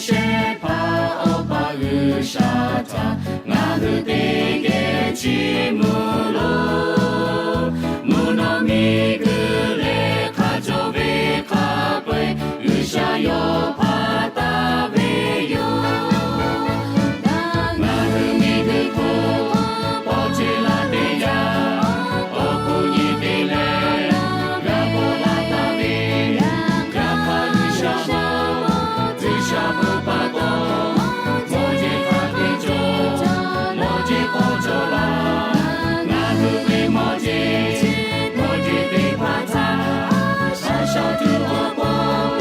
shehˆ hpaˇ Awˬ pa G'uiˬsha htaꞈ ngaˬ hui teˇ geh chiˇ mvuh loˬ. Mvuhˇ naw miˬ guiˬ leh hk'a cawˬ ve hk'a peu-eˬ G'uiˬsha yawˇ hpaˇ taˍ ve yoˬ. Ngaˬ hui miˬguiˬ hk'oˆ pawˇ ceˇ la teˇ yanˇ, awˬ hkuˇ nyi te leh g'a pawˆ la taˍ ve, yaꞈ hk'aˇ G'uiˬsha mawˇ G'uiˬsha bon pa taw, mawˇ jeˬ hk'a te cawˬ, mawˇ jeˬ k'awꞈ cawˬ laˇ. Ngaˬ hui ve mawˇ jeˬ, mawˇ jeˬ teˇ hpaˍ htaꞈ a shaꞈ tuˬ awˬ pon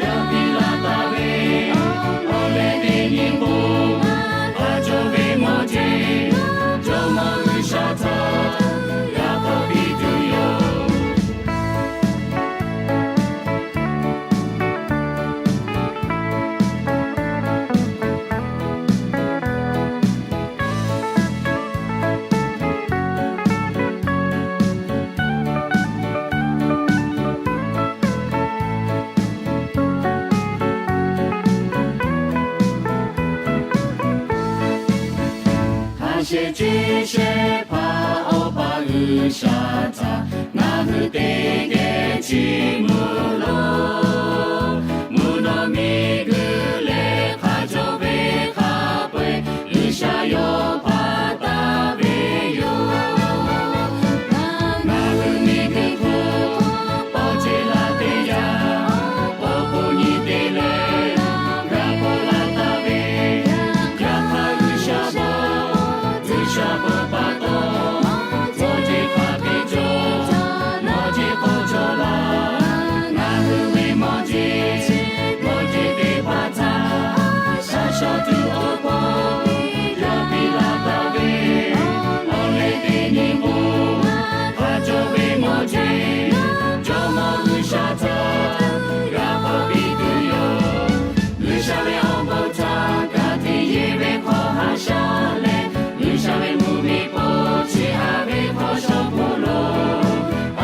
yaˇ piˇ la taˍ ve, awˬ leh teˇ nyi bon a cawˬ ve mawˇ jeˬ, Jawˇmawˇ G'uiˬsha htaꞈ g'a k'awꞈ piˇ tuˬ yoˬ. Haꞈ shehˍ ceˇ shehˆ hpaˇ Awˬ pa G'uiˬsha htaꞈ ngaˬ hui teˇ geh chiˇ mvuh loˬ. Mvuhˇ naw miˬ guiˬ leh hk'a cawˬ ve hk'a peu-eˬ G'uiˬsha yawˇ hpaˇ taˍ ve yoˬ. Ngaˬ hui miˬguiˬ hk'oˆ pawˇ ceˇ la teˇ yanˇ, awˬ hkuˇ nyi te leh g'a pawˆ la taˍ ve, yaꞈ hk'aˇ G'uiˬsha mawˇ G'uiˬsha bon pa taw, mawˇ jeˬ hk'a te cawˬ, mawˇ jeˬ k'awꞈ cawˬ laˇ. Ngaˬ hui ve mawˇ jeˬ, mawˇ jeˬ teˇ hpaˍ htaꞈ a shaꞈ tuˬ awˬ pon yaˇ piˇ la taˍ ve, awˬ leh teˇ nyi bon a cawˬ ve mawˇ jeˬ, Jawˇmawˇ G'uiˬsha htaꞈ g'a k'awꞈ piˇ tuˬ yoˬ. G'uiˬsha ve awˬ bon htaꞈ ka tiꞈ yeˬ ve hk'aw haꞈ shaˉ leh, G'uiˬsha ve mvuhˇmiˬ hpawˇ chi a ve hk'aw shawˍ k'oˆ lo,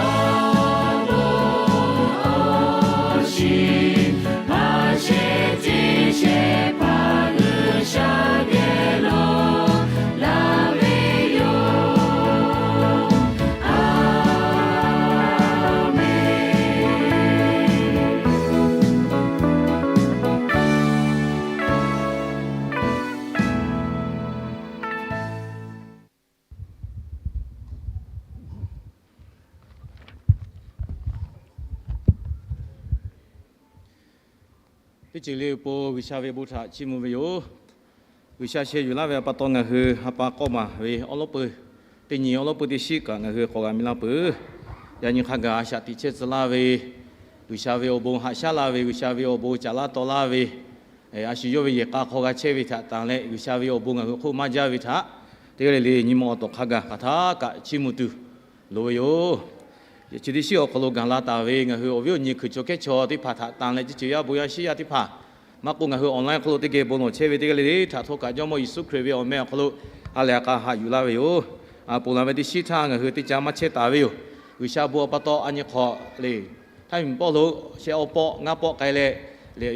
awˬ bon awˬ shiˍ haꞈ shehˍ ceˇ shehˆ hpaˇ G'uiˬsha geh lo laˇ ve yoˬ. A menˬ. Teˇ ceuˬ le awˬ pon G'uiˬsha ve bon htaꞈ chiˇ mvuh ve yoˬ. G'uiˬsha sheh yuˬ laˇ ve pa taw ngaˬ hui ha pa k'awˇ maˬ ve awˉ lawˉ peu, teˇ nyi awˉ lawˉ peu teˇ shiˉ kaꞈ ngaˬ hui k'awꞈ g'a miˇ laˇ peuˬ. Yaꞈ nyi hk'a gaˬ a shaꞈ tiꞈ chehˇ tcuh laˇ ve, G'uiˬsha ve awˬ bon haꞈ shaˉ laˇ ve, G'uiˬsha ve awˬ bon caˍ laˇ taw laˇ ve, a shu yawˇ ve yehˬ k'a hk'aw g'a chehˇ ve htaꞈ tanˬ leh G'uiˬsha ve awˬ bon ngaˬ hui hk'oˆ maˇ jaˇ ve htaꞈ teˇ g'aˇ le le nyi ma awˬ tawˍ hk'a gaˬ hk'aˬ htaˇ kaꞈ chiˇ mvuh tuˬ loˍ ve yoˬ. Chi teˇ shiˉ awˬ hk'aw lo gaˬ la taˍ ve ngaˬ hui awˬ viˉ awˬ nyi hkui chaw kehˉ chaw teˇ hpaˍ htaꞈ tanˬ leh, teˇ ceuˬ yaˇ bon yaˇ shiˉ yaˇ teˇ hpaˍ, maˇ k'oˆ ngaˬ hui online hk'aw lo teˇ geh bon lawˬ chehˇ ve teˇ g'aˇ le le htaꞈ htawˇ kaꞈ Jawˇmawˇ Yeˍsuˆ Hkriꞈ ve awˬ meh awˬ hk'aw lo ha lehˬ ha k'a haꞈ yuˬ laˇ ve yoˬ. A, ponˬ laˬ ve teˇ shiˉ htaˇ ngaˬ hui teˇ caˇ maˇ chehˇ taˍ ve yoˬ. G'uiˬsha bon awˬ pa taw a nyi hk'awꞈ le, htaˇ miˬ pawˆ lo shehˆ awˬ pawˆ ngaˇ pawˆ k'ai leh,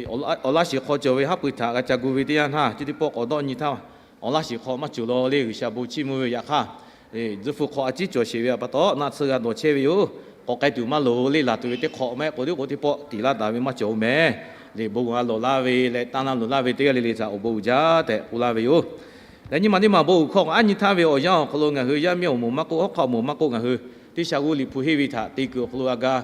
awˬ laˇ shiˍ hk'aw cawˬ ve haˉ pui htaꞈ g'a ca gu ve teˇ yanˇ htaˇ, chi teˇ pawˆ k'awꞈ dawˆ nyi htaˇ, awˬ laˇ shiˍ hk'aw maˇ cawˬ law le G'uiˬsha bon chiˇ mvuh ve yaꞈ hk'aˇ, tzuhˇ hpu hk'aw a ciˉ cawˬ sheˍ ve pa taw naˆ tsuhˇ g'a dawˬ chehˇ ve yoˬ. K'awꞈ k'ai tuˬ maˇ loˍ le, laˬ tuˬ ve teˇ hk'awꞈ maˇ heˆ k'o teˇ k'o teˇ pawˆ tiˍ laˇ taˍ ve maˇ cawˬ-oˬ mehˍ. Le bon g'a lawˬ laˇ ve leh tanˇ laˇ loˍ laˇ ve teˇ g'aˇ le le htaꞈ awˬ bon uiˍ jaˇ tehꞈ k'oˆ laˇ ve yoˬ. Leh nyi ma teˇ maˬ bon uiˍ hkawˇ aˉ nyi htaˇ ve awˬ yanˇ awˬ hk'aw lo ngaˬ hui yaˇ miˇ awˬ moˍ maˇ k'oˆ, hawˉ hk'aˆ awˬ moˍ maˇ k'oˆ, ngaˬ hui teˇ sha g'uˇ Liꞈ hpu henˇ ve htaꞈ te kuiˬ awˬ hk'aw lo a ga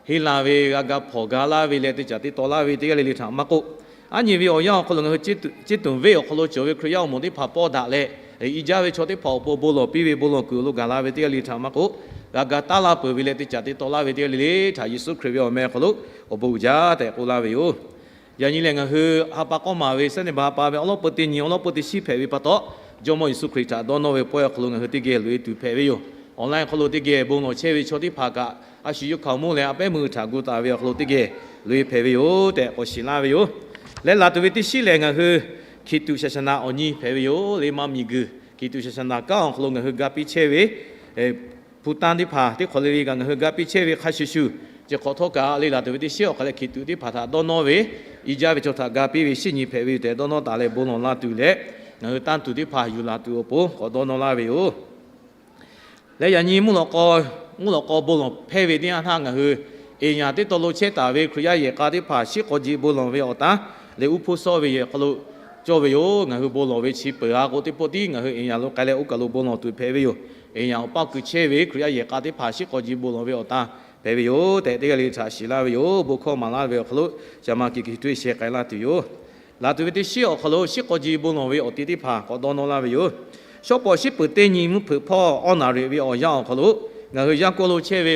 henˇ la ve, g'a ga hpawnˬ ga laˇ ve leh te caˍ te taw laˇ ve teˇ g'aˇ le le htaꞈ maˇ k'oˆ, aˉ nyi ve awˬ yanˇ awˬ hk'aw lo ngaˬ hui ceˇ tuˬ venˇ awˬ hk'aw lo cawˬ ve Hkriꞈ yaˇ awˬ moˍ teˇ hpaˍ pawˇ daꞈ leh, i jaˇ ve chaw teˇ hpaˍ awˬ pon bon lawˬ piˇ ve bon lawˬ kuiˬ awˬ lo gaˬ la ve teˇ g'aˇ le le htaꞈ maˇ k'oˆ, g'a ga taˇ laˇ peuˬ ve leh te caˍ te taw laˇ ve teˇ g'aˇ le le htaꞈ Yeˍsuˆ Hkriꞈ ve awˬ meh awˬ hk'aw lo awˬ bon uiˍ jaˇ tehꞈ k'oˆ laˇ ve yoˬ. Yaꞈ nyi lehˬ ngaˬ hui ha pa k'awˇ maˬ ve Sunday ha pa ve awˉ lawˉ peu teˇ nyi awˉ lawˉ peu teˇ shiˉ hpehꞈ ve pa taw, Jawˇmawˇ Yeˍsuˆ Hkriꞈ htaꞈ dawˇ nawˇ ve pawehˇ awˬ hk'aw lo ngaˬ hui teˇ geh loꞈ-e tuˬ hpehꞈ ve yoˬ. Online hk'aw lo teˇ geh bon lawˬ chehˇ ve chaw teˇ hpaˍ kaꞈ a shu yawˇ hkanˍ awˬ moˇ leh a pehˉ meuˇ htaꞈ gu taˍ ve awˬ hk'aw lo teˇ geh loꞈ-e hpehꞈ ve yoˬ tehꞈ k'awꞈ shiˍ laˇ ve yoˬ. Leh laˬ tuˬ ve teˇ shiˉ lehˬ ngaˬ hui Hkiˬ tuꞈ shaˍ shaˍ naˍ awˬ nyi hpehꞈ ve yoˬ. Le maˇ miˬguiˬ Hkiˬ tuꞈ shaˍ shaˍ naˍ kanˉ awˬ hk'aw lo ngaˬ hui ga piˇ chehˇ ve Hpu tanˇ teˇ hpaˍ teˇ hk'awꞈ le le kaꞈ ngaˬ hui ga piˇ chehˇ ve hk'a shuˍ shuˍ, Chi hk'awꞈ htawˇ kaꞈ le, laˬ tuˬ ve teˇ shinˉ awˬ hk'aˬ lehˬ, hkiˬ tuꞈ teˇ hpaˍ htaꞈ dawˇ nawˇ ve, i jaˇ ve chaw htaꞈ ga piˇ ve shinˉ nyi hpehꞈ ve yoˬ tehꞈ dawˇ nawˇ taˍ leh bon lawˬ la tuˬ leh, ngaˬ hui tanˇ tuˬ teˇ hpaˍ yuˬ laˬ tuˬ awˬ pon k'awꞈ dawˇ nawˇ laˇ ve yoˬ. Leh yaꞈ nyi mvuhˇ lawꞈ k'aw, mvuhˇ lawꞈ k'aw bon lawˬ hpehˇ ve teˇ yanˇ htaˇ ngaˬ hui eˍ yaˍ teˇ taw lo chehˇ taˍ ve Hkriꞈ yaˇ yehˬ k'a teˇ hpaˍ shiˉ k'aw ji bon lawˬ ve awˬ tanˇ leh, uˉ hpoˇ sawˇ ve yehˬ hk'aw lo cawˇ ve yoˬ. Ngaˬ hui bon lawˬ ve chi peuˬ a k'o, teˇ pawˆ tiˉ ngaˬ hui eˍ yaˍ lo k'ai leh oˇ kaˬ lo bon lawˬ tuˬ hpehꞈ ve yoˬ. Eˍ yaˍ awˬ paˇ keu chehˇ ve Hkriꞈ yaˇ yehˬ k'a teˇ hpaˍ shiˉ k'aw ji bon lawˬ ve awˬ tanˇ hpehꞈ ve yoˬ tehꞈ, teˇ g'aˇ le le htaꞈ shiˍ laˇ ve yoˬ. Bon hkawˇ maˍ laˇ ve awˬ hk'aw lo, shaˍ ma kiˬ kiˬ tuˇ e sheh k'ai laˇ tuˬ yoˬ. Laˬ tuˬ ve teˇ shinˉ awˬ hk'aw lo shiˉ k'aw ji bon lawˬ ve awˬ ti teˇ hpaˍ k'awꞈ dawˇ nawˇ laˇ ve yoˬ. Shawˉ pawˍ shiˉ peuˬ teˇ nyi mvuhˇ hpeuꞈ hpawˇ awˇ naˍ riꞈ ve awˬ yanˇ awˬ hk'aw lo, ngaˬ hui yaˇ kawˇ lo chehˇ ve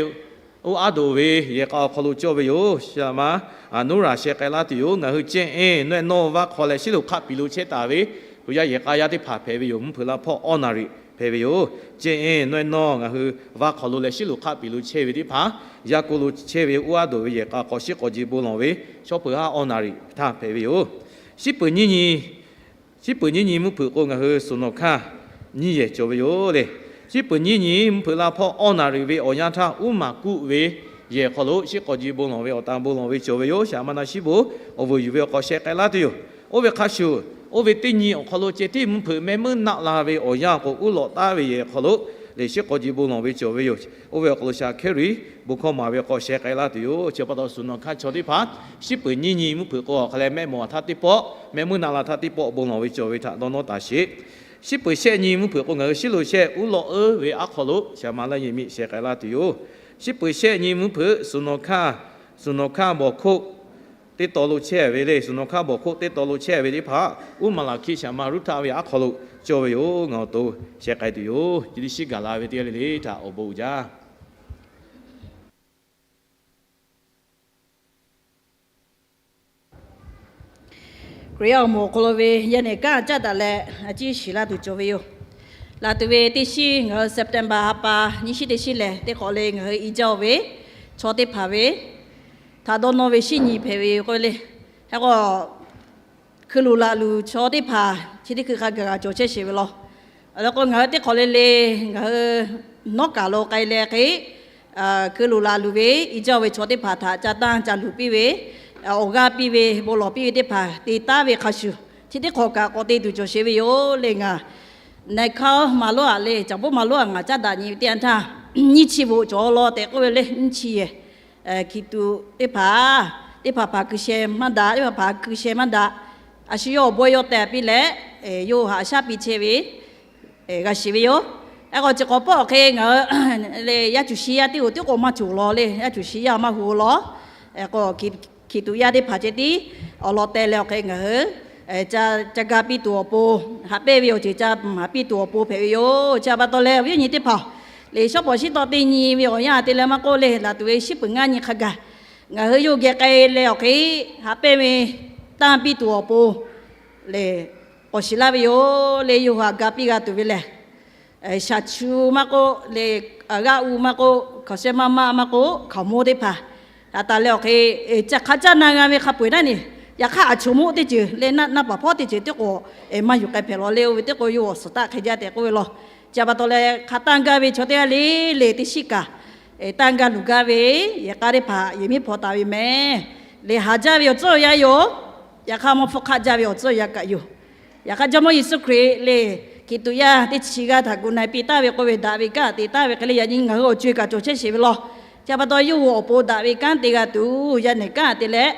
oˇ aˉ dawꞈ ve yehˬ k'a awˬ hk'aw lo cawˇ ve yoˬ. Shaˍ ma Aˍnuˉraˍ sheh k'ai laˇ tuˬ yoˬ. Ngaˬ hui ceh-e nawehˇ nawˇ vaˇ hk'aw leh shiˉ loˍ hk'aˆ piˍ lo chehˇ taˍ ve Hkriꞈ yaˇ yehˬ k'a yaˇ teˇ hpaˍ hpehꞈ ve yoˬ. Mvuhˇ hpeuꞈ la hpawˇ awˇ naˍ riꞈ hpehꞈ ve yoˬ. Ceh-e nawehˇ nawˇ ngaˬ hui vaˇ hk'aw lo leh shiˉ loˍ hk'aˆ piˍ lo chehˇ ve teˇ hpaˍ, yaˇ kawˇ lo chehˇ ve oˇ aˉ dawꞈ ve yehˬ k'a hk'aw shiˉ k'aw ji bon lawˬ ve shawˉ peuˬ haˉ awˇ naˍ riꞈ htaˇ hpehꞈ ve yoˬ. Shiˉ peuˬ nyiˇ nyi, shiˉ peuˬ nyiˇ nyi mvuhˇ hpeuꞈ k'o, ngaˬ hui suhˍ nawˬ hkanˇ nyiˇ yehˬ cawˬ ve yoˬ le. Shiˉ peuˬ nyiˇ nyi mvuhˇ hpeuꞈ la hpawˇ awˇ naˍ riꞈ ve awˬ yanˇ htaˇ, uˉ maˍ kuˆ ve yehˬ hk'aw lo shiˉ k'aw ji bon lawˬ ve awˬ tanˇ bon lawˬ ve cawˬ ve yoˬ. Shaˍ ma na shiˉ bon awˬ vuiˬ yuˬ ve awˬ hk'aw sheh k'ai laˇ tuˬ yoˬ. Oˇ ve hk'a shuˍ, oˇ ve teˇ nyi awˬ hk'aw lo ceh tiˉ mvuhˇ hpeuꞈ mehˆ muiˉ naˆ la ve awˬ yanˇ k'o, uˉ lawꞈ taˉ ve yehˬ hk'aw lo leh shiˉ k'aw ji bon lawˬ ve cawˬ ve yoˬ. Oˇ ve awˬ hk'aw lo shaˍ hkehˉ riˍ bon hkawˇ maˍ ve awˬ hk'aw sheh k'ai laˇ tuˬ yoˬ. Chi pa taw suhˍ nawˬ hkanˇ chaw teˇ hpaˍ shiˉ peuˬ nyiˇ nyi mvuhˇ hpeuꞈ k'o, awˬ hk'a leh mehˆ mawˬ htaˇ teˇ pawˆ, mehˆ muiˉ naˆ la htaˇ teˇ pawˆ bon lawˬ ve cawˬ ve htaꞈ dawˇ nawˇ taˍ sheˍ. Shiˉ peuˬ shehˆ nyi mvuhˇ hpeuꞈ k'o, ngaˬ hui shiˉ loˍ shehˆ uˉ lawꞈ uˉ ve aˉ hk'aw lo shaˍ ma laˇ yehˬ miˆ sheh k'ai laˇ tuˬ yoˬ. Shiˉ peuˬ shehˆ nyi mvuhˇ hpeuꞈ suhˍ nawˬ hkanˇ, suhˍ nawˬ hkanˇ bawˬ hkoˆ teˇ taw lo chehˇ ve le. Suhˍ nawˬ hkanˇ bawˬ hkoˆ teˇ taw lo chehˇ ve teˇ hpaˍ, uˉ maˍ laˬ hkiˆ shaˍ ma Ruˇhtaˆ ve aˉ hk'aw lo cawˇ ve yoˬ. Ngaˬ awˬ to sheh k'ai tuˬ yoˬ. Chi teˇ shinˉ gaˬ la ve teˇ g'aˇ le le htaꞈ awˬ bon uiˍ jaˇ. Hkriꞈ yaˇ awˬ moˍ awˬ hk'aw lo ve yaˇ nehˬ kanˉ caˉ daꞈ leh, a ciˉ shiˍ laˇ tuˬ cawˬ ve yoˬ. Laˬ tuˬ ve teˇ shinˉ ngaˬ hui September ha pa nyiˇ shinˉ teˇ shinˉ lehˬ, teˇ hk'awꞈ le ngaˬ hui i jaˇ-oˬ ve chaw teˇ hpaˍ ve htaꞈ dawˇ nawˇ ve shinˉ nyi hpehꞈ ve yoˬ k'oˆ ve le. Hk'e k'o, hkui luˬ laˬ luˬ chaw teˇ hpaˍ chi teˇ hkui hk'a gaˬ g'a cawˬ chehˇ sheˍ ve law. Awˬ lawn k'o, ngaˬ hui teˇ hk'awꞈ le le ngaˬ hui nawˉ kaˬ lo k'ai leh hk'e, hkui luˬ laˬ luˬ ve i jaˇ ve chaw teˇ hpaˍ htaꞈ ca tanˇ ca luˬ piˇ ve, awˬ g'aˇ piˇ ve, bon lawˬ piˇ ve teˇ hpaˍ te taˉ ve hk'a shuˍ, chi teˇ hk'awꞈ kaꞈ k'awꞈ te tuˬ cawˬ sheˍ ve yoˬ le. Ngaˬ nai hkaˇ maˇ loˉ a le, caˍ boˉ maˇ loˉ a ngaˬ caˉ daꞈ nyi ve teˇ yanˇ htaˇ, nyiˇ chi bvuhꞈ cawˬ law tehꞈ k'oˆ ve le. Nyiˇ chi yehˬ hkiˬ tuꞈ teˇ hpaˍ, teˇ hpaˍ hpaˍ hkui sheh maˇ daꞈ, teˇ hpaˍ hpaˍ hkui sheh maˇ daꞈ. A shu yawˇ awˬ bon yawˇ tehˬ piˇ leh, yawˇ haꞈ shaˉ piˇ chehˇ ve g'a shiˍ ve yoˬ. Hk'e k'o, chi k'awꞈ pawˆ hk'e ngaˬ hui le yaˇ cuˬ shi yaˇ teˇ g'uˬ tiˉ k'o maˇ cawˬ law le. Yaˇ cuˬ shi yaˇ maˇ hu law. Hk'e k'o, hkiˬ tuꞈ yaˇ teˇ hpaˍ ceh tiˉ awˬ lawn teh leh awˬ hk'e ngaˬ hui ca ga piˇ tuˬ awˬ pon, haꞈ pehnˇ ve awˬ ceuˬ ca haꞈ piˇ tuˬ awˬ pon hpehꞈ ve yoˬ. Chi pa taw leh awˬ viˉ awˬ nyi teˇ hpaˍ, le shawˉ pawˍ shiˉ taw teˇ nyi ve awˬ yanˇ te leh maˇ k'oˆ le, laˬ tuˬ ve shiˉ peuˬ ngaˇ nyi hk'a gaˬ ngaˬ hui yawˇ geh k'ai leh awˬ hk'e haꞈ pehnˇ ve tanˇ piˇ tuˬ awˬ pon le k'awꞈ shiˍ laˇ ve yoˬ le. Yawˇ hui htaꞈ ga piˇ g'a tuˬ ve lehˬ, shaˍ chu maˇ k'oˆ le, g'aˇ u maˇ k'oˆ, hkaoˍ shehˆ maˇ maˇ maˇ k'oˆ, hkaoˍ monˇ teˇ hpaˍ htaꞈ taˍ leh awˬ hk'e, ca hk'a caˇ na g'a ve hk'a peu-eˬ naˉ neˬ, yaꞈ hk'aˇ aˬ choˬ moˆ teˇ ceuˬ leh naˆ paˍ hpawˇ teˇ ceuˬ tiˉ k'o, maˇ yuˬ k'ai hpehꞈ law le. Oˇ ve teˇ k'o yawˇ awˬ suhˍ taˆ hk'e jaˇ tehꞈ k'oˆ ve law. Chi pa taw leh hk'a tanˇ gaˇ ve chaw teˇ g'aˇ le le teˇ shinˉ kaꞈ, tanˇ gaˇ luˬ gaˇ ve yehˬ k'a teˇ hpaˍ yehˬ miˉ hpaw taˍ ve mehˍ. Leh haˍ jaˇ ve awˬ tcuhˉ awˬ yanˇ yoˬ. Yaꞈ hk'aˇ mawˇ hpfuhˇ hk'aˆ jaˇ ve awˬ tcuhˉ awˬ yanˇ kaꞈ yoˬ. Yaꞈ hk'aˇ Jawˇmawˇ Yeˍsuˆ Hkriꞈ le, hkiˬ tuꞈ yaˇ teˇ chi g'aˇ htaꞈ gu na-e piˇ taˍ ve k'oˆ ve daꞈ ve kanˉ te taˍ ve hk'e le, yaꞈ nyi ngaˬ hui awˬ co-e kaꞈ cawˬ chehˇ sheˍ ve law. Chi pa taw yawˇ hui awˬ pon daꞈ ve kanˉ te g'a tuˬ, yaˇ nehˬ kanˉ te leh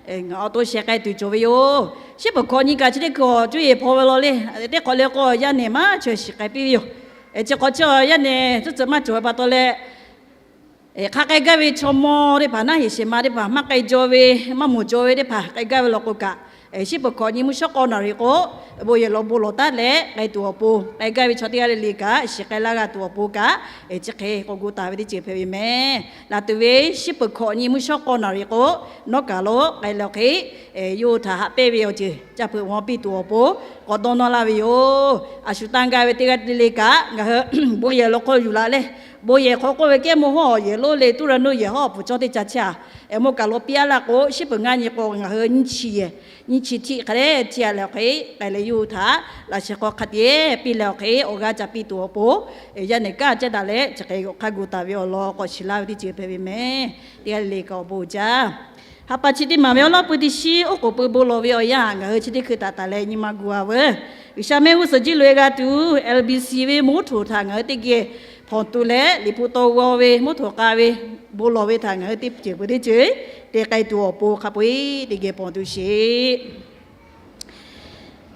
ngaˬ awˬ to sheh k'ai tuˬ cawˬ ve yoˬ. Shiˉ peuˬ hkawꞈ nyi kaꞈ chi teˇ hkui awˬ cuˇ yiˍ hpaw ve law le. Teˇ hk'awꞈ le k'o yaˇ nehˬ maˇ chaweh shiˍ k'ai piˇ ve yoˬ. Chi hk'awꞈ chi yaˇ nehˬ tcuhˉ tcuhˬ maˇ cawˬ ve pa taw leh, hk'a k'ai gaˇ ve chaw mawˇ teˇ hpaˍ, naˆ heˍ shehˍ ma teˇ hpaˍ, maˇ k'ai jaw ve, maˇ mawˬ jaw ve teˇ hpaˍ k'ai gaˇ ve law k'o kaꞈ, shiˉ peuˬ hkawꞈ nyi mvuhˇ shawˉ k'awˇ naˍ riˍ k'o, bon yehˬ law bon lawˬ taˉ leh k'ai tuˬ awˬ pon, k'ai gaˇ ve chaw teˇ g'aˇ le le kaꞈ shiˍ k'ai laˇ g'a tuˬ awˬ pon kaꞈ, chi hk'e k'awꞈ gu taˍ ve teˇ ceuˬ hpehꞈ ve mehˍ. Laˬ tuˬ ve shiˉ peuˬ hkawꞈ nyi mvuhˇ shawˉ k'awˇ naˍ riˍ k'o, nawˉ kaˬ lo k'ai leh awˬ hk'e, yawˇ hui htaꞈ haꞈ pehnˇ ve awˬ ceuˬ ca hpeuꞈ maw piˇ tuˬ awˬ pon k'awꞈ dawˇ nawˇ laˇ ve yoˬ. A shu tanˇ gaˇ ve teˇ g'aˇ le le kaꞈ ngaˬ hui bon yehˬ law hk'aw yuˬ laˬ leh, bon yehˬ hk'aw k'oˆ ve kehˉ mawˇ hawˉ yehˬ lonˉ le tuˉ ra nuˇ yehˬ hawˉ awˬ pfuhˍ cawˇ teˇ ca chehˇ-a. Mawˇ kaˬ lo piˇ-a laˇ k'o, shiˉ peuˬ ngaˇ nyi k'o ngaˬ hui nyiˇ chi yehˬ Nyiˇ chi htiˆ hk'a dehꞈ htiˇ a leh awˬ hk'e k'ai leh yawˇ hui htaꞈ laꞈ sheh hk'aw hk'a teˇ piˇ leh awˬ hk'e awˬ g'aˇ ca piˇ tuˬ awˬ pon, yaˇ nehˬ kaˇ caˇ daꞈ leh chi hk'e hk'a gu taˍ ve awˬ lawn k'awꞈ shiˍ laˇ ve teˇ ceuˬ hpehꞈ ve mehˍ. Teˇ g'aˇ le le kaꞈ awˬ bon jaˇ. Ha pa chi teˇ maˬ ve awˉ lawˉ pui teˇ shiˉ oˉ k'oˍ pui bon lawˬ ve awˬ yanˇ ngaˬ hui chi teˇ hkui taˍ taˍ leh nyi ma gu a veuˬ. G'uiˬsha mehˆ g'uˇ suhˍ jiˇ loꞈ e g'a tuˬ L B C ve mvuhˇ htoꞈ htaꞈ ngaˬ hui teˇ geh hpawnˬ tuˬ leh, Liꞈ hpu taw g'aw ve mvuhˇ htoꞈ k'a ve bon lawˬ ve htaꞈ ngaˬ hui teˇ ceuˬ pui teˇ ceuˬ te k'ai tuˬ awˬ pon hk'a peu-eˬ teˇ geh hpawnˬ tuˬ sheˍ.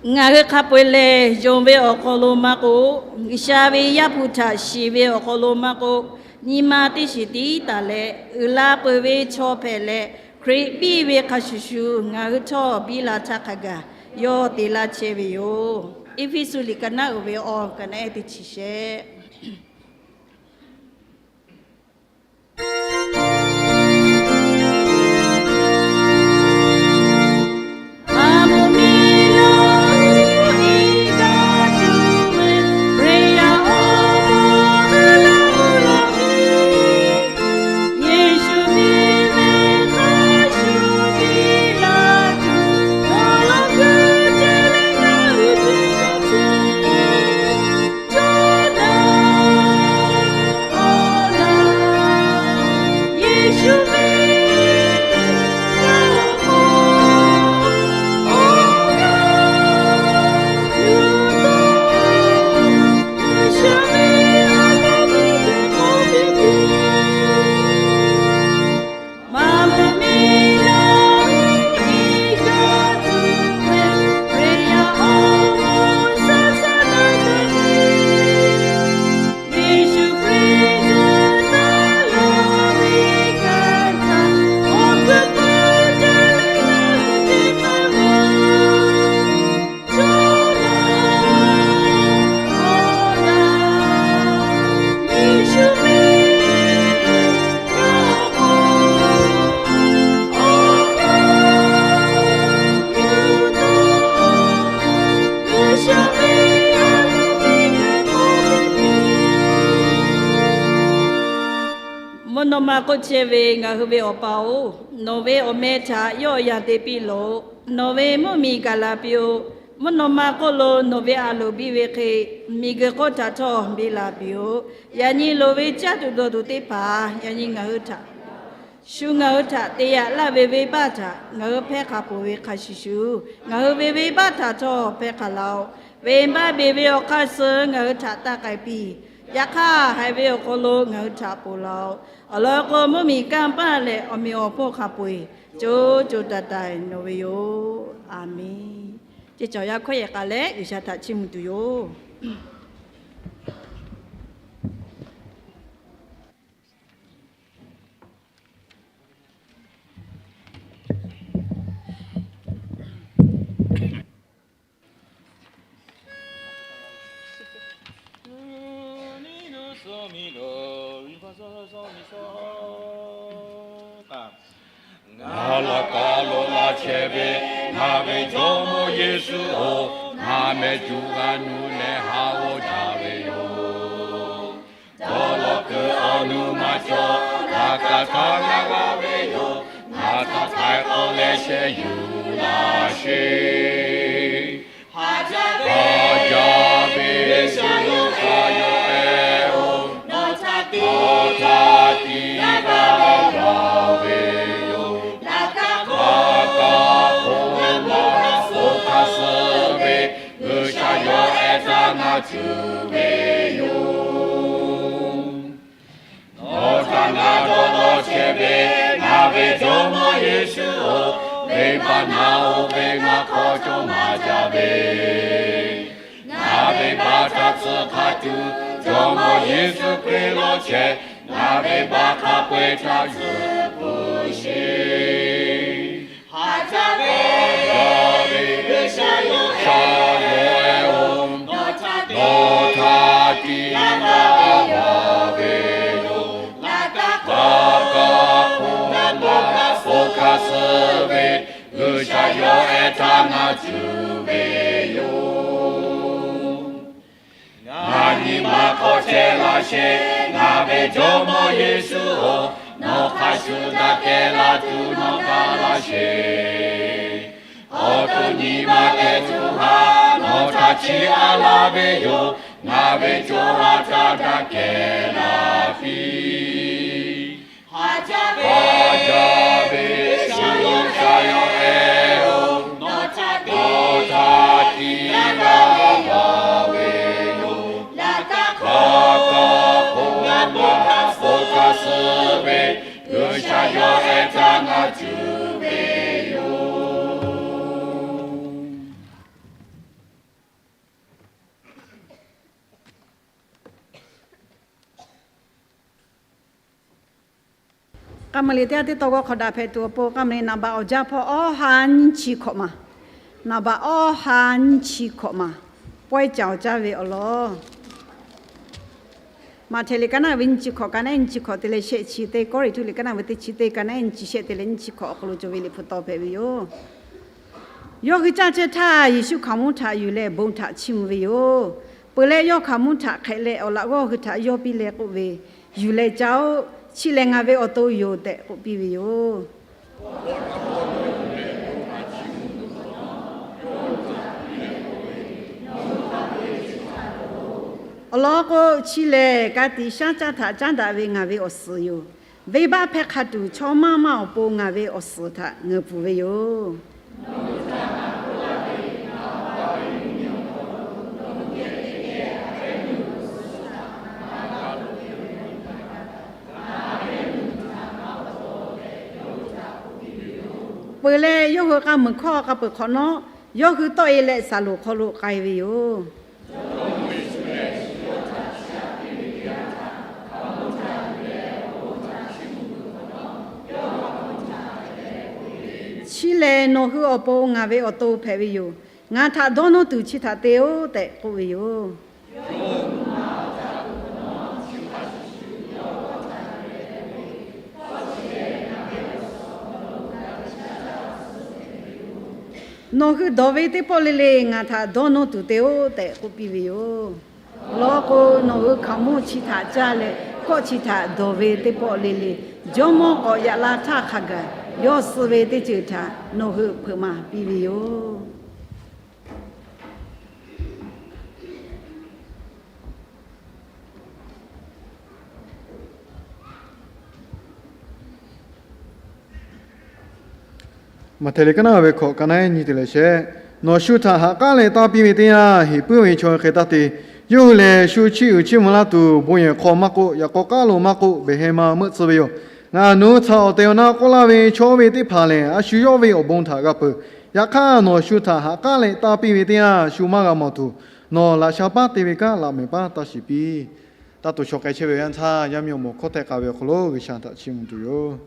Ngaˬ hui hk'a peu-eˬ lehˬ, yonˍ ve awˬ hk'aw lo maˇ k'oˆ, G'uiˬsha ve Yaˇ hpu htaꞈ shiˍ ve awˬ hk'aw lo maˇ k'oˆ, nyi ma teˇ shiˍ tiˉ taˍ leh uiˍ la peuˬ ve chaw hpehꞈ leh, Hkriꞈ biˇ ve hk'a shuˍ shuˍ ngaˬ hui htawˇ biˇ la htaˇ hk'a gaˬ yawˇ te laˇ chehˇ ve yoˬ. Eˇfeˇsuꞈ liꞈ ka naˆ uiˍ ve awˬ ka naˆ ehˉ teˇ chi shehˆ. Mvuhˇ naw ma k'oˆ chehˇ ve ngaˬ hui ve Awˬ pa-oˬ, nawˬ ve awˬ meh htaꞈ yawˆ yan te piˇ loˬ. Nawˬ ve mvuhˇ miˬ gaˬ la piˇ-oˆ. Mvuhˇ naw ma hk'oˆ lo nawˬ ve a loˍ biˇ ve hk'e, miˬguiˬ hk'oˆ htaꞈ htawˇ biˇ la piˇ-oˆ. Yaꞈ nyi loˍ ve caˇ tuˬ dawˬ tuˬ teˇ hpaˍ yaꞈ nyi ngaˬ hui htaꞈ shu ngaˬ hui htaꞈ te yaꞈ laˇ ve venˇbaˆ htaꞈ ngaˬ hui hpehˇ hk'a peuˬ ve hk'a shuˍ shuˍ, ngaˬ hui ve venˇbaˆ htaꞈ htawˇ hpehˇ hk'a laˇ-oˆ. Venˇbaˆ beˬ ve awˬ hk'aˇ suh ngaˬ hui htaꞈ taˇ k'ai piˇ. Yaꞈ hk'aˇ, haiˬ ve awˬ hk'aw lo ngaˬ hui htaꞈ ponˬ laˇ-oˆ. Awˬ lawn k'o, mvuhˇ miˬ kanˇ paˆ leh awˬ meꞈ awˬ hponˇ hk'a peu-eˬ co co taiˍ taiˍ nawˬ ve yoˬ. A menˬ. Ceˇ cawˬ yaˇ hkawˇ yehˬ k'a leh G'uiˬsha htaꞈ chiˇ mvuh tuˬ yoˬ. Ngaˬ laꞈ ka lo laˇ chehˇ ve ngaˬ ve Jawˇmawˇ Yeˍsuˆ-oˬ, ngaˬ mehˆ cuˇ g'a nuˇ leh haꞈ g'awˇ jaˇ ve yoˬ. Dawˇ law kuiˬ awˬ nuˇ maˇ cawˬ, laꞈ ka htaꞈ g'a g'a ve yoˬ. Ngaˬ htaꞈ htaiˍ k'awꞈ leh sheh yuˬ laˇ sheˍ. Haꞈ jaˇ ve G'uiˬsha yawˇ hk'a yawˇ ehˉ-oˬ, nawˬ htaꞈ tiˉ g'a g'a ve yoˬ. Laꞈ ka hk'oˆ lo awˬ hk'aˇ suh ve G'uiˬsha yawˇ ehˉ htaꞈ ngaˬ cuˇ ve yoˬ. Nawˬ htaꞈ ngaˬ dawˇ law chehˇ ve ngaˬ ve Jawˇmawˇ Yeˍsuˆ-oˬ, venˇbaˆ naˆ-oˬ ve ngaˬ hk'aw cawˇ maˍ jaˇ ve, ngaˬ venˇbaˆ htaꞈ tcuh hk'a tuˬ, Jawˇmawˇ Yeˍsuˆ Hkriꞈ lawˇ chehˇ, ngaˬ venˇbaˆ hk'a peu-eˬ htaꞈ zuhˆ pfuhˍ sheˍ. Haꞈ jaˇ ve G'uiˬsha yawˇ ehˉ-oˬ, nawˬ htaꞈ tiˉ g'a g'a ve yoˬ. Laꞈ ka hk'oˆ lo awˬ hk'aˇ suh ve G'uiˬsha yawˇ ehˉ htaꞈ ngaˬ cuˇ ve yoˬ. Ngaˬ nyi ma hk'aw chehˇ laˇ sheˍ, ngaˬ ve Jawˇmawˇ Yeˍsuˆ-oˬ, nawˬ hk'a shuˍ daꞈ kehˬ la tuˬ nawˬ ga laˇ sheˍ. Awˬ to nyi ma keh tuˬ ha, nawˬ htaꞈ chiˇ aꞈ laˇ ve yoˬ. Ngaˬ ve co ha htaꞈ daꞈ kehˬ laˇ piˇ. Haˍ jaˇ ve, haˍ jaˇ ve, shu yawˇ sha yawˇ hpehꞈ-oˬ. Nawˬ htaꞈ tiˇ g'a laˇ ve yoˬ. Laꞈ ka hk'aw, laꞈ ka hk'aw, ngaˬ bon htaꞈ suh htaˇ suh ve, G'uiˬsha yawˇ hpehꞈ htaˇ ngaˬ cuˇ ve yoˬ. K'aˉ maˍ liꞈ teˇ g'aˇ teˇ taw g'aw hk'awꞈ daꞈ hpehꞈ tuˬ awˬ pon, k'aˉ maˍ liꞈ naˍ baꞈ awˬ jaˇ hpawˇ awˇ ha nyiˇ chi hkawꞈ ma, naˍ baꞈ awˇ ha nyiˇ chi hkawꞈ ma, pawehˇ caˍ awˬ caˇ ve awˬ lawn. Maꞈhtehˍ liꞈ ka naˆ ve nyiˇ chi hkawꞈ, ka naˆ nyiˇ chi hkawꞈ te leh shehˆ chi, teˇ Kawˇrenˍhtuˆ liꞈ ka naˆ ve teˇ chi teˇ, ka naˆ nyiˇ chi shehˆ te leh nyiˇ chi hkawꞈ awˬ hk'aw lo cawˬ ve liꞈ hpu taw hpehꞈ ve yoˬ. Yawˇ hui caˇ chehˇ htaˇ, Yeˍsuˆ hkaoˍmonˇ htaꞈ yuˬ leh bon htaꞈ chiˇ mvuh ve yoˬ. Peuˬ leh yawˇ hkaoˍmonˇ htaꞈ hk'ehꞈ leh awˬ laꞈ g'awˇ hui htaꞈ yawˇ piˇ leh k'oˆ ve, Yuˬ leh caˇ-oˆ. Chi lehˬ ngaˬ ve awˬ to yoˬ tehꞈ k'oˆ piˇ ve yoˬ. Awˬ lawn k'o, chi lehˬ ka tiꞈ shaˉ caˇ htaꞈ caˉ daꞈ ve ngaˬ ve awˬ suhˍ yoˬ. Venˇbaˆ hpehˇ hk'a tuˬ, chaw maˇ maˇ awˬ pon ngaˬ ve awˬ suhˍ htaꞈ ngeuˍ pfuhˍ ve yoˬ. Peuˬ leh, yawˇ hui k'a muiˬ hkawˇ k'a peuˬ hk'awꞈ nawˉ, yawˇ hui tawˆ-e leh saˍ loˍ hk'aw lo k'ai ve yoˬ. Chi lehˬ nawˬ hui awˬ pon ngaˬ ve awˬ to hpehꞈ ve yoˬ. Ngaˬ htaꞈ dawˇ nawˇ tuˬ chi htaꞈ te-oˆ tehꞈ k'oˆ ve yoˬ. Nawˬ hui dawˬ ve teˇ pawˆ le le ngaˬ htaꞈ dawˇ nawˇ tuˬ te-oˆ tehꞈ k'oˆ piˇ ve yoˬ. Awˬ lawn k'o, nawˬ hui hkaoˍmonˇ chi htaꞈ caˇ leh kawˆ chi htaꞈ dawˬ ve teˇ pawˆ le le, Jawˇmawˇ k'awꞈ yaꞈ la htaˇ hk'a gaˬ yawˇ suh ve teˇ ceuˬ htaꞈ nawˬ hui hpeuꞈ maˍ piˇ ve yoˬ. Maꞈhtehˍ liꞈ ka naˆ ve hkawꞈ, ka naˆ nyi te leh shehˆ. Nawˬ shu htaꞈ ha k'aˉ leh tanˇ piˇ ve teˇ yanˇ, heˍ puiˉ ve chaw hk'e taˇ te. Yawˇ hui lehˬ, shu chiˇ uiˍ chiˇ mvuh laˇ tuˬ, bon yehˬ hk'aw maˇ k'oˆ, yaꞈ k'aw k'aˉ lo maˇ k'oˆ, behˬ heh ma meuˆ tcuh ve yoˬ. Ngaˬ nawˬ hui htaꞈ awˬ tehˬ awˬ na k'oˆ laˇ ve, chaw oˇ ve teˇ hpaˍ lehˬ, a shu yawˇ ve awˬ bon htaꞈ g'a peuˬ. Yaꞈ hk'aˇ, nawˬ shu htaꞈ ha k'aˉ leh tanˇ piˇ ve teˇ yanˇ, shu maˇ g'a mawˬ tuˬ, nawˬ laꞈ sha paˉ te ve kanˉ laꞈ mehˍ paˉ taˇ shiˍ piˇ. Taˇ to shaw k'ai chehˇ ve yanˇ htaˇ, yaˇ miˇ awˬ moˍ hkawˇ htehˆ k'a ve awˬ hk'aw lo G'uiˬsha htaꞈ chiˇ mvuh tuˬ yoˬ.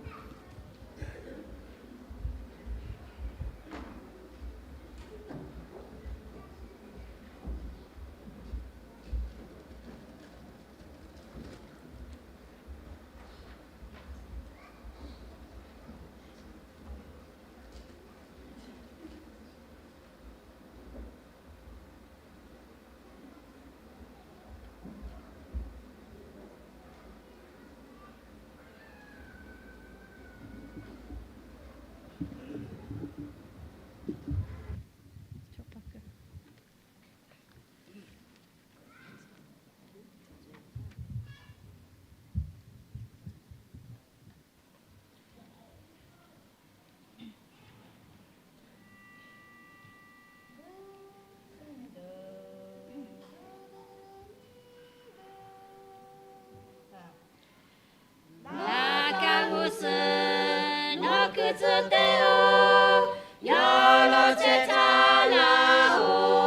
Laꞈ ka g'uˇ suhˍ nawˬ hkui tcuh te-oˬ, yawˇ lawn chehˇ htaˇ laˇ-oˬ.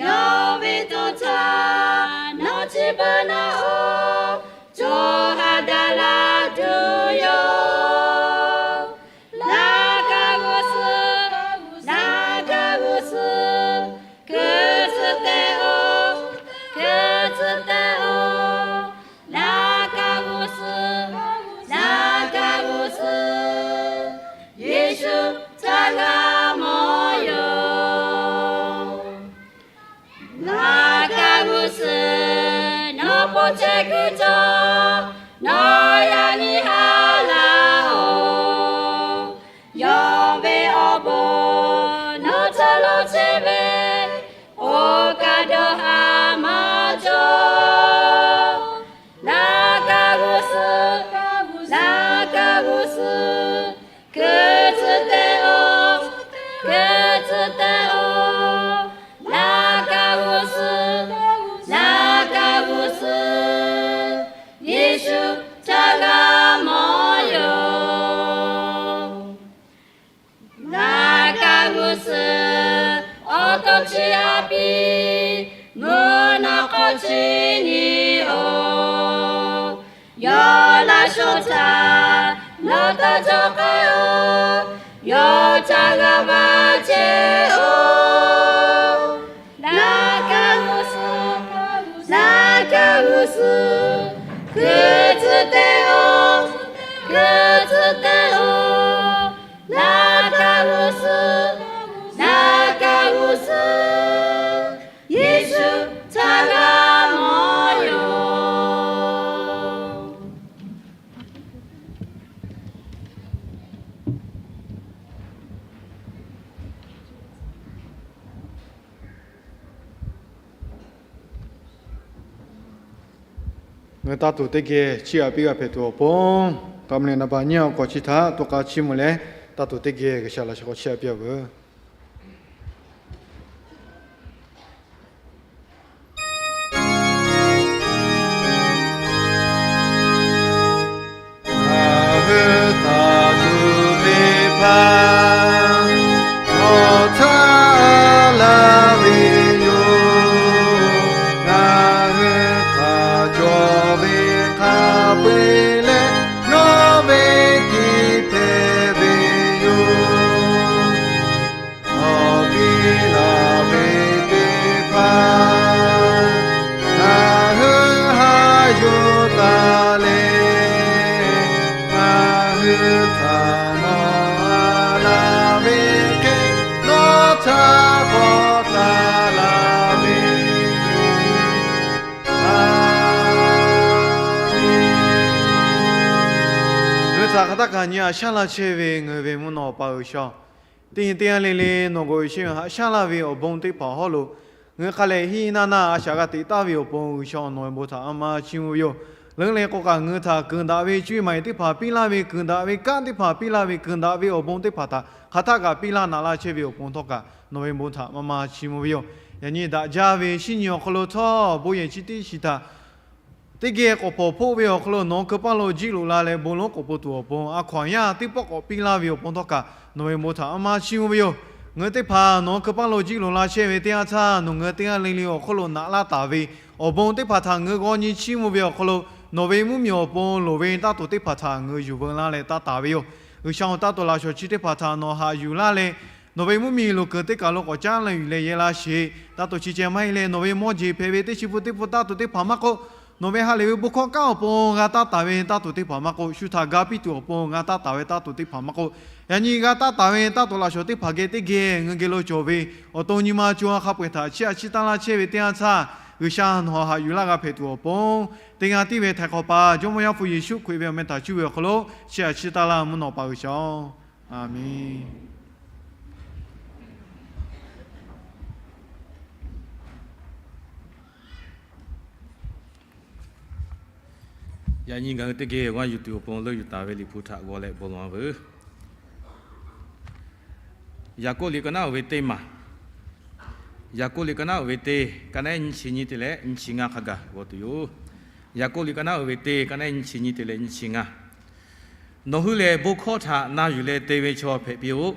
Yawˇ ve tawˇ htaꞈ nawˬ chi beuꞈ naˇ-oˬ, co ha daꞈ la tuˬ yoˬ. Laꞈ ka g'uˇ suhˍ, laꞈ ka g'uˇ suhˍ, hkui tcuh te-oˬ, hkui tcuh te-oˬ. Laꞈ ka g'uˇ suhˍ, laꞈ ka g'uˇ suhˍ, Yeˍsuˆ htaꞈ g'a mawˬ yoˬ. Laꞈ ka g'uˇ suhˍ nawˬ po chehˇ kuiˬ cawˬ, nawˬ yaꞈ nyi ha laˇ-oˬ. Yawˇ ve awˬ bon chehˇ ve, oˇ kaꞈ dawˇ haˍ maˇ cawˬ. Laꞈ ka g'uˇ suhˍ, laꞈ ka g'uˇ suhˍ, hkui tcuh teh-oˬ, hkui tcuh teh-oˬ. Laꞈ ka g'uˇ suhˍ, laꞈ ka g'uˇ suhˍ, Yeˍsuˆ htaꞈ g'a mawˬ yoˬ. Laꞈ ka g'uˇ suhˍ, awˬ to chi a piˇ, mvuhˇ naw hk'aw chi nyi-oˬ. Yawˇ laˇ shawˍ htaꞈ nawˬ taˇ cawˬ k'ai-oˬ, yawˇ htaꞈ g'a va chehˇ-oˬ. Laꞈ ka g'uˇ suhˍ, laꞈ ka g'uˇ suhˍ, hkui tcuh teh-oˬ, hkui tcuh teh-oˬ. Laꞈ ka g'uˇ suhˍ, laꞈ ka g'uˇ suhˍ, Yeˍsuˆ htaꞈ g'a mawˬ yoˬ. Ngaˬ hui taˇ tuˬ teˇ geh chiˇ aꞈ piˇ g'a hpehꞈ tuˬ awˬ pon, taˇ mvuh leh naˍ baˬ nyiˇ awˬ hk'awꞈ chi htaꞈ to k'a chiˇ mvuh leh, taˇ tuˬ teˇ geh G'uiˬsha laꞈ sheh k'awꞈ chiˇ aꞈ piˇ-a veuˬ. Ngaˬ hui taˇ tuˬ teˇ hpaˍ nawˬ htaꞈ laˇ ve yoˬ. Ngaˬ hui htaꞈ cawˬ ve hk'a peu-eˬ leh nawˬ ve tiˇ hpehꞈ ve yoˬ. Nawˬ piˇ laˬ ve teˇ hpaˍ ngaˬ hui haꞈ yuˬ taˍ leh, ngaˬ hui htaꞈ nawˬ haꞈ laˬ ve hk'e, nawˬ htaꞈ k'awꞈ taˍ laˬ ve. Ngaˬ hui htaꞈ hk'aˬ htaˇ kaꞈ nyi haꞈ shaˉ laˇ chehˇ ve ngaˬ hui ve mvuhˇ naw pa G'uiˬsha-oˬ, teˇ nyi teˇ g'aˇ le le nawˬ g'awˬ ve shehˆ haꞈ shaˉ laˇ ve awˬ bon teˇ hpaˍ hawˉ lo, ngaˬ hui hk'a lehˬ hiˆ naˇ naˇ a shaꞈ g'a teꞈ taˍ ve awˬ pon G'uiˬsha nawˬ ve bon htaꞈ a ma chiˇ mvuh ve yoˬ. Leuˉ leh k'o kaꞈ ngaˬ hui htaꞈ kuiˬ daꞈ ve cuˇ yiˍ maˍ yiˍ teˇ hpaˍ piˇ laˇ ve, kuiˬ daꞈ ve kanˉ teˇ hpaˍ piˇ laˇ ve, kuiˬ daꞈ ve awˬ bon teˇ hpaˍ htaꞈ hk'aˬ htaˇ kaꞈ piˇ laˇ naꞈ laˇ chehˇ ve awˬ pon htawˇ kaꞈ nawˬ ve bon htaꞈ maˇ maˇ chiˇ mvuh ve yoˬ. Yaꞈ nyi daꞈ jaˇ ve shinˉ nyi awˬ hk'aw lo htawˇ bon yehˬ chi teˇ shiˍ htaꞈ teˇ geh k'awꞈ hpawnˬ hpoˆ ve awˬ hk'aw lo nawˬ hui hkeu paˇ lo jiˆ loꞈ la leh bon lonˉ k'oˍ pui tuˬ awˬ pon, a hkaw anˬ yaˇ teˇ pawˆ k'awꞈ piˇ laˇ ve awˬ pon htawˇ kaꞈ nawˬ ve bon htaꞈ a ma chiˇ mvuh ve yoˬ. Ngaˬ hui teˇ hpaˍ nawˬ hui hkeu paˇ lo jiˆ loꞈ la chehˇ ve teˇ yanˇ htaˇ, nawˬ ngaˬ hui teˇ g'aˇ le le awˬ hk'aw lo naꞈ laˇ taˍ ve awˬ bon teˇ hpaˍ htaꞈ ngaˬ hui g'aw nyi chiˇ mvuh ve awˬ hk'aw lo, nawˬ ve mvuhˇmiˬ awˬ pon loˍ ve taˇ tuˬ teˇ hpaˍ htaꞈ ngaˬ hui yuˬ veu laˇ leh taˇ taˍ ve yoˬ. G'uiˬsha-oˬ, taˇ tuˬ laꞈ shawˍ chi teˇ hpaˍ htaꞈ nawˬ haꞈ yuˬ laˇ leh, nawˬ ve mvuhˇmiˬ loˍ kuiˬ teˇ kaˬ lo k'awꞈ caˉ leh yuˬ leh yehˇ laˇ sheˍ. Taˇ tuˬ chi ceh maˇ heˆ leh, nawˬ ve mawˇ jeˬ hpehꞈ ve teˇ chi pun teˇ pun taˇ tuˬ teˇ hpaˍ maˇ k'oˆ, nawˬ ve ha lehˬ ve bon hkawˇ kanˉ awˬ pon g'a taˇ taˍ ve taˇ tuˬ teˇ hpaˍ maˇ k'oˆ, shu htaꞈ ga piˇ tuˬ awˬ pon g'a taˇ taˍ ve taˇ tuˬ teˇ hpaˍ maˇ k'oˆ, yaꞈ nyi g'a taˇ taˍ ve taˇ tuˬ laꞈ shawˍ teˇ hpaˍ geh teˇ geh ngaˬ hui geh lo cawˬ ve awˬ to nyi ma co ha hk'a peu-eˬ htaꞈ chiˇ aꞈ chiˇ taˇ laˇ chehˇ ve teˇ yanˇ htaˇ, G'uiˬsha nawˬ haꞈ yuˬ laˇ g'a hpehꞈ tuˬ awˬ pon, teˇ g'aˇ tiˉ ve htaiˍ hk'awꞈ pa Jawˇmawˇ Yaˇ hpu Yeˍsuˆ Hkriꞈ ve awˬ meh htaꞈ cuˇ ve awˬ hk'aw lo chiˇ aꞈ chiˇ taˇ laˇ mvuhˇ naw pa G'uiˬsha-oˬ, a menˬ. Yaꞈ nyi ngaˬ hui teˇ geh g'aˇ yuˬ tuˬ awˬ pon leuˆ yuˬ taˍ ve Liꞈ hpu htaꞈ g'aw leh bon lawˬ-a veuˬ. Yaˍkoˆ liꞈ ka naˉ uiˍ ve teˇ maˬ, Yaˍkoˆ liꞈ ka naˉ uiˍ ve teˇ, ka naˉ nyiˇ chi nyiˇ te leh nyiˇ chi ngaˇ hk'a gaˬ g'aw tuˬ yoˬ. Yaˍkoˆ liꞈ ka naˉ uiˍ ve teˇ, ka naˉ nyiˇ chi nyiˇ te leh nyiˇ chi ngaˇ. Nawˬ hui lehˬ, bon hkawˇ htaꞈ na yuˬ leh te ve chaw hpehꞈ piˇ-oˆ.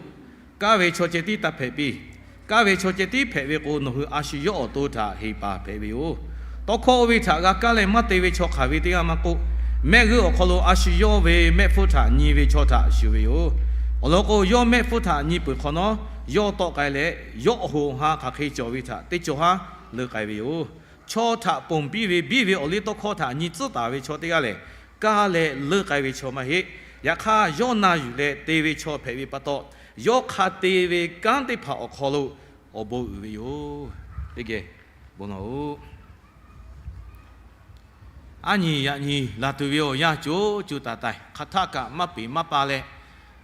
Kaˇ ve chaw ceh tiˉ taˇ hpehꞈ piˇ. Kaˇ ve chaw ceh tiˉ hpehꞈ ve k'o, nawˬ hui a shu yawˇ awˬ to htaꞈ heˍ paˍ hpehꞈ ve yoˬ. Tawˇ hkawˇ oˇ ve htaꞈ g'a kaˇ leh maˇ te ve chaw hk'aˬ ve teˇ g'aˇ maˇ k'oˆ, mehˆ g'uˇ awˬ hk'aw lo a shu yawˇ ve mehˆ hpfuhˇ htaꞈ nyi ve chaw htaꞈ shuˍ ve yoˬ. Awˬ lawn k'o, yawˇ mehˆ hpfuhˇ htaꞈ nyi peuˬ hk'awꞈ nawˉ, yawˇ tawˆ k'ai leh yawˇ awˬ hoꞈ awˬ ha hk'aˬ hk'e cawˬ ve htaꞈ teˇ cawˬ haˉ leuˆ k'ai ve yoˬ. Chaw htaꞈ ponˬ piˇ ve biˇ ve awˬ liˇ tawˇ hkawˇ htaꞈ nyi tcuhˉ taˍ ve chaw teˇ g'aˇ lehˬ, kaˇ leh leuˆ k'ai ve chaw maˇ heˆ. Yaꞈ hk'aˇ, yawˇ na yuˬ leh te ve chaw hpehꞈ ve pa taw, yawˇ hk'a te ve kanˉ teˇ hpaˍ awˬ hk'aw lo awˬ bon uiˍ ve yoˬ. Teˇ geh bon lawˬ-oꞈ. Aˉ nyi yaꞈ nyi laˬ tuˬ ve awˬ yanˇ co co taiˍ taiˍ hk'aˬ htaˆ kaꞈ maˇ peˍ maˇ pa leh,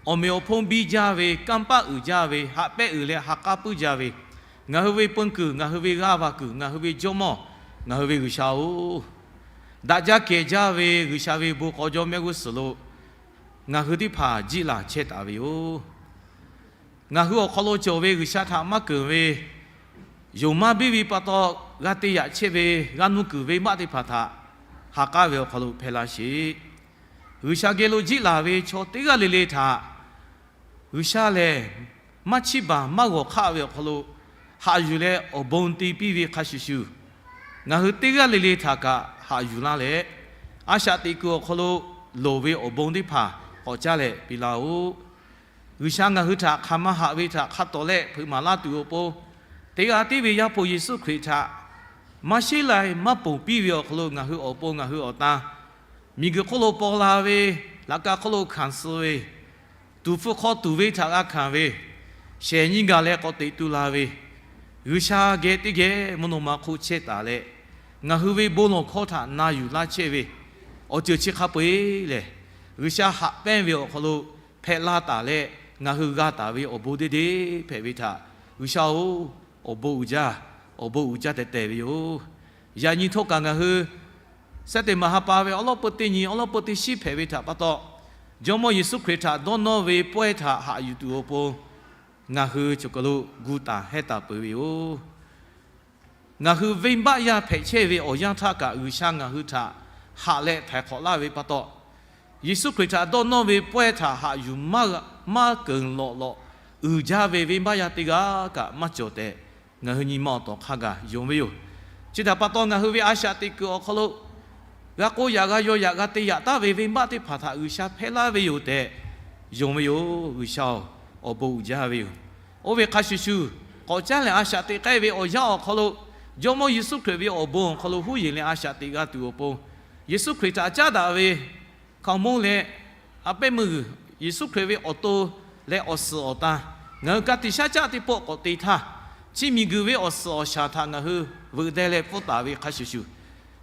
awˬ meꞈ awˬ hponˇ biˇ jaˇ ve, kanˇ paˆ uiˍ jaˇ ve, haꞈ pehˆ uiˍ leh ha k'aˉ puiˉ jaˇ ve, Ngaˬ hui ve peu kuiˬ, ngaˬ hui ve g'aˇ va kuiˬ, ngaˬ hui ve Jawˇmawˇ, ngaˬ hui ve G'uiˬsha-oˬ, daꞈ jaˇ kehˬ jaˇ ve G'uiˬsha ve bon k'aw jawˇmawˇ g'uˇ suhˍ lo ngaˬ hui teˇ hpaˍ jiˆ laˬ chehˇ taˍ ve yoˬ. Ngaˬ hui awˬ hk'aw lo cawˬ ve G'uiˬsha htaꞈ maˇ keunˍ ve, yonˍ maˇ biˇ ve pa taw g'a te yaꞈ chehˇ ve, g'a nuˇ kuiˬ ve maˆ teˇ hpaˍ htaꞈ ha k'aˉ ve awˬ hk'aw lo hpehˇ laˇ sheˍ. G'uiˬsha geh lo jiˆ laˬ ve chaw teˇ g'aˇ le le htaꞈ G'uiˬsha lehˬ maˇ chiˇ baˬ maˇ g'awˬ hk'aˆ ve awˬ hk'aw lo haꞈ yuˬ leh awˬ bon te piˇ ve hk'a shuˍ shuˍ, ngaˬ hui teˇ g'aˇ le le htaꞈ kaꞈ haꞈ yuˬ laˇ leh, a shaꞈ teꞈ kuiˬ awˬ hk'aw lo loˍ ve awˬ bon teˇ hpaˍ k'awꞈ caˇ leh piˇ laˇ-oˆ. G'uiˬsha ngaˬ hui htaꞈ hk'aˬ ma haꞈ ve htaꞈ hk'a tawˍ leh hpeuꞈ maˍ laˇ tuˬ awˬ pon, teˇ g'aˇ tiˉ ve Yaˇ hpu Yeˍsuˆ Hkriꞈ htaꞈ maˇ sheˉ lai maˇ ponˬ piˇ ve awˬ hk'aw lo ngaˬ hui awˬ pon ngaˬ hui awˬ tan miˬguiˬ hk'oˆ lo paw la ve, laꞈ ka hk'oˆ lo hkanˍ suh ve, tuˍ hpfuh hk'aw tuˍ ve htaꞈ g'a hkanˍ ve, shehˍ nyi gaˬ leh k'awꞈ teꞈ tu la ve, G'uiˬsha geh teˇ geh mvuhˇ naw ma hk'oˆ chehˇ taˍ leh, ngaˬ hui ve bon lawˬ hkawˇ htaꞈ na yuˬ laˇ chehˇ ve awˬ ceuˬ chi hk'a peu-eˬ lehˬ, G'uiˬsha haꞈ pehnˇ ve awˬ hk'aw lo hpehꞈ la taˍ leh, ngaˬ hui g'a taˍ ve awˬ bon deˇ deˇ hpehꞈ ve htaꞈ, G'uiˬsha-oˬ, awˬ bon uiˍ jaˇ, awˬ bon uiˍ jaˇ tehꞈ tehˬ ve yoˬ. Yaꞈ nyi htawˇ kaꞈ ngaˬ hui Sehˉteˍmaˍ ha pa ve awˉ lawˉ peu teˇ nyi awˉ lawˉ peu teˇ shiˉ hpehꞈ ve htaꞈ pa taw, Jawˇmawˇ Yeˍsuˆ Hkriꞈ htaꞈ dawˇ nawˇ ve pawehˇ htaꞈ haꞈ yuˬ tuˬ awˬ pon ngaˬ hui choˬ kaˬ lo gu taˍ hehˇ taˍ peuˬ ve yoˬ. Ngaˬ hui venˇbaˆ yaˇ hpehꞈ chehˇ ve awˬ yanˇ htaˇ kaꞈ G'uiˬsha ngaˬ hui htaꞈ haꞈ leh htaiˍ hk'awꞈ laˇ ve pa taw, Yeˍsuˆ Hkriꞈ htaꞈ dawˇ nawˇ ve pawehˇ htaꞈ haꞈ yuˬ maˇ keunˍ lawꞈ lawꞈ uiˍ jaˇ ve venˇbaˆ yaˇ teˇ g'aˇ kaꞈ maˇ cawˬ tehꞈ, ngaˬ hui nyi ma awˬ tawˍ hk'a gaˬ yonˍ ve yoˬ. Chi htaꞈ pa taw ngaˬ hui ve a shaꞈ teꞈ kuiˬ awˬ hk'aw lo g'a k'o yaꞈ g'a yaw yaꞈ g'a te yaꞈ taˍ ve venˇbaˆ teˇ hpaˍ htaꞈ G'uiˬsha hpehˇ laˇ ve yoˬ tehꞈ yonˍ ve yoˬ. G'uiˬsha-oˬ, awˬ bon uiˍ jaˇ ve yoˬ. Oˇ ve hk'a shuˍ shuˍ, k'awꞈ caˉ leh a shaꞈ teꞈ k'ai ve awˬ yanˇ awˬ hk'aw lo, Jawˇmawˇ Yeˍsuˆ Hkriꞈ ve awˬ bon awˬ hk'aw lo huˉ yeˬ leh a shaꞈ teꞈ g'a tuˬ awˬ pon, Yeˍsuˆ Hkriꞈ htaꞈ caˉ daꞈ ve hkaoˍmonˇ leh a pehˉ meuˇ g'uiˬ, Yeˍsuˆ Hkriꞈ ve awˬ to leh awˬ suhˍ awˬ ta, ngaˬ hui ka tiꞈ shaˉ caˆ teˇ pawˆ k'awꞈ te htaˇ, chi miˬguiˬ ve awˬ suhˍ awˬ shaˍ htaꞈ ngaˬ hui veuꞈ deh leh pfuhˇ taˍ ve hk'a shuˍ shuˍ,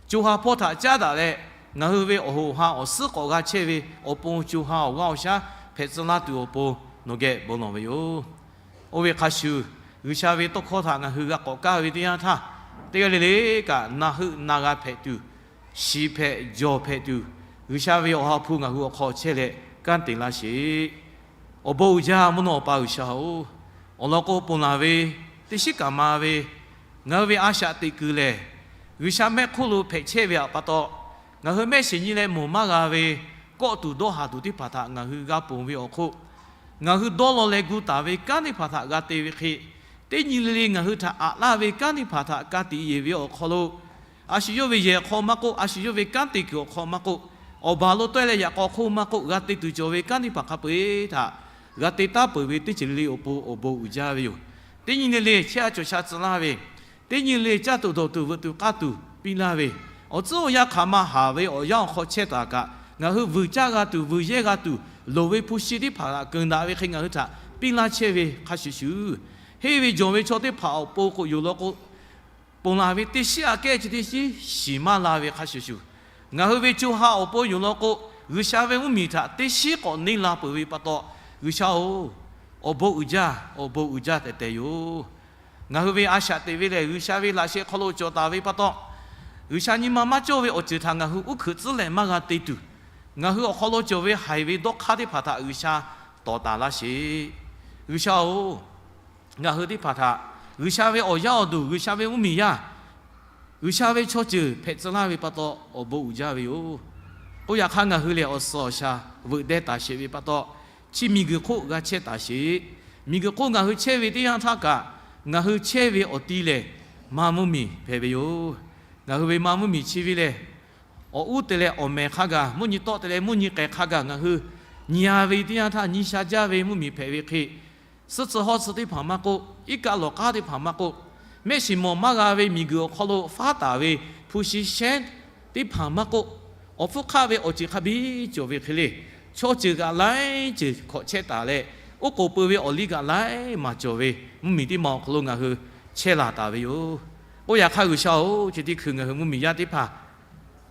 co ha hpawˇ htaꞈ caˉ daꞈ leh, ngaˬ hui ve awˬ hoꞈ ha awˬ suhˉ k'awꞈ g'a chehˇ ve awˬ pon co ha awˬ g'aˇ awˬ shaˉ hpehꞈ tcuh laˇ tuˬ awˬ pon nawˬ geh bon lawˬ ve yoˬ. Oˇ ve hk'a shuˍ, G'uiˬsha ve tawˇ hkawˇ htaꞈ ngaˬ hui g'a k'awꞈ kaˇ ve teˇ yanˇ htaˇ, teˇ g'aˇ le le kaꞈ na heuˆ na g'a hpehꞈ tuˬ, shiˍ hpehꞈ jawˬ hpehꞈ tuˬ, G'uiˬsha ve awˬ ha hpu ngaˬ hui awˬ hk'aw chehˇ leh kanˉ te laˇ sheˍ. Awˬ bon uiˍ jaˇ mvuhˇ naw awˬ pa G'uiˬsha-oˬ, awˬ lawn k'o ponˬ laˬ ve, teˇ shiˉ kaꞈ ma ve, ngaˬ hui ve a shaꞈ teꞈ kuiˬ lehˬ, G'uiˬsha mehˆ hk'oˆ lo hpehꞈ chehˇ ve htaꞈ pa taw, ngaˬ hui mehˆ shiˍ nyi leh mawˬ maˇ g'a ve kawˆ tuˬ dawˇ haˍ tuˬ teˇ hpaˍ htaꞈ ngaˬ hui g'a ponˬ ve awˬ hk'oˆ, ngaˬ hui dawˇ law leh gu taˍ ve kanˉ teˇ hpaˍ htaꞈ g'a te ve hk'e, teˇ nyi le le ngaˬ hui htaꞈ aꞈ laˇ ve kanˉ teˇ hpaˍ htaꞈ ka tiꞈ yeˬ ve awˬ hk'aw lo, a shu yawˇ ve yehˬ hk'aw maˇ k'oˆ, a shu yawˇ ve kanˉ te kuiˬ awˬ hk'aw maˇ k'oˆ, awˬ baˬ lo tawˆ leh yaꞈ k'aw hk'oˆ maˇ k'oˆ, g'a te tuˬ cawˬ ve kanˉ teˇ hpaˍ hk'a peu-eˬ htaꞈ g'a te taˉ peuˬ ve teˇ ceuˬ le le awˬ pon awˬ bon uiˍ jaˇ ve yoˬ. Teˇ nyi le le chehˇ a cawˬ sha tcuh laˇ ve, teˇ nyi le caˇ tuˬ dawˬ tuˬ veuꞈ tuˬ k'aˇ tuˬ piˇ laˇ ve, awˬ tcuhˉ awˬ yanˇ hk'aˬ ma haˍ ve awˬ yanˇ awˬ hk'aw chehˇ taˍ kaꞈ, ngaˬ hui vuiˬ caˇ g'a tuˬ vuiˬ yehˇ g'a tuˬ loˍ ve hpu shi teˇ hpaˍ htaꞈ keunˍ daꞈ ve hk'e ngaˬ hui htaꞈ piˇ laˇ chehˇ ve hk'a shuˍ shuˍ, henˇ ve jawˬ ve chaw teˇ hpaˍ awˬ pon k'o yoˬ law k'o, ponˬ laˬ ve teˇ shiˉ aꞈ kehˉ chi teˇ shiˉ shiˍ maˇ la ve hk'a shuˍ shuˍ, ngaˬ hui ve co ha awˬ pon yoˬ law k'o, G'uiˬsha ve mvuhˇmiˬ htaꞈ teˇ shiˉ k'awꞈ neˇ la peuˬ ve pa taw, G'uiˬsha-oˬ, awˬ bon uiˍ jaˇ, awˬ bon uiˍ jaˇ tehꞈ tehˬ yoˬ. Ngaˬ hui ve a shaꞈ teꞈ ve lehˬ, G'uiˬsha ve laꞈ sheh hk'aw lo cawˬ taˍ ve pa taw, G'uiˬsha nyi ma maˇ cawˇ ve awˬ ceuˬ htaꞈ ngaˬ hui uˉ hkuiꞈ tcuhˉ leh maˇ g'a te tuˬ, ngaˬ hui awˬ hk'aw lo cawˬ ve haiˬ ve dawˇ hk'aˇ teˇ hpaˍ htaꞈ G'uiˬsha tawˍ taˍ laˇ sheˍ. G'uiˬsha-oˬ, ngaˬ hui teˇ hpaˍ htaꞈ G'uiˬsha ve awˬ yaˇ awˬ duˬ, G'uiˬsha ve mvuhˇmiˬ yaˇ, G'uiˬsha ve chaw ceuˬ hpehꞈ tcuh laˇ ve pa taw awˬ bon uiˍ jaˇ ve yoˬ. Oˇ yaꞈ hk'aˇ ngaˬ hui lehˬ awˬ suhˍ awˬ shaˍ veuꞈ deh taˍ sheˍ ve pa taw, chi miˬguiˬ hk'oˆ g'a chehˇ taˍ sheˍ. Miˬguiˬ hk'oˆ ngaˬ hui chehˇ ve teˇ yanˇ htaˇ kaꞈ, ngaˬ hui chehˇ ve awˬ ti lehˬ, ma mvuhˇmiˬ hpehꞈ ve yoˬ. Ngaˬ hui ve ma mvuhˇmiˬ chi ve lehˬ, awˬ uˉ te leh awˬ mehˍ hk'a gaˬ, mvuhˇ nyi tawˆ te leh mvuhˇ nyi k'ehˬ hk'a gaˬ ngaˬ hui nyi a ve teˇ yanˇ htaˇ nyi sha jaˇ ve mvuhˇmiˬ hpehꞈ ve hk'e, suhˉ tcuh hawˉ tcuh teˇ hpaˍ maˇ k'oˆ, iˉ kaˆ lawˬ k'aˉ teˇ hpaˍ maˇ k'oˆ, mehˆ shiˍ mawˬ maˇ g'a ve miˬguiˬ awˬ hk'aw lo faˉ taˍ ve hpu shi shehnˉ teˇ hpaˍ maˇ k'oˆ, awˬ hpfuhˇ hk'aˆ ve awˬ ceuˬ hk'a biˇ cawˬ ve hk'e le, chaw ceuˬ kaꞈ laiˉ ceuˬ hkawꞈ chehˇ taˍ leh, oˉ k'oˍ pui ve awˬ liˇ kaꞈ laiˉ maˬ cawˬ ve mvuhˇmiˬ teˇ ma awˬ hk'aw lo ngaˬ hui chehˇ laˬ taˍ ve yoˬ. Oˇ yaꞈ hk'aˇ G'uiˬsha-oˬ, chi teˇ hkui ngaˬ hui mvuhˇmiˬ yaˇ teˇ hpaˍ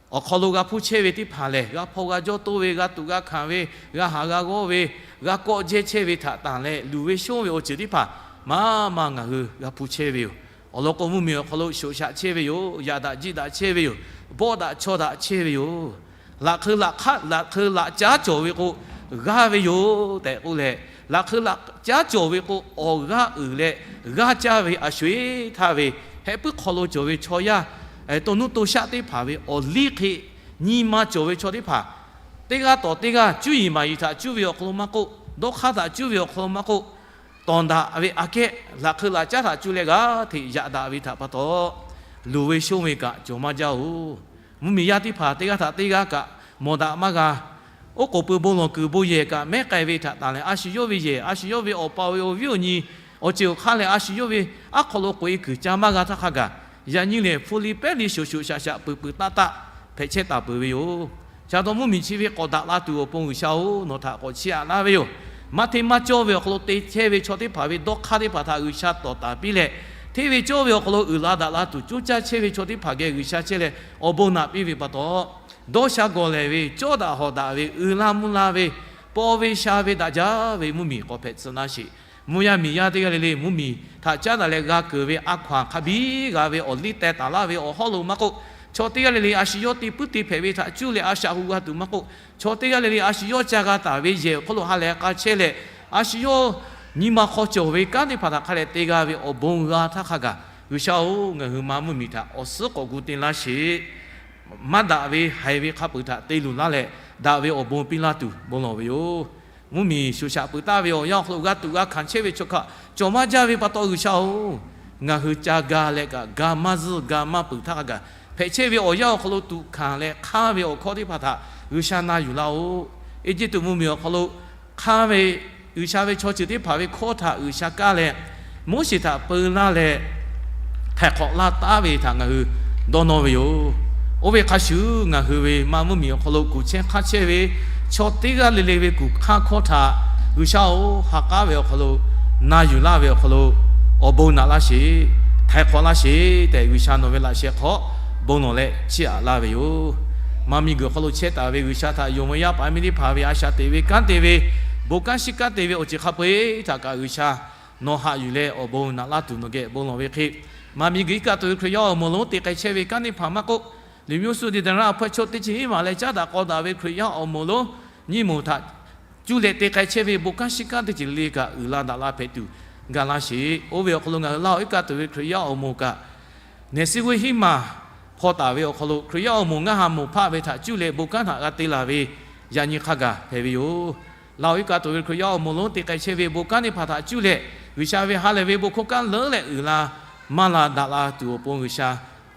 awˬ hk'aw lo g'a hpuˇ chehˇ ve teˇ hpaˍ lehˬ, g'a hpaw g'a jawˇ toˇ ve, g'a tuꞈ g'a hkanˍ ve, g'a haˍ g'a g'awˇ ve, g'a kawˆ jehˇ chehˇ ve htaꞈ tanˬ leh, luˬ ve shonˇ ve awˬ ceuˬ teˇ hpaˍ maˇ maˇ ngaˬ hui g'a hpu chehˇ ve yoˬ. Awˬ lawn k'o, mvuhˇmiˬ awˬ hk'aw lo shoꞈ shaꞈ chehˇ ve yoˬ. Yaꞈ daꞈ jiˆ daꞈ chehˇ ve yoˬ. Bawˆ daꞈ chawˇ daꞈ chehˇ ve yoˬ. Laꞈ hk'eu laꞈ hk'aˆ, laꞈ hk'eu laꞈ caˉ cawˬ ve k'o, g'aˇ ve yoˬ tehꞈ k'oˆ leh, laꞈ hk'eu laꞈ caˉ cawˬ ve k'o, awˬ g'aˇ uiˍ leh g'aˇ caˇ ve a sho-eˬ htaˇ ve, heh puiˉ hk'aw lo cawˬ ve chaw yaˇ to nuˇ to shaˆ teˇ hpaˍ ve awˬ liˇ hk'e nyi ma cawˬ ve chaw teˇ hpaˍ, teˇ g'aˇ tawˍ teˇ g'aˇ cuˇ yiˍ maˍ yiˍ htaꞈ cuˇ ve awˬ hk'aw lo maˇ k'oˆ, dawˇ hk'aˇ htaꞈ cuˇ ve awˬ hk'aw lo maˇ k'oˆ, tawˍ daꞈ ve aꞈ kehˉ laꞈ hk'eu laꞈ caˉ htaꞈ cuˇ leh g'a hteꞈ yaꞈ daꞈ ve htaꞈ pa taw, luˬ ve shonˇ ve kaꞈ cawˬ maˇ jaˇ oˬ. Mvuhˇmiˬ yaˇ teˇ hpaˍ teˇ g'aˇ htaꞈ teˇ g'aˇ kaꞈ mawˬ daꞈ maˇ g'a. Oˉ k'oˍ pui bon lawˬ kuiˬ bon yehˬ kaꞈ mehˉ k'ai ve htaꞈ tanˬ leh, a shu yawˇ ve yehˬ, a shu yawˇ ve awˬ pa awˬ e awˬ viˉ awˬ nyi, awˬ ceuˬ awˬ hk'aˇ leh a shu yawˇ ve aˉ hk'aw lo k'oꞈ-e kuiˬ ca maˇ g'a htaˇ hk'a gaˬ, yaꞈ nyi lehˬ hpu liˇ pehˉ liˇ shoꞈ shoꞈ shaꞈ shaꞈ peuˬ peuˬ taˆ taˆ hpehꞈ chehˇ taˍ peuˬ ve yoˬ. Cha taw mvuhˇmiˬ chi ve k'awꞈ daꞈ la tuˬ awˬ pon G'uiˬsha-oˬ, nawˬ htaꞈ k'awꞈ chiˇ aꞈ laˇ ve yoˬ. Maˇ hteˇ maˇ cawˇ ve awˬ hk'aw lo te chehˇ ve chaw teˇ hpaˍ ve dawˇ hk'aˇ teˇ hpaˍ htaꞈ G'uiˬsha tawˍ taˍ piˇ leh, hteˇ ve cawˇ ve awˬ hk'aw lo uiˍ la daꞈ la tuˬ coˇ caˇ chehˇ ve chaw teˇ hpaˍ geh G'uiˬsha chehˇ leh awˬ bon naꞈ piˇ ve pa taw, dawˇ sha gawˬ lehˬ ve cawˇ daꞈ hawˍ daꞈ ve uiˍ la mvuh la ve paw ve sha ve daꞈ jaˇ ve mvuhˇmiˬ k'awꞈ hpehꞈ tcuh laˇ sheˍ. Mvuhˇ yaˇ miˬ yaˇ teˇ g'aˇ le le mvuhˇmiˬ htaꞈ caˉ daꞈ leh g'a keunˍ ve a hkaw-anˬ hk'a biˇ g'a ve awˬ liˇ teh taˍ laˇ ve awˬ hawˉ lo maˇ k'oˆ, chaw teˇ g'aˇ le le a shu yawˇ te puiˉ te hpehꞈ ve htaꞈ cuˇ leh a shaꞈ hu g'a tuˬ maˇ k'oˆ, chaw teˇ g'aˇ le le a shu yawˇ ca g'a taˍ ve yehˬ awˬ hk'aw lo ha lehˬ k'a chehˇ leh, a shu yawˇ nyi ma hk'aw cawˬ ve kanˉ teˇ hpaˍ htaꞈ hk'a dehꞈ te g'a ve awˬ bon g'a htaˇ hk'a gaˬ, G'uiˬsha-oˬ, ngaˬ hui ma mvuhˇmiˬ htaꞈ awˬ suhˉ k'awꞈ gu te laˇ sheˍ. Maˇ daꞈ ve haiˬ ve hk'a peuˬ htaꞈ te luˬ laˇ leh, daꞈ ve awˬ bon piˇ laˇ tuˬ bon lawˬ ve yoˬ. Mvuhˇmiˬ shoꞈ shaꞈ peuˬ taˍ ve awˬ yanˇ awˬ hk'aw lo g'a tuꞈ g'a hkanˍ chehˇ ve chaw hk'a cawˬ maˇ jaˇ ve pa taw, G'uiˬsha-oˬ, ngaˬ hui ca ga leh kaꞈ ga maˇ zuhˇ ga maˇ peuˬ htaˇ hk'a gaˬ, hpehꞈ chehˇ ve awˬ yanˇ awˬ hk'aw lo tuꞈ hkanˍ leh hk'anˇ ve awˬ hkawˇ teˇ hpaˍ htaꞈ G'uiˬsha na yuˬ laˇ-oˬ. Eˇjiˇtuꞈ mvuhˇmiˬ awˬ hk'aw lo hk'anˇ ve G'uiˬsha ve chaw ceuˬ teˇ hpaˍ ve hkawˇ htaꞈ G'uiˬsha kaˇ leh, Moˉseˍ htaꞈ peu laˇ leh htaiˍ hk'awꞈ laˇ taˉ ve htaꞈ ngaˬ hui dawˇ nawˇ ve yoˬ. Oˇ ve hk'a shuˍ, ngaˬ hui ve ma mvuhˇmiˬ awˬ hk'aw lo kuˬ chehˇ hk'aˇ chehˇ ve chaw teˇ g'aˇ le le ve kuˬ hk'aˇ hkawˇ htaꞈ G'uiˬsha-oˬ, ha k'aˉ ve awˬ hk'aw lo na yuˬ laˇ ve awˬ hk'aw lo awˬ bon naꞈ laˇ sheˍ, htaiˍ hk'awꞈ laˇ sheˍ tehꞈ, G'uiˬsha nawˬ ve laꞈ sheh hk'aw bon lawˬ leh chiˇ aꞈ laˇ ve yoˬ. Ma miˬguiˬ awˬ hk'aw lo chehˇ taˍ ve G'uiˬsha htaꞈ yonˍ ve yaˇ paˍ miˇ teˇ hpaˍ ve a shaꞈ teꞈ ve kanˉ te ve, bon kanˉ shiˉ kanˉ te ve awˬ ceuˬ hk'a peu-eˬ htaꞈ kaꞈ G'uiˬsha nawˬ haꞈ yuˬ leh awˬ bon naꞈ laˇ tuˬ nawˬ geh bon lawˬ ve hk'e, ma miˬguiˬ iˉ kaˆ tuˬ ve Hkriꞈ yaˇ awˬ moˍ lonˉ te k'ai chehˇ ve kanˉ teˇ hpaˍ maˇ k'oˆ, liꞈ mvuhˇ suhˍ deˍ daˍ raˇ hpu chawˇ teˇ chi hiˉ maˬ leh caˉ daꞈ k'aw daꞈ ve Hkriꞈ yaˇ awˬ moˍ lonˉ nyiˇ moˍ htaꞈ cuˇ leh te k'ai chehˇ ve bon kanˉ shiˉ kanˉ teˇ ceuˬ le le kaꞈ uiˍ la daꞈ la hpehꞈ tuˬ gaˬ laˇ sheˍ. Oˇ ve awˬ hk'aw lo ngaˬ hui Laˇ huˍ iˉ kaˆ tuˬ ve Hkriꞈ yaˇ awˬ moˍ kaꞈ, nehˬ suh ve hiˉ maˬ hpaw taˍ ve awˬ hk'aw lo Hkriꞈ yaˇ awˬ moˍ ngaˇ ha moˍ hpaˆ ve htaꞈ cuˇ leh bon kanˉ htaꞈ g'a te laˬ ve yaꞈ nyi hk'a gaˬ hpehꞈ ve yoˬ. Laˇ huˍ iˉ kaˆ tuˬ ve Hkriꞈ yaˇ awˬ moˍ lonˉ te k'ai chehˇ ve bon kanˉ teˇ hpaˍ htaꞈ cuˇ leh G'uiˬsha ve ha lehˬ ve bon hkawˇ kanˉ leuˉ leh uiˍ la maˇ la daꞈ la tuˬ awˬ pon G'uiˬsha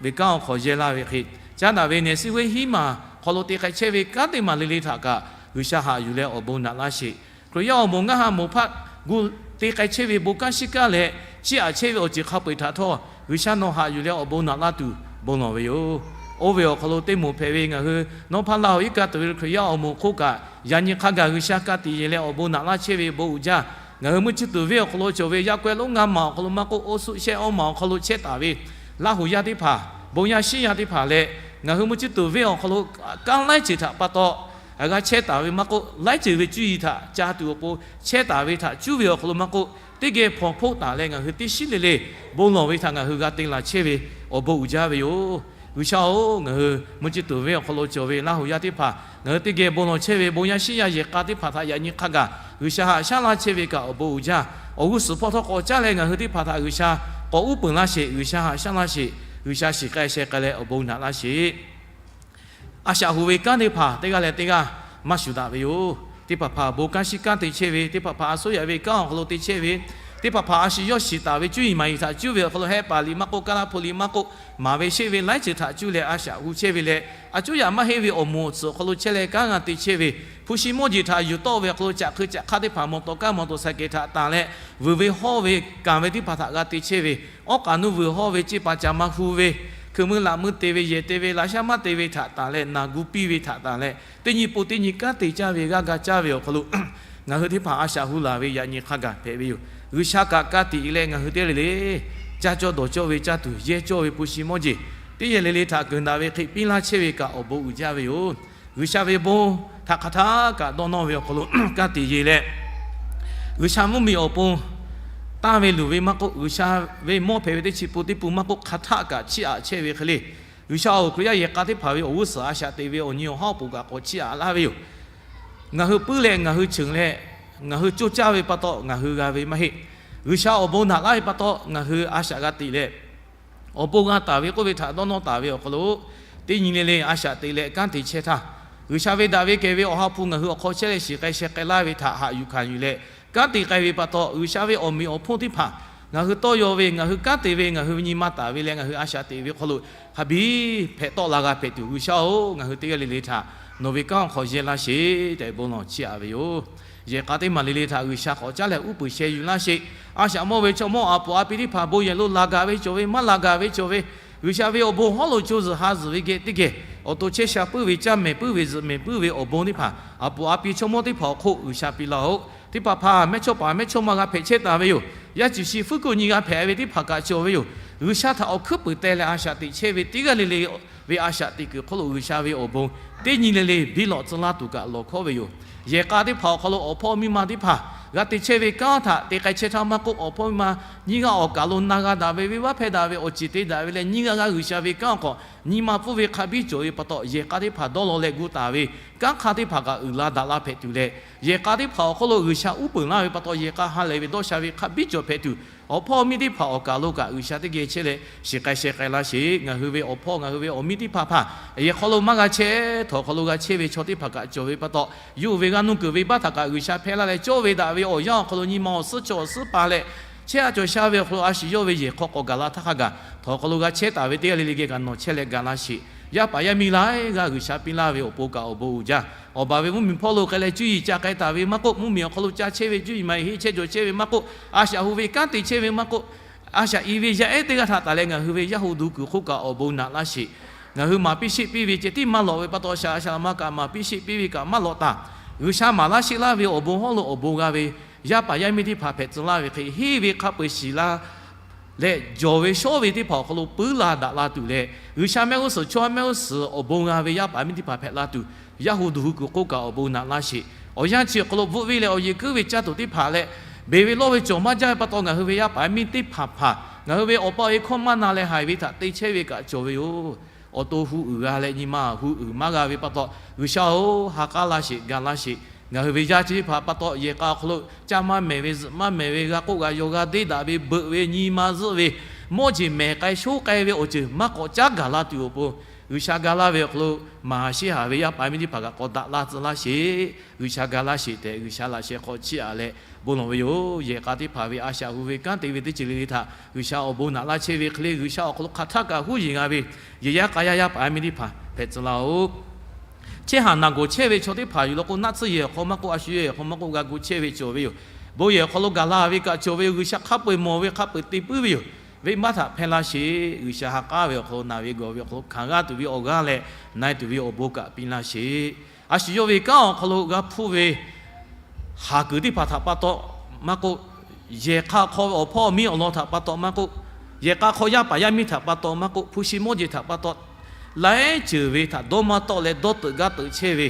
ve kanˉ awˬ hk'aw yehˇ laˇ ve hk'e, caˉ daꞈ ve nehˬ suh ve hiˉ maˬ hk'aw lo te k'ai chehˇ ve kanˉ teˇ maˬ le le htaꞈ kaꞈ G'uiˬsha haꞈ yuˬ leh awˬ bon naꞈ laˇ sheˍ. Hkriꞈ yaˇ awˬ moˍ ngaˇ ha moˍ hpaˆ gu te k'ai chehˇ ve bon kanˉ shiˉ kanˉ leh chiˇ aꞈ chehˇ ve awˬ ceuˬ hk'a peu-eˬ htaꞈ htawˇ, G'uiˬsha nawˬ haꞈ yuˬ leh awˬ bon naꞈ laˇ tuˬ bon lawˬ ve yoˬ. Oˇ ve awˬ hk'aw lo teˇ moˍ hpehꞈ ve ngaˬ hui nawˇ hpaˇ Laˇ huˍ iˉ kaˆ tuˬ ve Hkriꞈ yaˇ awˬ moˍ hk'oˆ kaꞈ, yaꞈ nyi hk'a gaˬ G'uiˬsha ka tiꞈ yeˬ leh awˬ bon naꞈ laˇ chehˇ ve bon uiˍ jaˇ. Ngaˬ hui mvuhˇ chi tuˬ venˇ awˬ hk'aw lo cawˬ ve yaˇ kawehˇ lonˉ ngaˇ maˬ awˬ hk'aw lo maˇ k'oˆ, oˇ suhˆ shehˆ awˇ maˬ awˬ hk'aw lo chehˇ taˍ ve Laˇ huˍ yaˇ teˇ hpaˍ, bon yaˇ shiˉ yaˇ teˇ hpaˍ leh, ngaˬ hui mvuhˇ chi tuˬ venˇ awˬ hk'aw lo kanˉ laiˉ ceuˬ htaꞈ pa taw g'a chehˇ taˍ ve maˇ k'oˆ, laiˉ ceuˬ ve cuˇ yiˍ htaꞈ ca tuˬ awˬ pon chehˇ taˍ ve htaꞈ cuˇ ve awˬ hk'aw lo maˇ k'oˆ, teˇ geh hpawnˬ hpoˆ taˍ leh ngaˬ hui teˇ shiˉ le le bon lawˬ ve htaꞈ ngaˬ hui g'a te laˬ chehˇ ve awˬ bon uiˍ jaˇ ve yoˬ. G'uiˬsha-oˬ, ngaˬ hui mvuhˇ chi tuˬ venˇ awˬ hk'aw lo cawˬ ve Laˇ huˍ yaˇ teˇ hpaˍ, ngaˬ hui teˇ geh bon lawˬ chehˇ ve bon yaˇ shiˉ yaˇ yehˬ k'a teˇ hpaˍ htaꞈ yaꞈ nyi hk'a gaˬ G'uiˬsha haꞈ shaˉ laˇ chehˇ ve kaꞈ awˬ bon uiˍ jaˇ. Awˬ g'uˇ suhˍ hpawˇ htawˇ k'awꞈ caˉ leh ngaˬ hui teˇ hpaˍ htaꞈ G'uiˬsha k'awꞈ uˉ peunˍ laˇ sheˍ, G'uiˬsha haꞈ shaˉ laˇ sheˍ, G'uiˬsha shiˍ k'ai sheh k'ai leh awˬ bon naꞈ laˇ sheˍ. A shaꞈ hu ve kanˉ teˇ hpaˍ teˇ g'aˇ leh teˇ g'aˇ maˇ shuˍ daꞈ ve yoˬ. Teˇ hpaˍ hpaˍ bon kanˉ shiˉ kanˉ te chehˇ ve, teˇ hpaˍ hpaˍ a suhˉ yaꞈ ve kanˉ awˬ hk'aw lo te chehˇ ve, teˇ hpaˍ hpaˍ a shu yawˇ shiˍ taˍ ve cuˇ yiˍ maˍ yiˍ htaꞈ cuˇ ve awˬ hk'aw lo hehˆ paˍ liꞈ maˇ k'oˆ, kaˇ laˇ hpu liꞈ maˇ k'oˆ, maˍ ve sheˆ ve laiˉ ceuˬ htaꞈ cuˇ leh a shaꞈ hu chehˇ ve leh, a cuˉ yaꞈ maˇ heˆ ve awˬ moˍ awˬ tsuhꞈ awˬ hk'aw lo chehˇ leh kanˉ g'a te chehˇ ve, hpu shi mawˇ jeˬ htaꞈ yuˬ tawˆ ve awˬ hk'aw lo caꞈ hk'eu caꞈ hk'aˇ teˇ hpaˍ mawˬ tawˍ kaˇ mawˬ tawˍ saˍ kehˍ htaꞈ tanˬ leh vuiˬ ve hawˇ ve kanˬ ve teˇ hpaˍ htaꞈ g'a te chehˇ ve, awˉ k'aꞈ nuˇ vuiˬ hawˇ ve ceˇ paˍ caˍ ma hu ve, hkui mui laꞈ mui te ve, yehˬ te ve, laꞈ shaˉ maˇ te ve htaꞈ tanˬ leh naˬ gu piˇ ve htaꞈ tanˬ leh, teˇ nyi po teˇ nyi kanˉ te caˇ ve g'aˇ ga caˇ ve awˬ hk'aw lo ngaˬ hui teˇ hpaˍ a shaꞈ hu laˬ ve yaꞈ nyi hk'a gaˬ hpehꞈ ve yoˬ. G'uiˬsha kaꞈ ka tiꞈ leh ngaˬ hui teˇ g'aˇ le le caˇ cawˇ dawˬ cawˇ ve caˇ tuˬ yehˇ cawˇ ve hpu shi mawˇ jeˬ teˇ yehˬ le le htaꞈ keunˍ daꞈ ve hk'e piˇ laˇ chehˇ ve kaꞈ awˬ bon uiˍ jaˇ ve yoˬ. G'uiˬsha ve bon htaꞈ hk'aˬ htaˇ kaꞈ dawˇ nawˇ ve awˬ hk'aw lo ka tiꞈ yeˬ leh, G'uiˬsha mvuhˇmiˬ awˬ pon tanˇ ve luˬ ve maˇ k'oˆ, G'uiˬsha ve mawˇ hpehꞈ ve teˇ chi pun teˇ pun maˇ k'oˆ, hk'aˬ htaˆ kaꞈ chiˇ aꞈ chehˇ ve hk'e le, G'uiˬsha-oˬ, Hkriꞈ yaˇ yehˬ k'a teˇ hpaˍ ve awˬ g'uˇ suhˍ a shaꞈ teꞈ ve awˬ nyi awˬ hawˉ awˬ poˍ kaꞈ k'awꞈ chiˇ aꞈ laˇ ve yoˬ. Ngaˬ hui puiˉ leh ngaˬ hui cheuˬ leh ngaˬ hui coˇ caˇ ve pa taw ngaˬ hui g'a ve maˇ heˆ. G'uiˬsha awˬ bon naꞈ laˇ ve pa taw ngaˬ hui a shaꞈ g'a teꞈ leh, awˬ bon g'a taˍ ve k'oˆ ve htaꞈ dawˇ nawˇ taˍ ve awˬ hk'aw lo, teˇ nyi le le a shaꞈ teꞈ leh kanˉ te chehˇ htaˇ, G'uiˬsha ve daꞈ ve kehˬ ve Awˬ ha hpu ngaˬ hui awˬ hk'aw chehˇ leh shiˍ k'ai sheh k'ai laˇ ve htaꞈ haꞈ yuˬ hkanˍ yuˬ leh kanˉ te k'ai ve pa taw, G'uiˬsha ve awˬ meꞈ awˬ hponˇ teˇ hpaˍ ngaˬ hui tawˇ yaw ve, ngaˬ hui kanˉ te ve, ngaˬ hui ve nyi ma taˍ ve leh ngaˬ hui a shaꞈ teꞈ ve hk'aw lo hk'a biˇ hpehꞈ tawˆ la g'a hpehꞈ tuˬ, G'uiˬsha-oˬ, ngaˬ hui teˇ g'aˇ le le htaꞈ nawˬ ve kanˉ awˬ hk'aw yehˇ laˇ sheˍ tehꞈ bon lawˬ chiˇ aꞈ ve yoˬ. Yehˬ k'a teˇ maˬ le le htaꞈ G'uiˬsha k'awꞈ caˉ leh uˉ peunˍ sheh yuˬ laˇ sheˍ. A shaꞈ mawˇ ve chaw mawˇ a puˍ a pi teˇ hpaˍ bon yehˬ lo laˬ gaˬ ve cawˬ ve, maˇ laˬ gaˬ ve cawˬ ve, G'uiˬsha ve awˬ bon hawˉ lo co zuhˬ ha zuhˬ ve geh teˇ geh awˬ to chehˇ sha puiˉ ve, caˇ mehˍ puiˉ ve, zuhꞈ mehˍ puiˉ ve awˬ bon teˇ hpaˍ a puˍ a pi chaw mawˇ teˇ hpaˍ awˬ hk'oˆ G'uiˬsha piˇ laˇ-oˆ. Teˇ hpaˍ hpaˍ mehˇchawˇ paˍ mehˇchawˇma g'a hpehꞈ chehˇ taˍ ve yoˬ. Yaˇ ciˬ shi fuˉ kuiˬ nyi g'a hpehꞈ ve teˇ hpaˍ kaꞈ cawˬ ve yoˬ. G'uiˬsha htaꞈ awˬ hkuiˉ puiˍ teh leh a shaꞈ teꞈ chehˇ ve teˇ g'aˇ le le ve a shaꞈ teꞈ kuiˬ hk'oˆ lo G'uiˬsha ve awˬ bon teˇ nyi le le biˇ lawꞈ tcuh laˇ tuˬ kaꞈ lawˬ hkawˉ ve yoˬ. Yehˬ k'a teˇ hpaˍ awˬ hk'aw lo awˬ hpawˇ miˇ ma teˇ hpaˍ g'a te chehˇ ve kanˉ htaꞈ te k'ai chehˇ htaˇ maˇ k'oˆ, awˬ hpawˇ miˇ ma nyiˇ g'aˇ awˬ kaˬ lo na g'a daꞈ ve, venˇbaˆ hpehˇ daꞈ ve, awˬ ceˬ te daꞈ ve leh nyiˇ g'aˇ g'aˇ G'uiˬsha ve kanˉ awˬ hk'aw nyi ma pfuhˇ ve hk'a biˇ cawˬ ve pa taw, yehˬ k'a teˇ hpaˍ dawˇ law leh gu taˍ ve kanˉ hk'a teˇ hpaˍ kaꞈ uiˍ la daꞈ la hpehꞈ tuˬ leh, yehˬ k'a teˇ hpaˍ awˬ hk'oˆ lo G'uiˬsha uˉ peunˍ laˇ ve pa taw, yehˬ k'a ha lehˬ ve dawˇ sha ve hk'a biˇ cawˬ hpehꞈ tuˬ, awˬ hpawˇ miˇ teˇ hpaˍ awˬ kaˬ lo kaꞈ G'uiˬsha teˇ geh chehˇ leh shiˍ k'ai sheh k'ai laˇ sheˍ. Ngaˬ hui ve awˬ hpawˇ ngaˬ hui ve awˬ miˇ teˇ hpaˍ hpaˍ yehˬ hk'aw lo maˇ g'a chehˇ, htawnˍ hk'aw lo g'a chehˇ ve chaw teˇ hpaˍ kaꞈ cawˬ ve pa taw, yawˇ hui ve g'aˇ nuˇ kuiˬ venˇbaˆ htaꞈ kaꞈ G'uiˬsha hpehˇ laˇ leh, cawˇ ve daꞈ ve awˬ yanˇ awˬ hk'aw lo nyi ma awˬ suhˉ chaw awˬ suhˉ pa leh, chehˇ a cawˬ sha ve awˬ hk'aw lo a shu yawˇ ve yehˬ hk'aw k'awꞈ gaˬ la htaˇ hk'a gaˬ, htawnˍ hk'aw lo g'a chehˇ taˍ ve teˇ g'aˇ le le geh kaꞈ nawˬ chehˇ leh gaˬ laˇ sheˍ. Yaˇ paˍ yaˇ miˇ laiˉ g'aˇ G'uiˬsha piˇ laˇ ve awˬ pon kaꞈ awˬ bon uiˍ jaˇ. Awˬ baˬ ve mvuhˇmiˬ hpawˇ lo k'ai leh cuˇ yiˍ ca k'ai taˍ ve maˇ k'oˆ, mvuhˇmiˬ awˬ hk'aw lo ca chehˇ ve cuˇ yiˍ maˇ heˆ, heˆ chehˇ jawˬ chehˇ ve maˇ k'oˆ, a shaꞈ hu ve kanˉ te chehˇ ve maˇ k'oˆ, a shaꞈ i ve yaˇ ehˉ teˇ g'aˇ htaꞈ taˍ leh ngaˬ hui ve yaˇ hu duˬ kuiˬ hk'oˆ kaꞈ awˬ bon naꞈ laˇ sheˍ. Ngaˬ hui maˍ piˇ sheˆ piˇ ve ceh tiˉ maˇ lawꞈ ve pa taw, a shaꞈ a shaꞈ la ma kaꞈ maˍ piˇ sheˆ piˇ ve kaꞈ maˇ lawꞈ taˍ. G'uiˬsha maˍ laˇ sheˆ laˇ ve awˬ bon hawˉ lo awˬ bon g'a ve yaˇ paˍ yaˇ miˇ teˇ hpaˍ hpehꞈ tcuh laˇ ve hk'e, henˇ ve hk'a peu-eˬ shiˍ la leh, jawˬ ve shawˉ ve teˇ hpaˍ awˬ hk'aw lo puiˉ la daꞈ la tuˬ leh, G'uiˬsha mehˆ g'uˇ suhˍ chaw mehˆ g'uˇ suhˍ awˬ bon g'a ve yaˇ paˍ yaˇ miˇ teˇ hpaˍ hpehꞈ la tuˬ, yaˇ hu duˬ hu kuiˬ hk'oˆ kaꞈ awˬ bon naꞈ laˇ sheˍ. Awˬ yanˇ chi awˬ hk'aw lo bvuhˆ ve leh awˬ yeˬ kuiˉ ve caˇ tuˬ teˇ hpaˍ leh, beˬ ve lawˇ ve cawˬ maˇ jaˇ ve pa taw, ngaˬ hui ve yaˇ paˍ yaˇ miˇ teˇ hpaˍ hpaˍ ngaˬ hui ve awˬ pa awˬ e hkawˇ maˇ na leh haiˬ ve htaꞈ te chehˇ ve kaꞈ cawˬ ve yoˬ. Awˬ to hu uiˍ g'a leh nyi ma hu uiˍ maˇ g'a ve pa taw, G'uiˬsha-oˬ, ha k'aˉ laˇ sheˍ, ga laˇ sheˍ. Ngaˬ hui ve yaˇ chi teˇ hpaˍ pa taw, yehˬ k'a awˬ hk'aw lo caˇ maˇ mehˍ ve, zuhꞈ maˇ mehˍ ve, g'a k'oˆ g'a yaw g'a deˇ daꞈ ve, beuꞈ ve, nyi ma zuhˆ ve, mawˇ jeˬ mehˬ k'ai shoˉ k'ai ve awˬ ceuˬ maˇ k'awꞈ caˉ gaˬ la tuˬ awˬ pon, G'uiˬsha ga laˇ ve awˬ hk'aw lo maˍ sheˆ haˍ ve yaˇ paˍ yaˇ miˇ teˇ hpaˍ kaꞈ k'awꞈ daꞈ la tcuh laˇ sheˍ. G'uiˬsha ga laˇ sheˍ tehꞈ, G'uiˬsha laꞈ sheh hk'aw chiˇ aꞈ leh bon lawˬ ve yoˬ. Yehˬ k'a teˇ hpaˍ ve a shaꞈ hu ve kanˉ te ve teˇ ceuˬ le le htaꞈ G'uiˬsha awˬ bon naꞈ laˇ chehˇ ve hk'e le, G'uiˬsha awˬ hk'aw lo hk'aˬ htaˆ kaꞈ huˉ yeˬ g'a ve yehˬ yaˇ k'a yaˇ yaˇ paˍ yaˇ miˇ teˇ hpaˍ hpehꞈ tcuh laˇ-oˆ. Chehˇ haˍ naˬ gawˬ chehˇ ve chaw teˇ hpaˍ yuˬ law k'o, naˆ tsuhˇ yehˬ awˬ hk'aw maˇ k'oˆ, a shu yehˬ awˬ hk'aw maˇ k'oˆ, g'a gu chehˇ ve cawˬ ve yoˬ. Bon yehˬ awˬ hk'aw lo gaˬ la ve kaꞈ cawˬ ve yoˬ. G'uiˬsha hk'a peu-eˬ mawˬ ve, hk'a peu-eˬ te puiˉ ve yoˬ. Venˇbaˆ htaꞈ hpehˇ laˇ sheˍ. G'uiˬsha ha k'aˉ ve awˬ hk'aw lo, naˬ ve gawˬ ve awˬ hk'aw lo hkanˍ g'aˇ tuˬ ve awˬ g'aˇ leh na e tuˬ ve awˬ bon kaꞈ piˇ laˇ sheˍ. A shu yawˇ ve kanˉ awˬ hk'aw lo g'a hpuˇ ve haˍ kuiˬ teˇ hpaˍ htaꞈ pa taw maˇ k'oˆ, yehˬ hk'a hk'aw ve awˬ hpawˇ awˬ miˇ awˬ lawn htaꞈ pa taw maˇ k'oˆ, yehˬ k'a hk'aw yaˇ paˍ yaˇ miˇ htaꞈ pa taw maˇ k'oˆ, hpu shi mawˇ jeˬ htaꞈ pa taw, laiˉ ceuˬ ve htaꞈ dawˇ maˇ tawˆ leh dawˇ teuꞈ gaˇ teuꞈ chehˇ ve,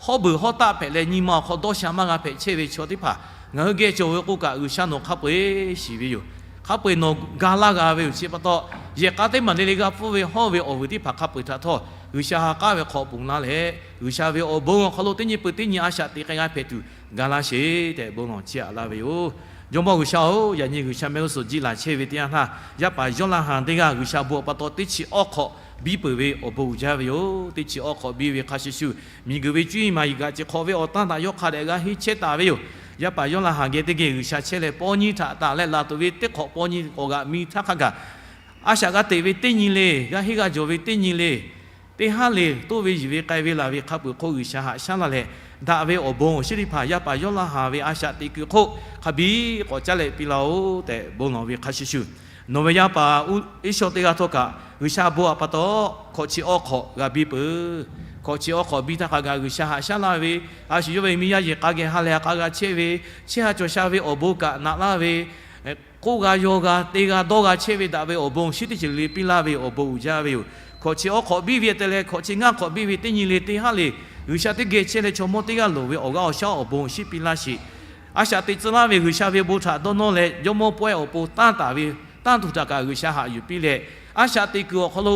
hawˉ beuˬ hawˉ taˆ hpehꞈ leh nyi ma awˬ hk'aw dawˇ sha maˇ g'a hpehꞈ chehˇ ve chaw teˇ hpaˍ ngaˬ hui geh cawˬ ve k'o kaꞈ, G'uiˬsha nawˬ hk'a peu-eˬ shiˍ ve yoˬ. Hk'a peu-eˬ nawˬ ga laˇ g'a ve yoˬ. Chi pa taw, yehˬ k'a teˇ maˬ le le g'a hpuˇ ve hawˉ ve awˬ vuiˬ teˇ hpaˍ hk'a peu-eˬ htaꞈ htawˇ, G'uiˬsha ha k'aˉ ve hk'aw ponˬ laˇ leh, G'uiˬsha ve awˬ bon awˬ hk'aw lo teˇ nyi peuˬ teˇ nyi a shaꞈ teꞈ k'ai g'a hpehꞈ tuˬ ga laˇ sheˍ tehꞈ bon lawˬ chiˇ aꞈ laˇ ve yoˬ. Jawˇmawˇ G'uiˬsha-oˬ, yaꞈ nyi G'uiˬsha mehˆ g'uˇ suhˍ jiˆ laˬ chehˇ ve teˇ yanˇ htaˇ, yaˇ paˍ Yawˇlaˇhanˬ teˇ g'aˇ G'uiˬsha bon awˬ pa taw teˇ chi awˇ hk'awꞈ biˇ peuˬ ve awˬ bon uiˍ jaˇ ve yoˬ. Teˇ chi awˇ hk'awꞈ biˇ ve hk'a shuˍ shuˍ, miˬguiˬ ve cuˇ yiˍ maˍ yiˍ kaꞈ chi hk'awꞈ ve awˬ tanˇ htaꞈ yawˇ hk'a dehꞈ g'a henˇ chehˇ taˍ ve yoˬ. Yaˇ paˍ Yawˇlaˇhanˬ geh teˇ geh G'uiˬsha chehˇ leh, paw nyi htaꞈ tanˬ leh laˬ tuˬ ve teˇ hk'awꞈ paw nyi k'awꞈ g'aꞈ mi htaˇ hk'a gaˬ, a shaꞈ g'a teꞈ ve teˇ nyi le, g'a henˇ g'a jawˬ ve teˇ nyi le, teˇ haˉ le toˇ ve yuˬ ve k'ai ve laˬ ve hk'a peu-eˬ hk'oˆ G'uiˬsha haꞈ shaˉ laˇ leh, daꞈ ve awˬ bon awˬ shinˉ teˇ hpaˍ yaˇ paˍ Yawˇlaˇhanˬ ve a shaꞈ teꞈ kuiˬ hk'oˆ hk'a biˇ k'awꞈ caˉ leh piˇ laˇ-oˬ tehꞈ bon lawˬ ve hk'a shuˍ shuˍ, nawˬ ve yaˇ paˍ Iˉsawˇ teˇ g'aˇ htawˇ kaꞈ G'uiˬsha bon awˬ pa taw hkawꞈ chi awˇ hk'awꞈ g'a biˇ peuˬ. Hkawꞈ chi awˇ hk'awꞈ biˇ htaˇ hk'a gaˬ G'uiˬsha haꞈ shaˉ laˇ ve, a shu yawˇ ve miˇ yaˇ yehˬ k'a geh ha leh ha k'a g'a chehˇ ve, chehˇ ha cawˬ sha ve awˬ bon kaꞈ naꞈ laˇ ve, k'oˆ g'a yaw g'a te g'a dawˇ g'a chehˇ ve daꞈ ve awˬ bon shinˉ teˇ ceuˬ le piˇ laˇ ve awˬ bon uiˍ jaˇ ve yoˬ. Hkawꞈ chi awˇ hk'awꞈ biˇ ve te leh hkawꞈ chi ngaˇ hk'awꞈ biˇ ve teˇ nyi le teˇ haˉ le, G'uiˬsha teˇ geh chehˇ leh chaw mawˇ teˇ g'aˇ loˍ ve awˬ g'aˇ awˬ shaˉ awˬ bon shinˉ piˇ laˇ sheˍ. A shaꞈ teꞈ tcuh laˇ ve G'uiˬsha ve bon htaꞈ dawˇ nawˇ leh, jawˇmawˇ pawehˇ awˬ pon tanˇ taˍ ve, tanˇ tuˬ htaꞈ kaꞈ G'uiˬsha haꞈ yuˬ piˇ leh, a shaꞈ teꞈ kuiˬ awˬ hk'aw lo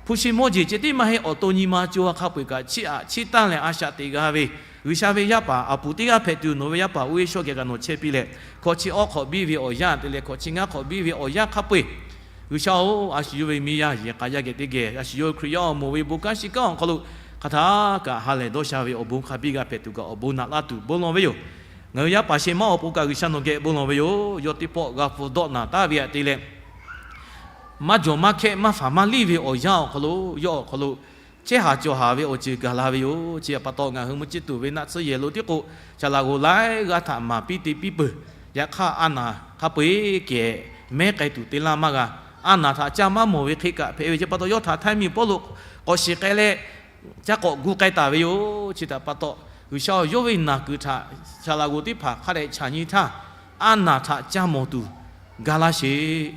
hpu shi mawˇ jeˬ ceh tiˉ maˇ heˆ, awˬ to nyi ma co ha hk'a peu-eˬ kaꞈ chiˇ aꞈ chiˇ tanˇ leh a shaꞈ teꞈ g'a ve G'uiˬsha ve yaˇ paˍ, a puˍ teˇ g'aˇ hpehꞈ tuˬ nawˬ ve yaˇ paˍ oˇ ve shawˇ geh kaꞈ nawˬ chehˇ piˇ leh, hkawꞈ chi awˇ hk'awꞈ biˇ ve awˬ yanˇ te leh hkawꞈ chi ngaˇ hk'awꞈ biˇ ve awˬ yanˇ hk'a peu-eˬ, G'uiˬsha-oˬ, a shu yawˇ ve miˇ yaˇ yehˬ k'a yaˇ geh teˇ geh, a shu yawˇ Hkriꞈ yaˇ awˬ moˍ ve bon kanˉ shiˍ kanˉ awˬ hk'aw lo hk'aˬ htaˇ kaꞈ ha lehˬ dawˇ sha ve awˬ bon hk'a biˇ g'a hpehꞈ tuˬ kaꞈ awˬ bon naꞈ laˇ tuˬ bon lawˬ ve yoˬ. Ngaˬ hui yaˇ paˍ shehˍ maˇ awˬ pon kaꞈ G'uiˬsha nawˬ geh bon lawˬ ve yoˬ. Yawˇ teˇ pawˆ g'a hpu dawˆ naˍ taˍ ve htaꞈ te leh, maˇ jawˬ maˇ hkehˆ maˇ faˍ maˇ liˇ ve awˬ yanˇ awˬ hk'aw lo, yawˇ awˬ hk'aw lo chehˇ haˍ cawˬ haˍ ve awˬ ceuˬ gaˬ la ve yoˬ. Chi htaꞈ pa taw, ngaˬ hui mvuhˇ ciˇ tuˬ ve naˆ tsuhˇ yehˬ lo tiˉ k'o, saˍ laꞈ g'oˍ laiˉ g'aˇ htaꞈ maˍ piˇ te piˇ peuˬ. Yaꞈ hk'aˇ, a naˍ hk'a peu-eˬ kehˬ mehˉ k'ai tuˬ te laˇ maˇ g'a. A naˍ htaꞈ caˇ maˇ mawˬ ve hk'e kaꞈ hpehꞈ ve. Chi pa taw, yawˇ htaꞈ htaiˇ miˬ Pawˇluꞈ k'awꞈ shiˍ k'ai leh, caˇ k'awꞈ gu k'ai taˍ ve yoˬ. Chi htaꞈ pa taw, G'uiˬsha-oˬ, yawˇ ve naˬ kuiˬ htaꞈ saˍ laꞈ g'oˍ teˇ hpaˍ hk'a dehꞈ chaꞈ nyi htaˇ, a naˍ htaꞈ caˇ mawˬ tuˬ gaˬ la sheˍ.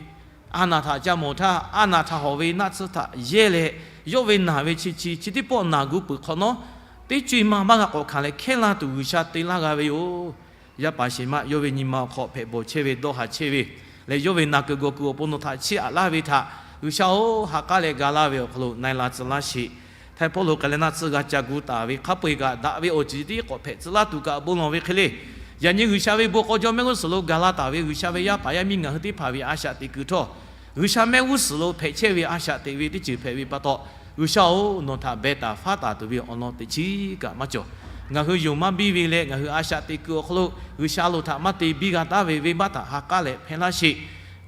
A naˍ htaꞈ caˇ mawˬ htaˇ, a naˍ htaꞈ hawˍ ve naˆ tsuhˇ htaꞈ yehˇ leh, yawˇ ve naˬ ve chi chi chi teˇ pawˆ naˬ gu peuˬ hk'awꞈ nawˉ, teˇ co-e ma maˇ g'a k'awꞈ hkanˍ leh hkehˇ laˇ tuˬ G'uiˬsha te laˇ g'a ve yoˬ. Yaˇ paˍ shehˍ maˇ yawˇ ve nyi ma awˬ hk'aw hpehꞈ bawˬ chehˇ ve, dawˇ haˍ chehˇ ve leh, yawˇ ve naˬ kuiˬ gawˬ kuiˬ awˬ pon nawˬ htaꞈ chiˇ aꞈ laˇ ve htaꞈ G'uiˬsha-oˬ, ha k'aˉ leh ga laˇ ve awˬ hk'aw lo na-e la tcuh laˇ sheˍ. Htaiˇ Pawˇluꞈ k'ai leh naˆ tsuhˇ g'a ca gu taˍ ve hk'a peu-eˬ kaꞈ, daꞈ ve awˬ ceuˬ tiˉ k'awꞈ hpehꞈ tcuh laˇ tuˬ kaꞈ bon lawˬ ve hk'e le. Yaꞈ nyi G'uiˬsha ve bon k'aw jawˇ mehˆ g'uˇ suhˍ lo gaˬ la taˍ ve G'uiˬsha ve yaˇ paˍ yaˇ miˇ ngaˬ hui teˇ hpaˍ ve a shaꞈ teꞈ kuiˬ htawˇ, G'uiˬsha mehˆ g'uˇ suhˍ lo hpehꞈ chehˇ ve a shaꞈ teꞈ ve teˇ ceuˬ hpehꞈ ve pa taw, G'uiˬsha-oˬ, nawˬ htaꞈ beh taˍ faˉ taˍ tuˬ ve awˬ lawn teꞈ chiˉ kaꞈ maˇ cawˬ. Ngaˬ hui yonˍ maˇ biˇ ve leh, ngaˬ hui a shaꞈ teꞈ kuiˬ awˬ hk'aw lo G'uiˬsha lo htaꞈ maˇ te biˇ g'a taˉ ve venˇbaˆ htaꞈ ha k'aˉ leh hpehˇ laˇ sheˍ.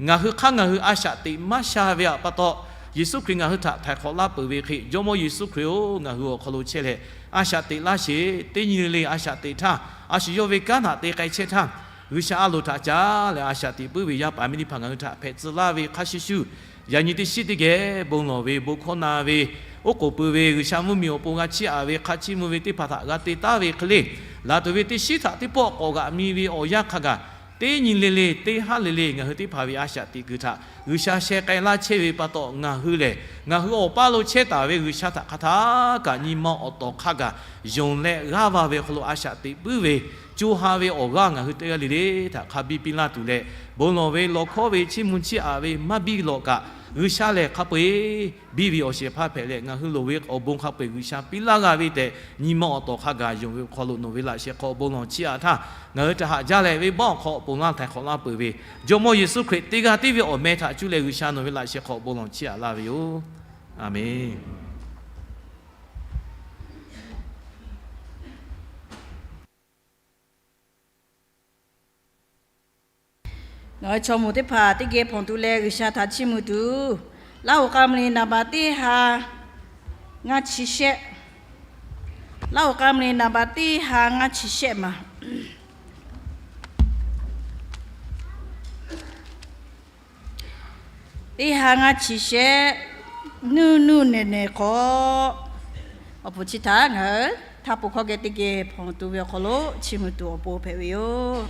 Ngaˬ hui hk'aˇ ngaˬ hui a shaꞈ teꞈ maˇ sha ve pa taw, Yeˍsuˆ Hkriꞈ ngaˬ hui htaꞈ htaiˍ hk'awꞈ laˇ peuˬ ve hk'e, Jawˇmawˇ Yeˍsuˆ Hkriꞈ-oˬ, ngaˬ hui awˬ hk'aw lo chehˇ leh a shaꞈ teꞈ laˇ sheˍ. Teˇ nyi le le a shaꞈ teꞈ htaˇ, a shu yawˇ ve kanˉ htaꞈ te k'ai chehˇ htaˇ, G'uiˬsha a loˍ htaꞈ caˉ leh a shaꞈ teꞈ puiˉ ve yaˇ paˍ miˇ teˇ hpaˍ ngaˬ hui htaꞈ hpehꞈ tcuh laˇ ve hk'a shuˍ shuˍ, yaꞈ nyi teˇ shiˉ teˇ geh bon lawˬ ve, bon hkawˇ na ve, oˉ k'oˍ pui ve G'uiˬsha mvuhˇ miˬ awˬ pon g'a chiˇ aꞈ ve hk'a chiˇ mvuh ve teˇ hpaˍ htaꞈ g'a te taˉ ve hk'e le, laˬ tuˬ ve teˇ shiˉ htaꞈ teˇ pawˆ k'awꞈ g'aꞈ mi ve awˬ yanˇ hk'a gaˬ, teˇ nyi le le, teˇ haˉ le le ngaˬ hui teˇ hpaˍ ve a shaꞈ teꞈ kuiˬ htaꞈ G'uiˬsha sheh k'ai laˇ chehˇ ve pa taw, ngaˬ hui lehˬ ngaˬ hui awˬ paˇ lo chehˇ taˍ ve G'uiˬsha htaꞈ hk'a htaˇ kaꞈ nyi ma awˬ tawˍ hk'a gaˬ yonˍ leh g'aˇ va ve hk'aw lo a shaꞈ teꞈ puiˉ ve, co ha ve awˬ g'aˇ ngaˬ hui teˇ g'aˇ le le htaꞈ hk'a biˇ piˇ laˇ tuˬ leh, bon lawˬ ve, lawˬ hkawˉ ve, chiˇ mvuh chiˇ aꞈ ve maˇ biˇ lawꞈ kaꞈ, G'uiˬsha lehˬ hk'a peu-eˬ biˇ ve awˬ shehˍ hpaˇ hpehꞈ leh, ngaˬ hui loˍ ve awˬ bon hk'a peu-eˬ G'uiˬsha piˇ laˇ g'a ve tehꞈ, nyi ma awˬ tawˍ hk'a gaˬ yonˍ ve awˬ hk'aw lo nawˬ ve laꞈ sheh hk'aw bon lawˬ chiˇ aꞈ htaˇ, ngaˬ hui htaꞈ haꞈ jaˇ leh venˇbaˆ awˬ hk'aw ponˬ laˇ htaiˍ hk'awꞈ laˇ peuˬ ve Jawˇmawˇ Yeˍsuˆ Hkriꞈ teˇ g'aˇ tiˉ ve awˬ meh htaꞈ cuˇ leh G'uiˬsha nawˬ ve laꞈ sheh hk'aw bon lawˬ chiˇ aꞈ laˇ ve yoˬ. Aˍmenˍ. Nawˬ hui chaw moˍ teˇ hpaˍ teˇ geh hpawnˬ tuˬ leh G'uiˬsha htaꞈ chiˇ mvuh tuˬ, Laˇ hoꞈ k'a mvuh le naˍ baꞈ teˇ ha ngaˇ chi shehˆ, Laˇ hoꞈ k'a mvuh le naˍ baꞈ teˇ ha ngaˇ chi shehˆ maˬ. Teˇ ha ngaˇ chi shehˆ, nuˇ nuˇ nehˬ nehˬ hk'aw, awˬ pon chi htaꞈ ngaˬ hui htaˇ po hkawˇ geh teˇ geh hpawnˬ tuˬ ve awˬ hk'aw lo chiˇ mvuh tuˬ awˬ pon hpehꞈ ve yoˬ.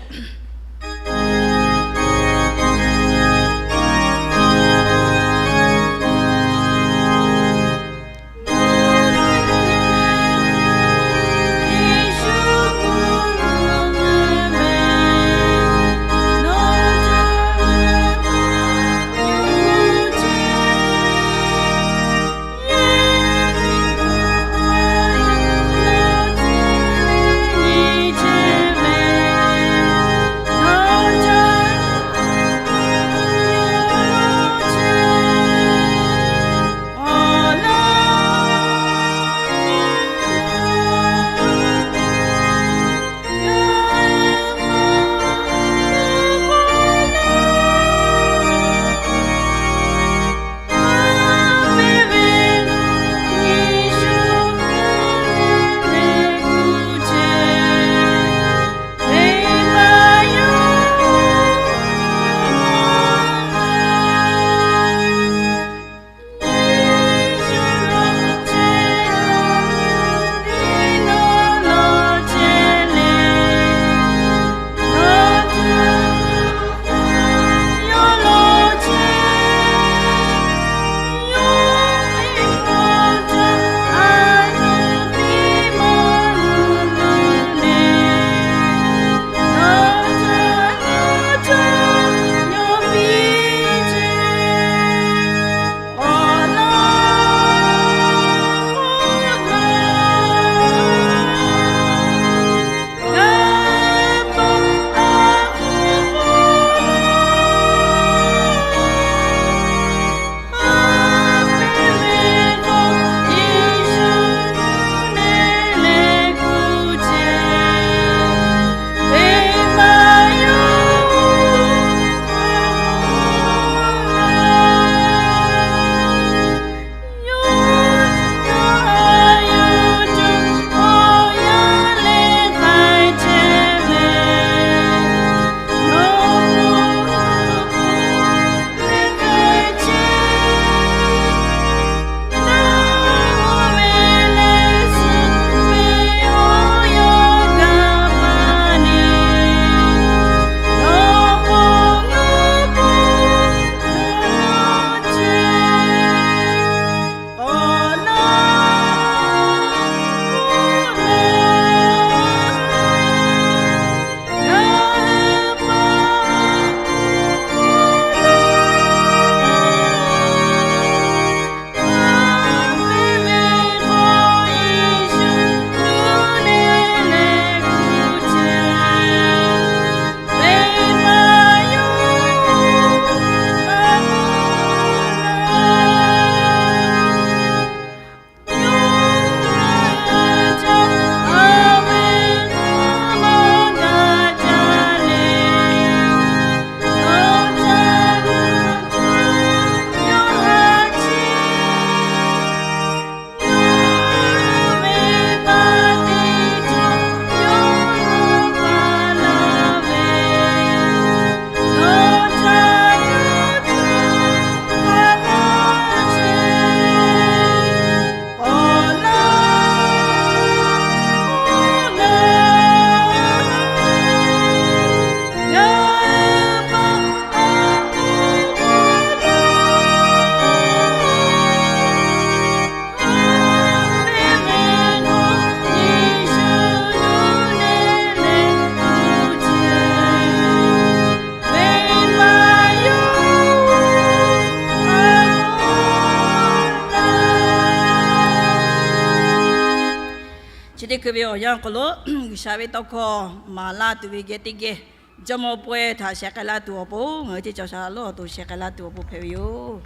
Teˇ hkui ve awˬ yanˇ awˬ hk'aw lo G'uiˬsha ve tawˇ hkawˇ maˍ laˇ tuˬ ve geh teˇ geh, Jawˇmawˇ pawehˇ htaꞈ sheh k'ai laˇ tuˬ awˬ pon, ngaˬ hui teˇ cawˬ shaˍ laꞈ lonˉ awˬ to sheh k'ai laˇ tuˬ awˬ pon hpehꞈ ve yoˬ.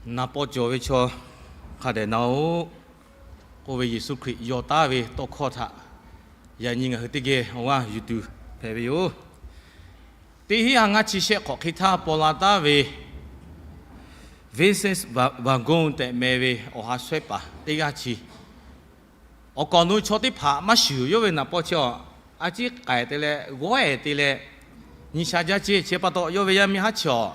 Naˍ paw cawˬ ve chaw hk'a dehꞈ na-oˬ k'oˆ ve Yeˍsuˆ Hkriꞈ yaw taˉ ve tawˇ hkawˇ htaꞈ yaꞈ nyi ngaˬ hui teˇ geh awˬ g'aˇ yuˬ tuˬ hpehꞈ ve yoˬ. Teˇ hinˉ ha ngaˇ chi shehˆ hk'awꞈ hk'e htaˇ paw la taˉ ve Vincent Van Gogh tehꞈ meh ve awˬ ha shawehˇ paˍ teˇ g'aˇ chi awˬ kaˍ awˬ nu chaw teˇ hpaˍ maˇ shuˍ, yawˇ ve naˍ paw chi awˬ a ciˉ k'ai te leh g'awˇ ehˍ te leh nyi sha jaˇ ceˇ. Chi pa taw yawˇ ve yaˇ miˇ haˉ chi awˬ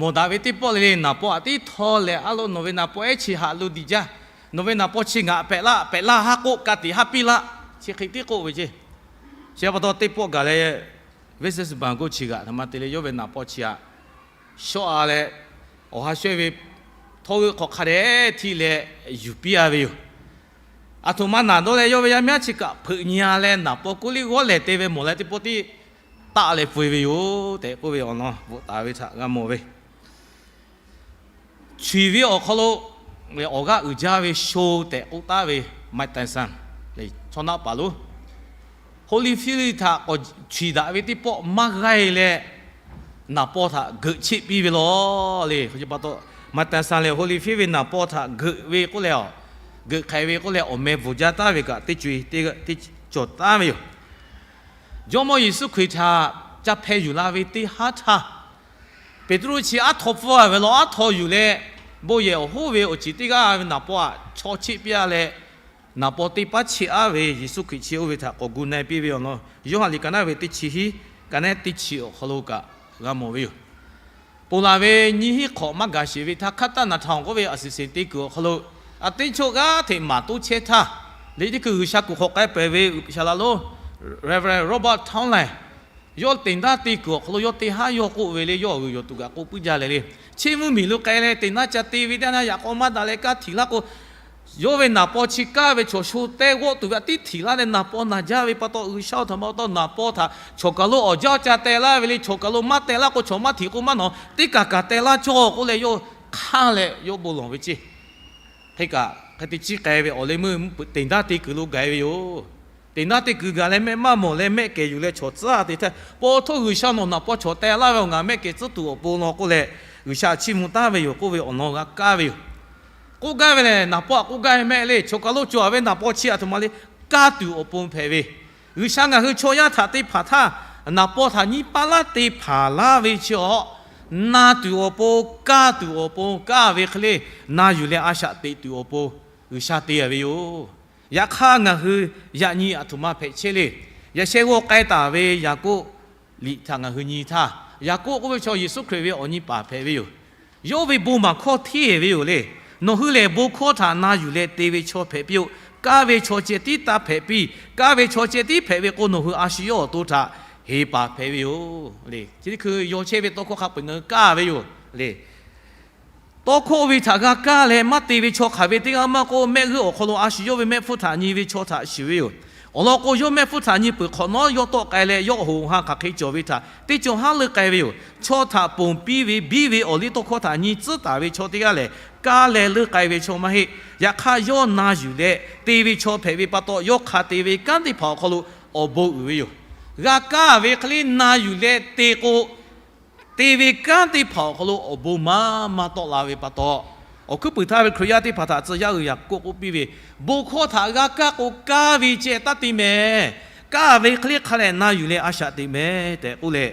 mawˬ daꞈ ve teˇ pawˆ le le, naˍ paw aꞈ tiˉ htawˇ leh, a lo nawˬ ve naˍ paw ehˉ chi haꞈ lo diꞈ jaˇ, nawˬ ve naˍ paw chi ngaˬ pehꞈ laˇ, pehꞈ laˇ haˉ k'oˆ, ka tiꞈ haˉ piˇ laˇ, chi hk'e tiˉ k'oˆ ve ceˇ. Chi pa taw teˇ pawˆ gaˬ leh Vincent Van Gogh chi g'aꞈ htaꞈ ma te leh yawˇ ve naˍ paw chi aꞈ shawˆ-a leh, awˬ ha shawehˇ ve htawˇ g'euˆ hk'awꞈ hk'a dehꞈ htiˆ leh yuˬ piˇ-a ve yoˬ. Aˬ htoꞈ ma naˬ dawˇ leh yawˇ ve yaˇ miˇ haˉ chi kaꞈ hpeuꞈ nyi-a leh naˍ paw kuˇ liˇ g'awˇ lehˬ te ve mawˬ leh teˇ pawˆ tiˉ taˆ leh peu-e ve yoˬ tehꞈ k'oˆ ve awˬ lawn bvuhꞈ taˍ ve htaꞈ g'a mawˬ ve. Chi ve awˬ hk'aw lo awˬ g'aˇ uiˍ jaˇ ve sho tehꞈ k'oˆ taˉ ve Mike Tyson, chaw naˆ paˍ lonˉ, Holyfield htaꞈ k'awꞈ chiˍ daꞈ ve teˇ pawˆ maˇ g'aˇ-e leh, naˍ paw htaꞈ geuꞈ cheˆ piˇ ve law le. Mike Tyson lehˬ Holyfield ve naˍ paw htaꞈ geuꞈ ve k'oˆ leh, geuꞈ hk'aiˍ ve k'oˆ leh awˬ meh bvuhˬ jaˇ taˉ ve kaꞈ teˇ co-e teˇ cawˬ taˉ ve yoˬ. Jawˇmawˇ Yeˍsuˆ Hkriꞈ htaꞈ ca hpeh yuˬ la ve teˇ haˉ htaˇ, Peˍtruˆ chi aˉ htaw pfuhˇ-a ve law, aˉ htaw yuˬ leh, bon yehˬ awˬ hoˉ ve awˬ ceˬ teˇ g'aˇ ve naˍ paw aꞈ chaw cheˆ piˇ-a leh, naˍ paw teˇ paˉ cheˆ-a ve Yeˍsuˆ Hkriꞈ chi oˇ ve htaꞈ k'awꞈ gu na-e piˇ ve awˬ lawn Yoˇhanˬ liꞈ ka naˉ ve teˇ chi hiˉ, ka naˉ teˇ chi awˬ hk'aw lo kaꞈ g'a mawˬ ve yoˬ. Ponˬ laˬ ve nyiˇ hinˉ hk'awꞈ maˇ gaˬ sheˍ ve htaˇ, hk'aˉ taˆ naˍ htaꞈ k'oˆ ve aˬ siˍ seˍ te kuiˬ awˬ hk'aw lo, a teˇ choˆ g'aˇ hteꞈ maˍ toˉ chehˇ htaˇ, le teˇ hkui G'uiˬsha kuˬ hk'awꞈ k'ai peuˬ ve G'uiˬsha laꞈ lonˉ Reverend Robert Townend, yawˇ teꞈ naˉ te kuiˬ awˬ hk'aw lo yawˇ teˇ haˉ yawˇ k'oˆ ve le, yawˇ awˬ g'uiˬ yawˬ tuˬ kaꞈ k'oˆ puiˉ jaˇ leh le. Chiˇ mvuhˇ miˬ lo k'ai leh teꞈ naˉ ca te ve teˇ naˇ yaꞈ k'aw maˇ daꞈ leh kaˇ htiꞈ laˇ k'o, yawˇ ve naˍ paw chi kaˇ ve chaw sho tehˇ g'awˆ tuˬ ve aꞈ tiˉ htiꞈ laˇ leh naˍ paw naˬ jaˇ ve pa taw, G'uiˬsha awˬ htaꞈ ma pa taw naˍ paw htaꞈ chaw kaˬ lo awˬ jaˇ ca teh laˇ ve le, chaw kaˬ lo maˇ teh laˇ k'o, chaw maˇ htiꞈ k'o maˇ nawˬ teˇ kaˬ kaˬ teh laˇ cawˇ k'oˆ leh yawˇ hk'aˇ leh yawˇ bon lawˬ ve ceˇ. Hk'e kaꞈ hk'e te ciˇ k'ai ve awˬ leh meuˇ teꞈ naˉ te kuiˬ lo gaˬ-e ve yoˬ. Teꞈ naˉ te kuiˬ gaˬ leh mehˆ maˇ mawˬ leh mehˆ kehˬ yuˬ leh chaw tcuhˉ-a te htaˇ, paw htoˇ G'uiˬsha nawˬ naˍ paw chaw teh laˇ ve awˬ ngaˬ mehˆ kehˬ tcuhˉ tuˬ awˬ pon law k'oˆ leh, G'uiˬsha chiˇ mvuh taˉ ve yoˬ k'oˆ ve awˬ lawn g'a kaˇ ve yoˬ. K'oˆ gaˇ ve lehˬ, naˍ paw aꞈ k'oˆ gaˇ ve mehˆ le, chaw kaˬ lo cawˬ-a ve naˍ paw chi aˬ htoꞈ ma le, kaˇ tuˬ awˬ pon hpehꞈ ve. G'uiˬsha ngaˬ hui chaw yaˇ htaꞈ te hpanˍ htaˇ, naˍ paw htaꞈ nyiˇ paˇ laˇ te hpanˍ laˇ ve chi awˬ, na tuˬ awˬ pon, kaˇ tuˬ awˬ pon, kaˇ ve hk'e le, na yuˬ leh a shaꞈ teꞈ tuˬ awˬ pon G'uiˬsha te-a ve yoˬ. Yaꞈ hk'aˇ ngaˬ hui yaꞈ nyi aˬ htoꞈ ma hpehꞈ chehˇ le. Yaꞈ sheh g'aw k'ai taˍ ve Yaˍkoˆ liꞈ htaꞈ ngaˬ hui nyi htaˇ, Yaˍkoˆ k'oˆ ve chaw Yeˍsuˆ Hkriꞈ ve awˬ nyi paˍ hpehꞈ ve yoˬ. Yawˇ ve bon maˬ hkawˇ hteˇ ve yoˬ le. Nawˬ hui lehˬ bon hkawˇ htaꞈ na yuˬ leh te ve chaw hpehꞈ piˇ-oˆ. Kaˇ ve chaw ceh tiˉ taˇ hpehꞈ piˇ. Kaˇ ve chaw ceh tiˉ hpehꞈ ve k'o, nawˬ hui a shu yawˇ awˬ to htaꞈ heˍ paˍ hpehꞈ ve yoˬ le. Chi teˇ hkui yaw chehˇ ve tawˇ hkawˇ hk'a peu-eˬ ngaˬ hui kaˇ ve yoˬ le. Tawˇ hkawˇ ve htaꞈ g'a kaˇ leh maˇ te ve chaw hk'aˬ ve teˇ g'aˇ maˇ k'oˆ, mehˆ g'uˇ awˬ hk'aw lo a shu yawˇ ve mehˆ hpfuhˇ htaꞈ nyi ve chaw htaꞈ shiˍ ve yoˬ. Awˬ lawn k'o, yawˇ mehˆ hpfuhˇ htaꞈ nyi peuˬ hk'awꞈ nawˉ, yawˇ tawˆ k'ai leh yawˇ hoꞈ ha hk'aˬ hk'e cawˬ ve htaꞈ teˇ cawˬ haˉ leuˆ k'ai ve yoˬ. Chaw htaꞈ ponˬ piˇ ve biˇ ve awˬ liˇ tawˇ hkawˇ htaꞈ nyi tcuhˉ taˍ ve chaw teˇ g'aˇ lehˬ, kaˇ leh leuˆ k'ai ve chaw maˇ heˆ. Yaꞈ hk'aˇ, yawˇ na yuˬ leh te ve chaw hpehꞈ ve pa taw, yawˇ hk'a te ve kanˉ teˇ hpaˍ awˬ hk'aw lo awˬ bon uiˍ ve yoˬ. G'a kaˇ ve hk'e le na yuˬ leh te k'o, te ve kanˉ teˇ hpaˍ awˬ hk'aw lo awˬ bon maˇ maˇ tawˆ la ve pa taw, awˬ hkuiˉ puiˍ htaˇ ve Hkriꞈ yaˇ teˇ hpaˍ htaꞈ tcuh yaˇ uiˍ Yaˍkoˆ k'oˆ piˇ ve, bon hkawˇ htaꞈ g'a kaˇ k'o, kaˇ ve ceh taˇ te mehˍ. Kaˇ ve hk'e le hk'a leh na yuˬ leh a shaꞈ teꞈ mehˍ tehꞈ k'oˆ leh,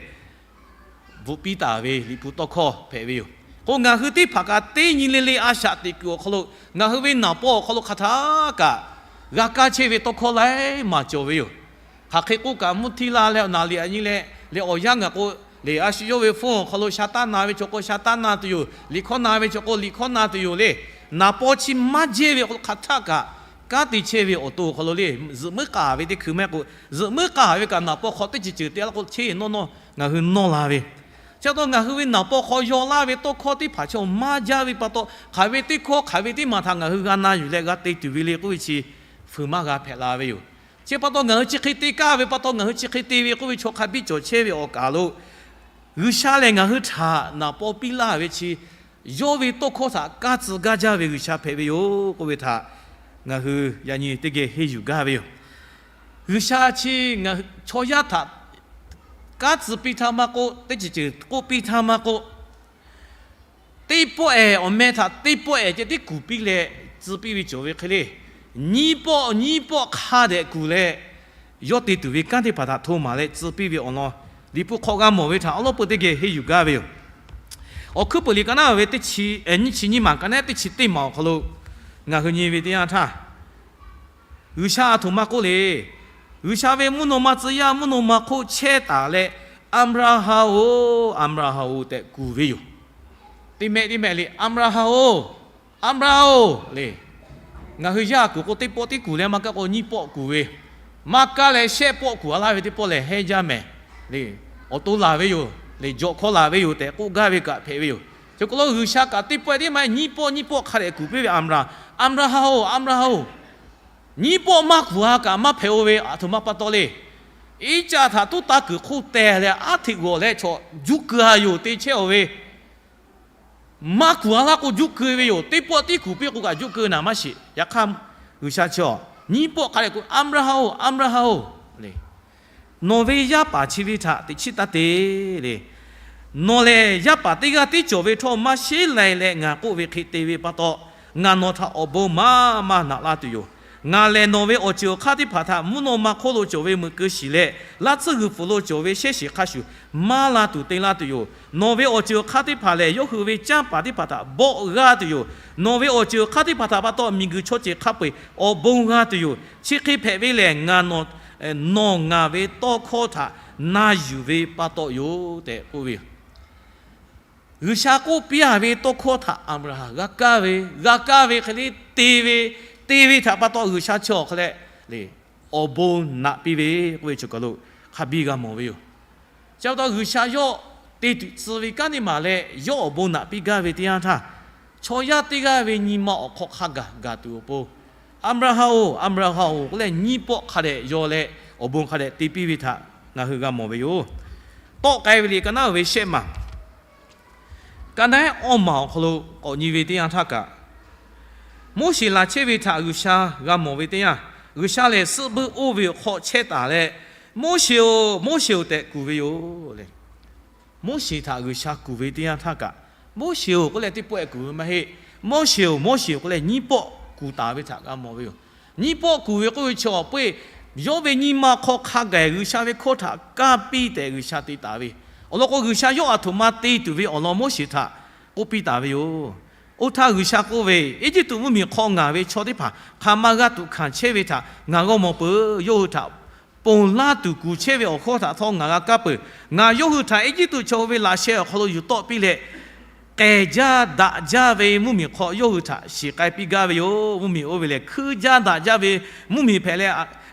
bvuhꞈ piˇ taˍ ve Liꞈ hpu tawˇ hkawˇ hpehꞈ ve yoˬ. K'o, ngaˬ hui teˇ hpaˍ kaꞈ teˇ nyi le le a shaꞈ teꞈ kuiˬ awˬ hk'aw lo, ngaˬ hui ve naˍ paw awˬ hk'aw lo hk'aˬ htaˇ kaꞈ g'a kaˇ chehˇ ve tawˇ hkawˇ laiˉ maˬ cawˬ ve yoˬ. Hk'aˬ hk'e k'oˆ kaꞈ, mvuhˇ htiˇ la leh awˬ naˍ liꞈ aꞈ nyi leh, leh awˬ yanˇ gaˬ k'o, leh a shu yawˇ ve phone awˬ hk'aw lo sha taˇ na ve chaw k'o sha taˇ na tuˬ yoˬ. Liꞈ hkawˇ na ve chaw k'o liꞈ hkawˇ na tuˬ yoˬ le. Naˍ paw chi maˇ jehˇ ve awˬ hk'aw lo hk'aˬ htaˇ kaꞈ kanˉ te chehˇ ve awˬ to awˬ hk'aw lo le, zuhꞈ muiˉ k'aˍ ve teˇ hkui maˇ heˆ k'o, zuhꞈ muiˉ k'aˍ ve kaꞈ naˍ paw hk'aw teˇ ceuˬ ceuˬ te laˇ k'o, cheˇ nawˇ nawˇ ngaˬ hui nawˇ la ve. Chi pa taw ngaˬ hui ve naˍ paw hk'aw yaw laˇ ve tawˇ hkawˇ teˇ hpaˍ chaw maˇ jaˇ ve pa taw, hk'aˬ ve teˇ hkawˇ hk'aˬ ve teˇ maˬ htaꞈ ngaˬ hui g'a na yuˬ leh g'a te tuˬ ve le k'oˆ ve chi fuiˍ maˇ g'a hpehꞈ la ve yoˬ. Chi pa taw ngaˬ hui chi hk'e te kaˇ ve pa taw, ngaˬ hui chi hk'e te ve k'oˆ ve chaw hk'a biˇ cawˬ chehˇ ve awˬ kaˬ lo, G'uiˬsha lehˬ ngaˬ hui htaꞈ naˍ paw piˇ laˇ ve chi, yawˇ ve tawˇ hkawˇ htaꞈ kaˇ tcuh gaˇ jaˇ ve G'uiˬsha hpehꞈ ve yoˬ k'oˆ ve htaꞈ ngaˬ hui yaꞈ nyi teˇ geh henˇ yuˬ gaˇ ve yoˬ. G'uiˬsha chi chaw yaˇ htaꞈ kaˇ tcuh piˇ htaˇ maˇ k'oˆ, teˇ ceuˬ ceuˬ k'oˆ piˇ htaˇ maˇ k'oˆ, teˇ pawˆ ehˍ awˬ meh htaꞈ teˇ pawˆ ehˍ ceh tiˉ kuˬ piˇ leh tcuh piˇ ve cawˬ ve hk'e le. Nyiˇ pawˆ nyiˇ pawˆ hk'a dehꞈ kuˬ leh, yawˇ te tuˬ ve kanˉ teˇ hpaˍ htaꞈ hto maˍ leh tcuh piˇ ve awˬ lawn, Liꞈ hpu hk'aw g'a mawˬ ve htaꞈ awˉ lawˉ peuˬ teˇ geh henˇ yuˬ gaˇ ve yoˬ. Awˬ hkuiˉ peuˬ liꞈ ka naˉ ve teˇ chi nyiˇ chi nyiˇ maˬ ka naˉ teˇ chi teˇ maˬ awˬ hk'aw lo ngaˬ hui nyi ve teˇ yanˇ htaˇ, G'uiˬsha aˬ htoꞈ ma k'oˆ le. G'uiˬsha ve mvuhˇ naw ma tcuh yaˇ mvuhˇ naw ma hk'oˆ chehˇ taˍ leh, Aˍbraˍhanˍ-oˬ, Aˍbraˍhanˍ-oˬ tehꞈ kuˬ ve yoˬ. Teˇ mehˆ teˇ mehˆ le, Aˍbraˍhanˍ-oˬ, Aˍbraˍhanˍ-oˬ le. Ngaˬ hui yaˇ kuˬ k'o teˇ pawˆ tiˉ kuˬ leh maˇ kaˇ k'o nyiˇ pawˆ kuˬ ve, maˇ kaˇ leh shehˆ pawˆ kuˬ a laˇ ve teˇ pawˆ lehˬ hehnˇ jaˇ mehˍ le. Awˬ to laˬ ve yoˬ le, jawꞈ hkawˇ laˬ ve yoˬ tehꞈ k'oˆ gaˇ ve kaꞈ hpehꞈ ve yoˬ. Chi k'o lo G'uiˬsha kaꞈ teˇ pawˆ tiˉ maˇ heˆ, nyiˇ pawˆ nyiˇ pawˆ hk'a dehꞈ kuˬ piˇ ve Aˍbraˍhanˍ, Aˍbraˍhanˍ-oˬ, Aˍbraˍhanˍ-oˬ, nyiˇ pawˆ maˇ kuˬ a kaꞈ maˇ hpehꞈ-o ve, aˬ htoꞈ ma pa taw le. Iˉcaˆ htaꞈ tuˉ taˇ kuiˬ hk'oˆ teh leh aˉ hteꞈ g'awˬ leh chaw juˇ keu a yoˬ te chehˇ-oˬ ve, maˇ kuˬ a laˇ k'o juˇ keu ve yoˬ. Teˇ pawˆ tiˉ kuˬ piˇ k'o kaꞈ juˇ keu naˍ maˇ shiˍ. Yaꞈ hk'aˇ, G'uiˬsha chi nyiˇ pawˆ hk'a dehꞈ k'o, Aˍbraˍhanˍ-oˬ, Aˍbraˍhanˍ-oˬ le, nawˬ ve yaˇ paˍ chi ve htaꞈ teꞈ chiˉ taˇ te le. Nawˬ lehˬ yaˇ paˍ teˇ g'aˇ tiˉ cawˬ ve htawˇ, maˇ sheˉ lai leh ngaˬ k'oˆ ve hk'e te ve pa taw, ngaˬ nawˬ htaꞈ awˬ bon maˇ maˇ naꞈ laˇ tuˬ yoˬ. Ngaˬ lehˬ nawˬ ve awˬ ceuˬ awˬ hk'aˇ teˇ hpaˍ htaꞈ mvuhˇ naw ma hk'oˆ lo cawˬ ve meuꞈ keu shiˍ leh, laˇ tsuhˇ g'uiˬ pfuhˍ lo cawˬ ve shehˉ shiˍ hk'a shuˍ maˇ la tuˬ te laˇ tuˬ yoˬ. Nawˬ ve awˬ ceuˬ awˬ hk'aˇ teˇ hpaˍ lehˬ, yawˇ hui ve canˇ paˍ teˇ hpaˍ htaꞈ bawˆ g'aˇ tuˬ yoˬ. Nawˬ ve awˬ ceuˬ awˬ hk'aˇ teˇ hpaˍ htaꞈ pa taw, miˬguiˬ chaw ceuˬ hk'a peu-eˬ awˬ bon g'a tuˬ yoˬ. Chi hk'e hpehꞈ ve lehˬ, ngaˬ nawˬ, nawˬ ngaˬ ve tawˇ hkawˇ htaꞈ na yuˬ ve pa taw yoˬ tehꞈ k'oˆ ve yoˬ. G'uiˬsha k'oˆ piˇ a ve tawˇ hkawˇ htaꞈ Aˍbraˍhanˍ g'a kaˇ ve, g'a kaˇ ve hk'e le te ve, te ve htaꞈ pa taw G'uiˬsha chi awˬ hk'aw leh le, awˬ bon naꞈ piˇ ve k'oˆ ve chi kaˬ lo hk'a biˇ g'a mawˬ ve yoˬ. Chi pa taw G'uiˬsha yawˇ te tuˬ tcuh ve kanˉ teˇ maˬ leh yawˇ awˬ bon naꞈ piˇ gaˇ ve teˇ yanˇ htaˇ, chaw yaˇ teˇ g'aˇ ve nyi ma awˬ hk'aw hk'a gaˬ gaˬ tuˬ awˬ pon, Aˍbraˍhanˍ-oˬ, Aˍbraˍhanˍ-oˬ k'oˆ leh nyiˇ pawˆ hk'a dehꞈ yaw leh awˬ bon hk'a dehꞈ te piˇ ve htaꞈ ngaˬ hui g'a mawˬ ve yoˬ. Tawˆ k'ai ve liꞈ ka naˉ ve shehˆ maˬ, ka naˉ awˇ maˬ awˬ hk'aw lo k'awꞈ nyi ve teˇ yanˇ htaˇ kaꞈ, Moˉseˍ laˬ chehˇ ve htaꞈ G'uiˬsha g'a mawˬ ve teˇ yanˇ, G'uiˬsha lehˬ suhˆ buiˇ oˇ ve awˬ hk'aw chehˇ taˍ leh, Moˉseˍ-oˬ, Moˉseˍ-oˬ tehꞈ kuˬ ve yoˬ le. Moˉseˍ htaꞈ G'uiˬsha kuˬ ve teˇ yanˇ htaˇ kaꞈ, Moˉseˍ-oˬ k'oˆ leh teˇ pawˆ ehˍ kuˬ ve maˇ heˆ. Moˉseˍ-oˬ, Moˉseˍ-oˬ k'oˆ leh nyiˇ pawˆ kuˬ taˍ ve htaꞈ g'a mawˬ ve yoˬ. Nyiˇ pawˆ kuˬ ve k'oˆ ve chi awˬ peuˇ, yawˇ ve nyi ma hk'aw hk'a gaˬ G'uiˬsha ve hkawˇ htaꞈ kaˇ piˇ tehꞈ G'uiˬsha te taˍ ve. Awˬ lawn k'o, G'uiˬsha yawˇ aˬ htoꞈ ma te tuˬ ve awˬ lawn Moˉseˍ htaꞈ k'oˆ piˇ taˍ ve yoˬ. Oˇ htaˇ G'uiˬsha k'oˆ ve, Eˇjiˇtuꞈ mvuhˇmiˬ hk'aw ngaˬ ve chaw teˇ hpaˍ hk'aˬ ma g'a tuꞈ hkanˍ chehˇ ve htaꞈ ngaˬ g'a mawˬ peuˬ. Yawˇ hui htaꞈ ponˬ laˇ tuˬ kuˬ chehˇ ve awˬ hkawˇ htaꞈ htawˇ ngaˬ g'a kaˇ peuˬ. Ngaˬ yawˇ hui htaꞈ Eˇjiˇtuꞈ chaw hui ve laꞈ sheh awˬ hk'aw lo yuˬ tawˆ piˇ leh, k'ehˬ jaˇ daꞈ jaˇ ve mvuhˇmiˬ hk'aw yawˇ hui htaꞈ shiˍ k'ai piˇ gaˇ ve yoˬ. Mvuhˇmiˬ oˇ ve lehˬ, hkuiˇ jaˇ daꞈ jaˇ ve mvuhˇmiˬ hpehꞈ leh,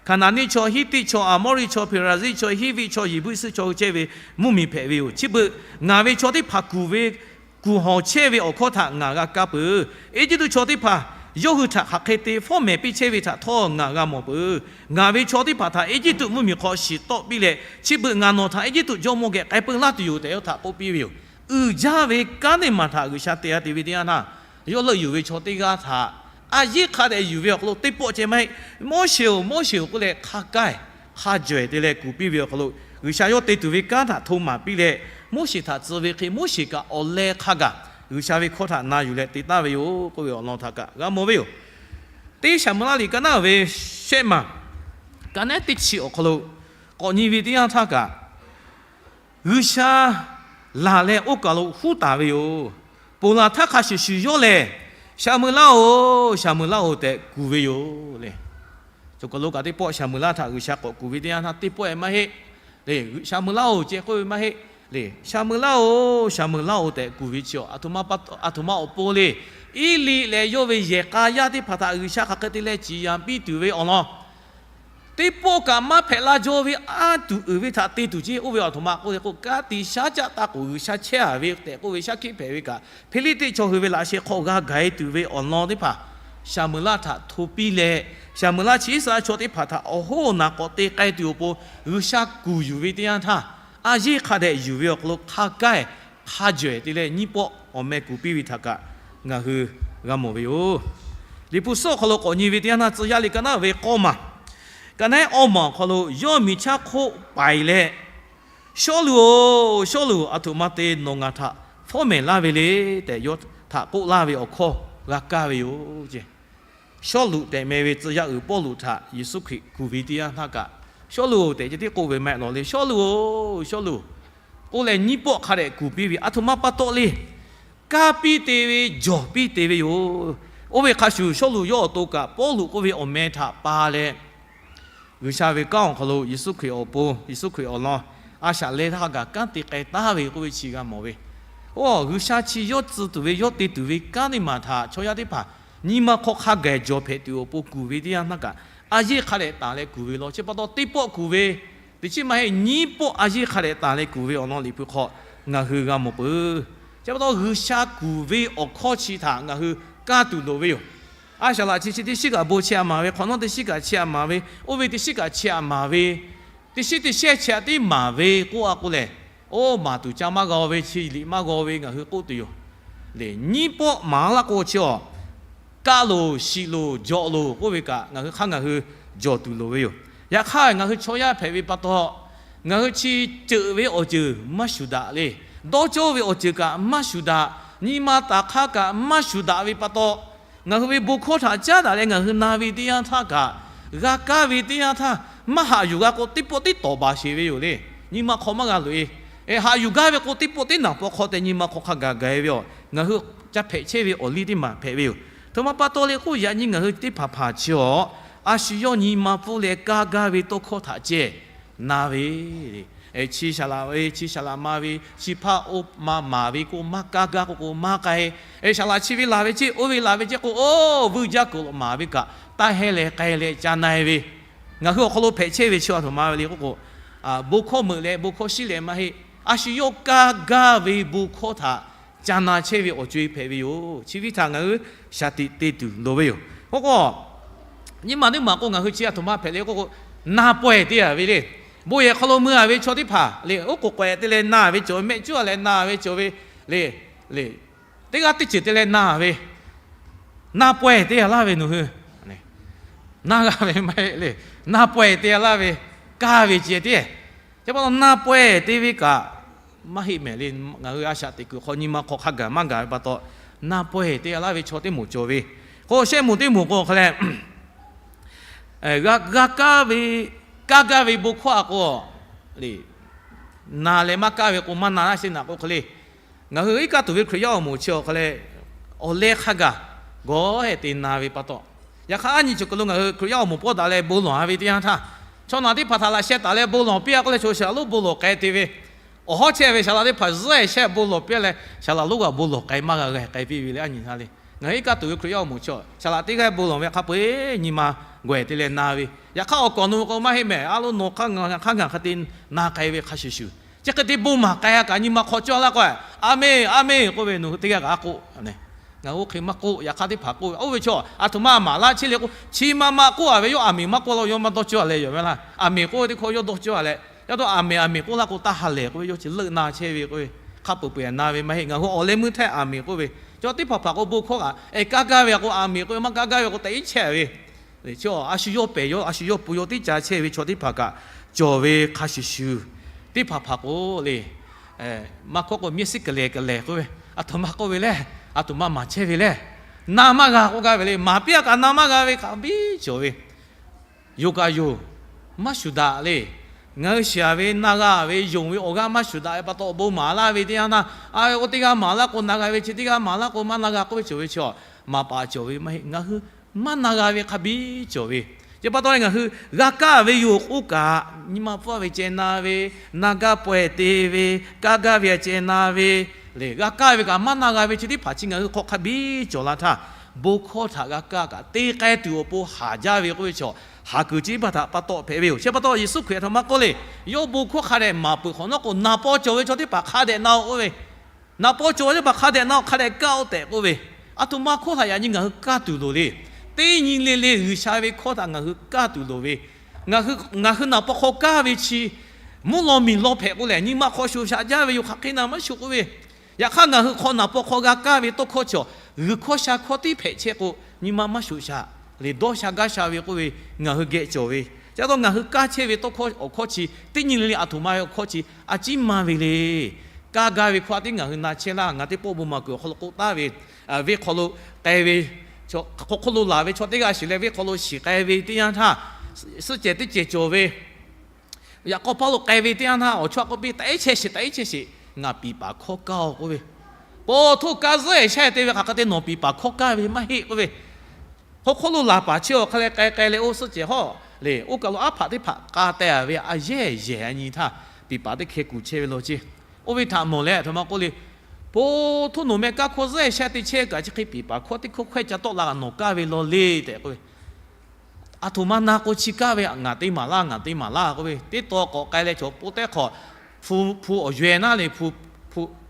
Hkaˍnanˍniˆ chaw, Hiˉtiˆ chaw, Aˍmawˇriˆ chaw, Peˍraˍziˆ chaw, Hiˇviˆ chaw, Yeˍbuˆ suhˆ chaw hui chehˇ ve mvuhˇmiˬ hpehꞈ ve yoˬ. Chi beuꞈ ngaˬ ve chaw teˇ hpaˍ kuˬ ve kuˬ hawˬ chehˇ ve awˬ hkawˇ htaꞈ ngaˬ g'a kaˇ peuˬ. Eˇjiˇtuꞈ chaw teˇ hpaˍ yawˇ hui htaꞈ hk'aˬ hk'e te fawˉ mehˍ piˇ chehˇ ve htaꞈ htawˇ ngaˬ g'a mawˬ peuˬ. Ngaˬ ve chaw teˇ hpaˍ htaꞈ Eˇjiˇtuꞈ mvuhˇmiˬ hk'aw shiˍ tawˆ piˇ leh, chi beuꞈ ngaˬ nawˬ htaꞈ Eˇjiˇtuꞈ jawˇmawˇ geh k'ai peuˬ laˇ tuˬ yoˬ tehꞈ yawˇ htaꞈ k'oˆ piˇ ve yoˬ. Uiˍ jaˇ ve kanˉ teˇ maˬ htaꞈ G'uiˬsha te g'a te ve teˇ yanˇ htaˇ, yawˇ leuˆ yuˬ ve chaw teˇ g'aˇ htaꞈ a yiˉ hk'a dehꞈ yuˬ ve awˬ hk'aw lo teˇ pawˆ ceh maˇ heˆ. Moˉseˍ-oˬ, Moˉseˍ-oˬ k'oˆ leh hk'a gaˇ hk'a jawehˬ te leh kuˬ piˇ ve awˬ hk'aw lo, G'uiˬsha yawˇ te tuˬ ve kanˉ htaꞈ hto maˍ piˇ leh, Moˉseˍ htaꞈ tcuh ve hk'e Moˉseˍ kaꞈ awˬ leh hk'a gaˬ G'uiˬsha ve hkawˇ htaꞈ na yuˬ leh te taˍ ve yoˬ k'oˆ ve awˬ lawn htaꞈ kaꞈ g'a mawˬ ve yoˬ. Teˇ Saˍmuˍlaˆ liꞈ ka naˉ ve shehˆ maˬ, ka naˉ teˇ chi awˬ hk'aw lo k'awꞈ nyi ve teˇ yanˇ htaˇ kaꞈ, G'uiˬsha laˬ leh oˇ kaˬ lo huˉ taˍ ve yoˬ. Ponˬ laˬ htaˇ hk'a shuˍ shuˍ yawˇ lehˬ, Saˍmuˍlaˆ-oˬ, Saˍmuˍlaˆ-oˬ tehꞈ kuˬ ve yoˬ le. Cawˬ kaˬ lo kaꞈ teˇ pawˆ Saˍmuˍlaˆ htaꞈ G'uiˬsha k'awꞈ kuˬ ve teˇ yanˇ htaˇ teˇ pawˆ ehˍ maˇ heˆ le. Saˍmuˍlaˆ-oˬ ceh k'oˆ ve maˇ heˆ le. Saˍmuˍlaˆ-oˬ, Saˍmuˍlaˆ-oˬ tehꞈ kuˬ ve chi aˬ htoꞈ ma awˬ pon le. Eˇliˆ leh yawˇ ve yehˬ k'a yaˇ teˇ hpaˍ htaꞈ G'uiˬsha hk'aˬ hk'e te leh ciˍ yanˍ piˇ tuˬ ve awˬ lawn teˇ pawˆ kaꞈ maˇ hpehꞈ la jaw ve a tuˬ uiˍ ve htaꞈ te tuˬ ceˇ. Oˇ ve aˬ htoꞈ ma k'oˆ le k'o, ka tiꞈ shaˉ caˆ taˇ k'oˍ G'uiˬsha chehˇ a ve tehꞈ k'oˆ ve shaˉ hkiˆ hpehꞈ ve kaꞈ, Hpiˇliˇtiˆ chaw hui ve laꞈ sheh hk'aw g'a gaˬ e tuˬ ve awˬ lawn teˇ hpaˍ Saˍmuˍlaˆ htaꞈ hto piˇ leh, Saˍmuˍlaˆ chi Iˉsaˍreˍlaˆ chaw teˇ hpaˍ htaꞈ awˬ hoˉ awˬ naˍ k'awꞈ te k'ai tuˬ awˬ pon G'uiˬsha kuˬ yuˬ ve teˇ yanˇ htaˇ, a yeˇ hk'a dehꞈ yuˬ ve awˬ hk'aw lo hk'a kaiˇ hk'a jawehˬ te leh nyiˇ pawˆ awˬ meh kuˬ piˇ ve htaꞈ kaꞈ ngaˬ hui g'a mawˬ ve yoˬ. Liꞈ hpu suhˉ awˬ hk'aw lo k'awꞈ nyi ve teˇ yanˇ htaˇ, tcuh yaˇ liꞈ ka naˉ ve k'awˇ maˬ, ka naˉ awˇ maˬ awˬ hk'aw lo, yawˇ miˬ chaˇ hk'oˆ paiˍ leh, Sawˉluꞈ-oˬ, Sawˉluꞈ, aˬ htoꞈ ma te nawˬ ngaˬ htaꞈ fawˉ mehˍ laˇ ve le tehꞈ yawˇ htaꞈ k'oˆ laˇ ve awˬ hkawˇ g'a kaˇ ve yoˬ. Sawˉluꞈ tehꞈ meh ve tcuh yaˇ uiˍ Pawˇluꞈ htaꞈ Yeˍsuˆ Hkriꞈ kuˬ ve teˇ yanˇ htaˇ kaꞈ, Sawˉluꞈ-oˬ tehꞈ ceh tiˉ k'oˆ ve maˇ heˆ lawˬ le. Sawˉluꞈ-oˬ, Sawˉluꞈ k'oˆ leh nyiˇ pawˆ hk'a dehꞈ kuˬ piˇ ve, aˬ htoꞈ ma pa taw le. Kaˇ piˇ te ve, jawˬ piˇ te ve yoˬ. Oˇ ve hk'a shuˍ Sawˉluꞈ yawˇ awˬ to kaꞈ Pawˇluꞈ k'oˆ ve awˬ meh htaꞈ pa leh, G'uiˬsha ve kanˉ awˬ hk'aw lo Yeˍsuˆ Hkriꞈ awˬ pon, Yeˍsuˆ Hkriꞈ awˬ lawn a shaꞈ leh htaˇ kaꞈ kanˉ te k'ai taˍ ve k'oˆ ve chi g'a mawˬ ve. Oˇ, G'uiˬsha chi yawˇ tcuh tuˬ ve, yawˇ te tuˬ ve kanˉ teˇ maˬ htaꞈ chaw yaˇ teˇ hpaˍ nyi ma hk'aw hk'a gaˬ jawˬ hpehꞈ tuˬ awˬ pon kuˬ ve teˇ yanˇ htaˇ kaꞈ, a yeˇ hk'a dehꞈ taˍ leh kuˬ ve lawˬ. Chi pa taw teˇ pawˆ kuˬ ve, teˇ chiˉ maˇ heˆ, nyiˇ pawˆ a yeˇ hk'a dehꞈ taˍ leh kuˬ ve awˬ lawn Liꞈ hpu hk'aw ngaˬ hui g'a mawˬ peuˬ. Chi pa taw G'uiˬsha kuˬ ve awˬ hkawˇ chi htaꞈ ngaˬ hui kaˇ tuˬ loˍ ve yoˬ. A shaˍ laꞈ chi chi teˇ shiˉ kaꞈ bon chehˇ a maˍ ve, hk'awꞈ nawˉ teˇ shiˉ kaꞈ chehˇ a maˍ ve, oˇ ve teˇ shiˉ kaꞈ chehˇ a maˍ ve, teˇ shiˉ teˇ shehˇ chehˇ a tiˉ maˍ ve k'oˆ a k'o lehˬ, oˇ maˍ tuˬ ca maˇ g'a ve, chi liꞈ maˇ g'a ve ngaˬ hui k'oˆ tuˬ yoˬ. Lehˬ, nyiˇ pawˆ maˍ laˇ k'o chi awˬ, kaˆ loˬ, shiˍ loˬ, jawꞈ loˬ k'oˆ ve kaꞈ ngaˬ hui hk'aˇ ngaˬ hui jawˬ tuˬ loˍ ve yoˬ. Yaꞈ hk'aˇ ngaˬ hui chaw yaˇ hpehꞈ ve pa taw, ngaˬ hui chi ceuˬ ve awˬ ceuˬ maˇ shuˍ daꞈ le. Dawˇ cawˇ ve awˬ ceuˬ kaꞈ maˇ shuˍ daꞈ. Nyi ma taˍ hk'aˇ kaꞈ maˇ shuˍ daꞈ ve pa taw, ngaˬ hui ve bon hkawˇ htaꞈ caˉ daꞈ leh ngaˬ hui na ve teˇ yanˇ htaˇ kaꞈ, g'a kaˇ ve teˇ yanˇ htaˇ maˇ haꞈ yuˬ g'a k'o, teˇ pawˆ teˇ tawˍ baˬ sheˍ ve yoˬ le. Nyi ma hk'aw maˇ g'a loꞈ-e. Haꞈ yuˬ gaˇ ve k'o, teˇ pawˆ teˇ naˍ paw hk'aw tehꞈ nyi ma hk'aw hk'a gaˬ gaˬ-e ve yoˬ. Ngaˬ hui ca hpehꞈ chehˇ ve awˬ liˇ teˇ maˬ hpehꞈ ve yoˬ. Htoꞈ ma pa taw le k'oˆ, yaꞈ nyi ngaˬ hui teˇ hpaˍ hpaˍ chi awˬ, a shu yawˇ nyi ma pfuhˇ leh kaˇ gaˇ ve tawˇ hkawˇ htaꞈ ceh na ve, chi saˍ laꞈ ve, chi saˍ laꞈ ma ve, chi hpaˇ oˇ ma maˍ ve k'o maˇ kaˇ gaˇ k'o k'o maˇ k'ai. Saˍ laꞈ chi ve laˬ ve ceˇ, oˇ ve laˬ ve ceˇ k'o, oˇ vuiˇ jaˇ kuiˬ lo maˍ ve kaꞈ taˇ hehnˇ leh k'ai leh ca na-e ve, ngaˬ hui awˬ hk'aw lo hpehꞈ chehˇ ve chi a htoꞈ ma ve le k'oˆ k'o, bon hkawˇ meuꞈ leh bon hkawˇ shiˉ leh maˇ heˆ. A shu yawˇ kaˇ gaˇ ve bon hkawˇ htaꞈ ca na chehˇ ve awˬ co e hpehꞈ ve yoˬ. Chi ve htaꞈ ngaˬ hui shaˍ tiꞈ te tuˬ loˍ ve yoˬ. K'oˆ k'o, nyi ma teˇ maˬ k'o ngaˬ hui chi a htoꞈ ma hpehꞈ le k'oˆ k'o, na pawehˇ te-a ve le. Bon yehˬ hk'aw lo mui-a ve chaw teˇ hpaˍ le, oˉ k'oˍ k'awehꞈ te leh na ve cawˬ ve, mehˆ cuˉ-a leh na ve cawˬ ve le, le, teˇ g'aˇ teˇ ceuˬ te leh na ve, na pawehˇ te-a laˇ ve nawˬ hui na g'a ve maˇ heˆ le. Na pawehˇ te-a laˇ ve, kaˇ ve ceh tiˉ. Chi pa taw na pawehˇ te ve kaꞈ maˇ heˆ mehˍ le. Ngaˬ hui a shaꞈ teꞈ kuiˬ hk'aw nyi ma hk'aw hk'a gaˬ maˇ gaˬ ve pa taw, na pawehˇ te-a laˇ ve chaw teˇ moˍ cawˬ ve. K'o shehˆ moˍ teˇ moˍ k'o hk'a leh, g'a kaˇ ve, kaˇ gaˇ ve bon hkawˇ a k'o, le, na leh maˇ kaˇ ve k'o maˇ na laˇ sheˍ naꞈ k'o hk'e le. Ngaˬ hui iˉ kaˆ tuˬ ve Hkriꞈ yaˇ awˬ moˍ chi awˬ hk'a leh, awˬ leh hk'a gaˬ gawˬ hehꞈ te na ve pa taw, yaꞈ hk'aˇ a nyi cawˬ kuiˬ lo ngaˬ hui Hkriꞈ yaˇ awˬ moˍ pawˆ daꞈ leh bon lawˬ-a ve teˇ yanˇ htaˇ, chaw naˬ teˇ hpaˍ htaꞈ laꞈ sheh taˍ leh bon lawˬ piˇ-a k'oˆ leh chaw shaˍ laꞈ lonˉ bon lawˬ k'ai te ve, awˬ hawˉ chehˇ ve shaˍ laꞈ teˇ hpaˍ zuhˉ-e shehˆ bon lawˬ piˇ leh shaˍ laꞈ lonˉ g'aꞈ bon lawˬ k'ai maˇ g'a g'a k'ai piˇ ve le a nyi htaˇ le. Ngaˬ hui iˉ kaˆ tuˬ ve Hkriꞈ yaˇ awˬ moˍ chi chaw shaˍ laꞈ teˇ g'aˇ bon lawˬ ve hk'a peu-eˬ nyi ma gawˬ-e te leh na ve, yaꞈ hk'aˇ awˬ kawꞈ nawˬ hui k'o maˇ heˆ mehˍ. A lo nawˬ hk'aˇ ngaˬ hk'aˇ ngaˬ hk'a te na k'ai ve hk'a shuˍ shuˍ, chi hk'e te bon maˍ k'ai-a kaꞈ nyi ma hk'aw cawˇ laˇ k'o, a menˬ, a menˬ k'oˆ ve nawˬ hui teˇ g'aˇ kaꞈ a k'oˆ. Ngaˬ hui oˇ hk'e maˇ k'oˆ. Yaꞈ hk'aˇ teˇ hpaˍ k'oˆ ve, oˇ ve chaw a htoꞈ ma maˍ laˇ chehˇ le k'o, chi ma ma k'oˆ-a ve yawˇ aˬ miˍ maˇ k'oˆ laˇ, yawˇ maˇ dawˇ cawˇ-a leh yoˬ ve laˇ. Aˬ miˍ k'oˆ ve teˇ hkawˇ yawˇ dawˇ cawˇ-a leh, yaˇ dawˇ aˬ miˍ aˬ miˍ k'oˆ laˇ k'o taˇ ha lehˬ k'oˆ ve, yawˇ chi leuˆ na chehˇ ve k'oˆ ve, hk'a peu-eˬ peu-eˬ na ve maˇ heˆ. Ngaˬ hui awˬ leh meuˇ htehˇ aˬ miˍ k'oˆ ve, chaw teˇ hpaˍ hpaˍ k'o bon hkawˇ kaꞈ kaˇ gaˇ ve k'o aˬ miˍ k'oˆ ve, maˇ kaˇ gaˇ ve k'o tehꞈ iˉ chehˇ ve. Chi a shu yawˇ pehˬ yawˇ, a shu yawˇ pu yawˇ teˇ ca chehˇ ve chaw teˇ hpaˍ kaꞈ cawˬ ve hk'a shuˍ shuˍ, teˇ hpaˍ hpaˍ k'o le, maˇ hkawˇ k'o miˇ siˉ ka lehˬ ka lehˬ k'oˆ ve, a htoꞈ ma k'oˆ ve le, a htoꞈ ma maˍ chehˇ ve le, na maˇ g'a k'oˆ gaˇ ve le. Maˍ piˇ-a kaꞈ na maˇ g'a ve hk'a biˇ cawˬ ve. Yoˬ kaꞈ yoˬ, maˇ shuˍ daꞈ le. Ngaˬ hui shiˍ-a ve, na g'a ve, yonˍ ve awˬ g'aˇ maˇ shuˍ daꞈ ve pa taw, bon maˍ laˇ ve teˇ yanˇ htaˇ, a, oˇ teˇ g'aˇ maˍ laˇ k'o na g'a ve, chi teˇ g'aˇ maˍ laˇ k'o maˇ na g'a k'oˆ ve cawˬ ve chi, maˍ paˍ cawˬ ve maˇ heˆ. Ngaˬ hui maˇ na g'a ve hk'a biˇ cawˬ ve. Chi pa taw leh ngaˬ hui g'a kaˇ ve yoˬ k'oˆ kaꞈ, nyi ma pfuhˇ ve ceh na ve, na gaˇ pawehˇ te ve, kaˇ gaˇ ve ceh na ve, le g'a kaˇ ve kaꞈ maˇ na g'a ve chi teˇ hpaˍ chi ngaˬ hui hk'aw hk'a biˇ cawˬ la htaˇ, bon hkawˇ htaꞈ g'a kaˇ kaꞈ te k'ai tuˬ awˬ pon haˍ jaˇ ve k'oˆ ve chaw, haˍ kuiˬ chi teˇ hpaˍ htaꞈ pa taw hpehꞈ ve yoˬ. Chi pa taw Yeˍsuˆ Hkriꞈ a htoꞈ ma k'oˆ le, yawˇ bon hkawˇ hk'a dehꞈ maˍ peuˬ hk'awꞈ nawˉ k'o, naˍ paw cawˬ ve chaw teˇ hpaˍ hk'a dehꞈ na-oˬ k'oˆ ve, naˍ paw cawˬ ve teˇ hpaˍ hk'a dehꞈ na-oˬ, hk'a dehꞈ kaˇ-oˆ tehꞈ k'oˆ ve, a htoꞈ ma hkawˇ htaꞈ yaꞈ nyi ngaˬ hui kaˇ tuˬ loˍ le. Teˇ nyi le le G'uiˬsha ve hkawˇ htaꞈ ngaˬ hui kaˇ tuˬ loˍ ve, ngaˬ hui naˍ paw hk'aw kaˇ ve chi Mvuhˇ law miˬ law hpehꞈ k'o lehˬ, nyi ma hk'aw shoꞈ shaꞈ jaˇ ve yoˬ, hk'aˬ hk'e na maˇ shoꞈ k'oˆ ve. Yaꞈ hk'aˇ, ngaˬ hui hk'aw naˍ paw hk'aw g'a kaˇ ve tawˇ hkawˇ chi awˬ, g'uiˬ hkawˇ sha hkawˇ tiˉ hpehꞈ chehˇ k'o, nyi ma maˇ shoꞈ shaꞈ leh dawˇ sha gaˇ sha ve k'oˆ ve, ngaˬ hui geh cawˬ ve. Chi pa taw ngaˬ hui kaˇ chehˇ ve tawˇ hkawˇ awˬ hkawˇ chi teˇ nyi le le aˬ htoꞈ ma ve awˬ hkawˇ chi a ciˉ maˇ ve le. Kaˇ gaˇ ve hkawˇ a tiˉ ngaˬ hui na chehˇ laˇ. Ngaˬ teˇ pawˆ bon maˍ kuiˬ awˬ hk'aw lo k'oˆ taˍ ve, venˇ hk'aw lo k'ai ve, hk'aw hk'oˆ lo laˬ ve chaw teˇ g'aˇ shiˍ leh venˇ hk'aw lo shiˍ k'ai ve teˇ yanˇ htaˇ, suhˆ cehˬ teˇ cehˬ cawˬ ve, yaꞈ k'aw paˇ lo k'ai ve teˇ yanˇ htaˇ, awˬ chawˇ k'oˆ piˇ, taꞈ iˉ chehˇ shiˍ, taꞈ iˉ chehˇ shiˍ, ngaˬ piˍ paˍ hkawˇ kaˇ-oˬ k'oˆ ve. Paw htoˇ ka zuhˆ-e sha-e te ve hk'aˬ hk'e te nawˬ piˍ paˍ hkawˇ kaˇ ve maˇ heˆ k'oˆ ve. Hk'aw hk'oˆ lo laˬ paˍ chehˇ awˬ hk'a leh k'ai k'ai leh oˇ suhˆ cehˬ hawˉ le, oˇ kaˬ lo aˉ hpaꞈ teˇ hpaˍ k'a teh-a ve a yehˇ yehˬ a nyi htaˇ, piˍ paˍ teˇ hkeh kuˬ chehˇ ve law ceˇ. Oˇ ve htaꞈ mawˬ leh a htoꞈ ma k'oˆ le, Paw htoˇ, nawˬ meh kaˇ hkawˇ zuhˆ-e sha-e te chehˇ kaꞈ chi hk'e piˍ paˍ hkawˇ teˇ hkawˇ hkawehˇ ca tawˆ la kaꞈ nawˬ kaˇ ve law le tehꞈ k'oˆ ve. Aˬ htoꞈ ma na k'o chi kaˇ ve, ngaˬ te maˍ laˇ, ngaˬ te maˍ laˇ k'oˆ ve. Teˇ taw k'awꞈ k'ai leh chaw po teˇ hk'awꞈ, hpu awˬ yaweh naˉ le, hpu